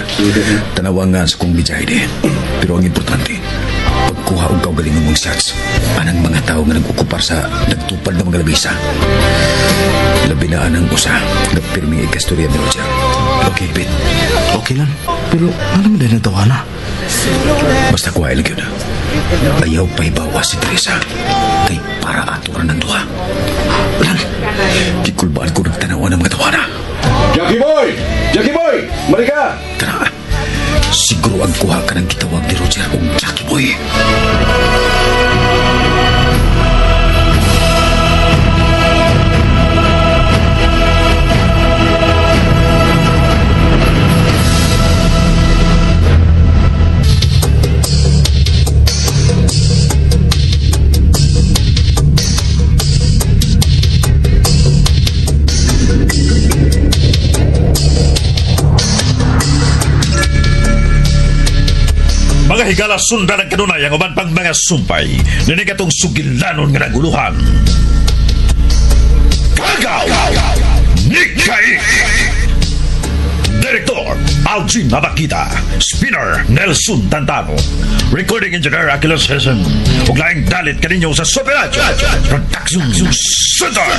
Tanawa nga sa kong bijay di. Pero ang importante, pagkuha og kaugalingon mong shots, anang mga tao nga nag-ukupar sa nagtupad ng mga labisa. Labi na anang usa, nga pirming ikastorya ni Roger. Okay, Pete. Okay lang. Pero ano mo din ang tawana? Basta kuha ilang yun. Ayaw pa'y bawa si Teresa. Kay para ato ra ng duha. Lan, gikulbaan ko nagtanawa ng mga tawana. Jackie Boy! Jackie Boy! Marika! Tara, siguro ang kuha ka ng gitawag ni Roger og Jackie Boy. Mga higala sundan ang kanunay ang uban pang mga sumpay. Ninig atong sugilanon nga naguluhan. Kagaw! Nikai! Director Algin Nabakita. Spinner Nelson Tantano. Recording Engineer Achilles Hessen. Ug laing dalit kaninyo sa Super Radio Production Center.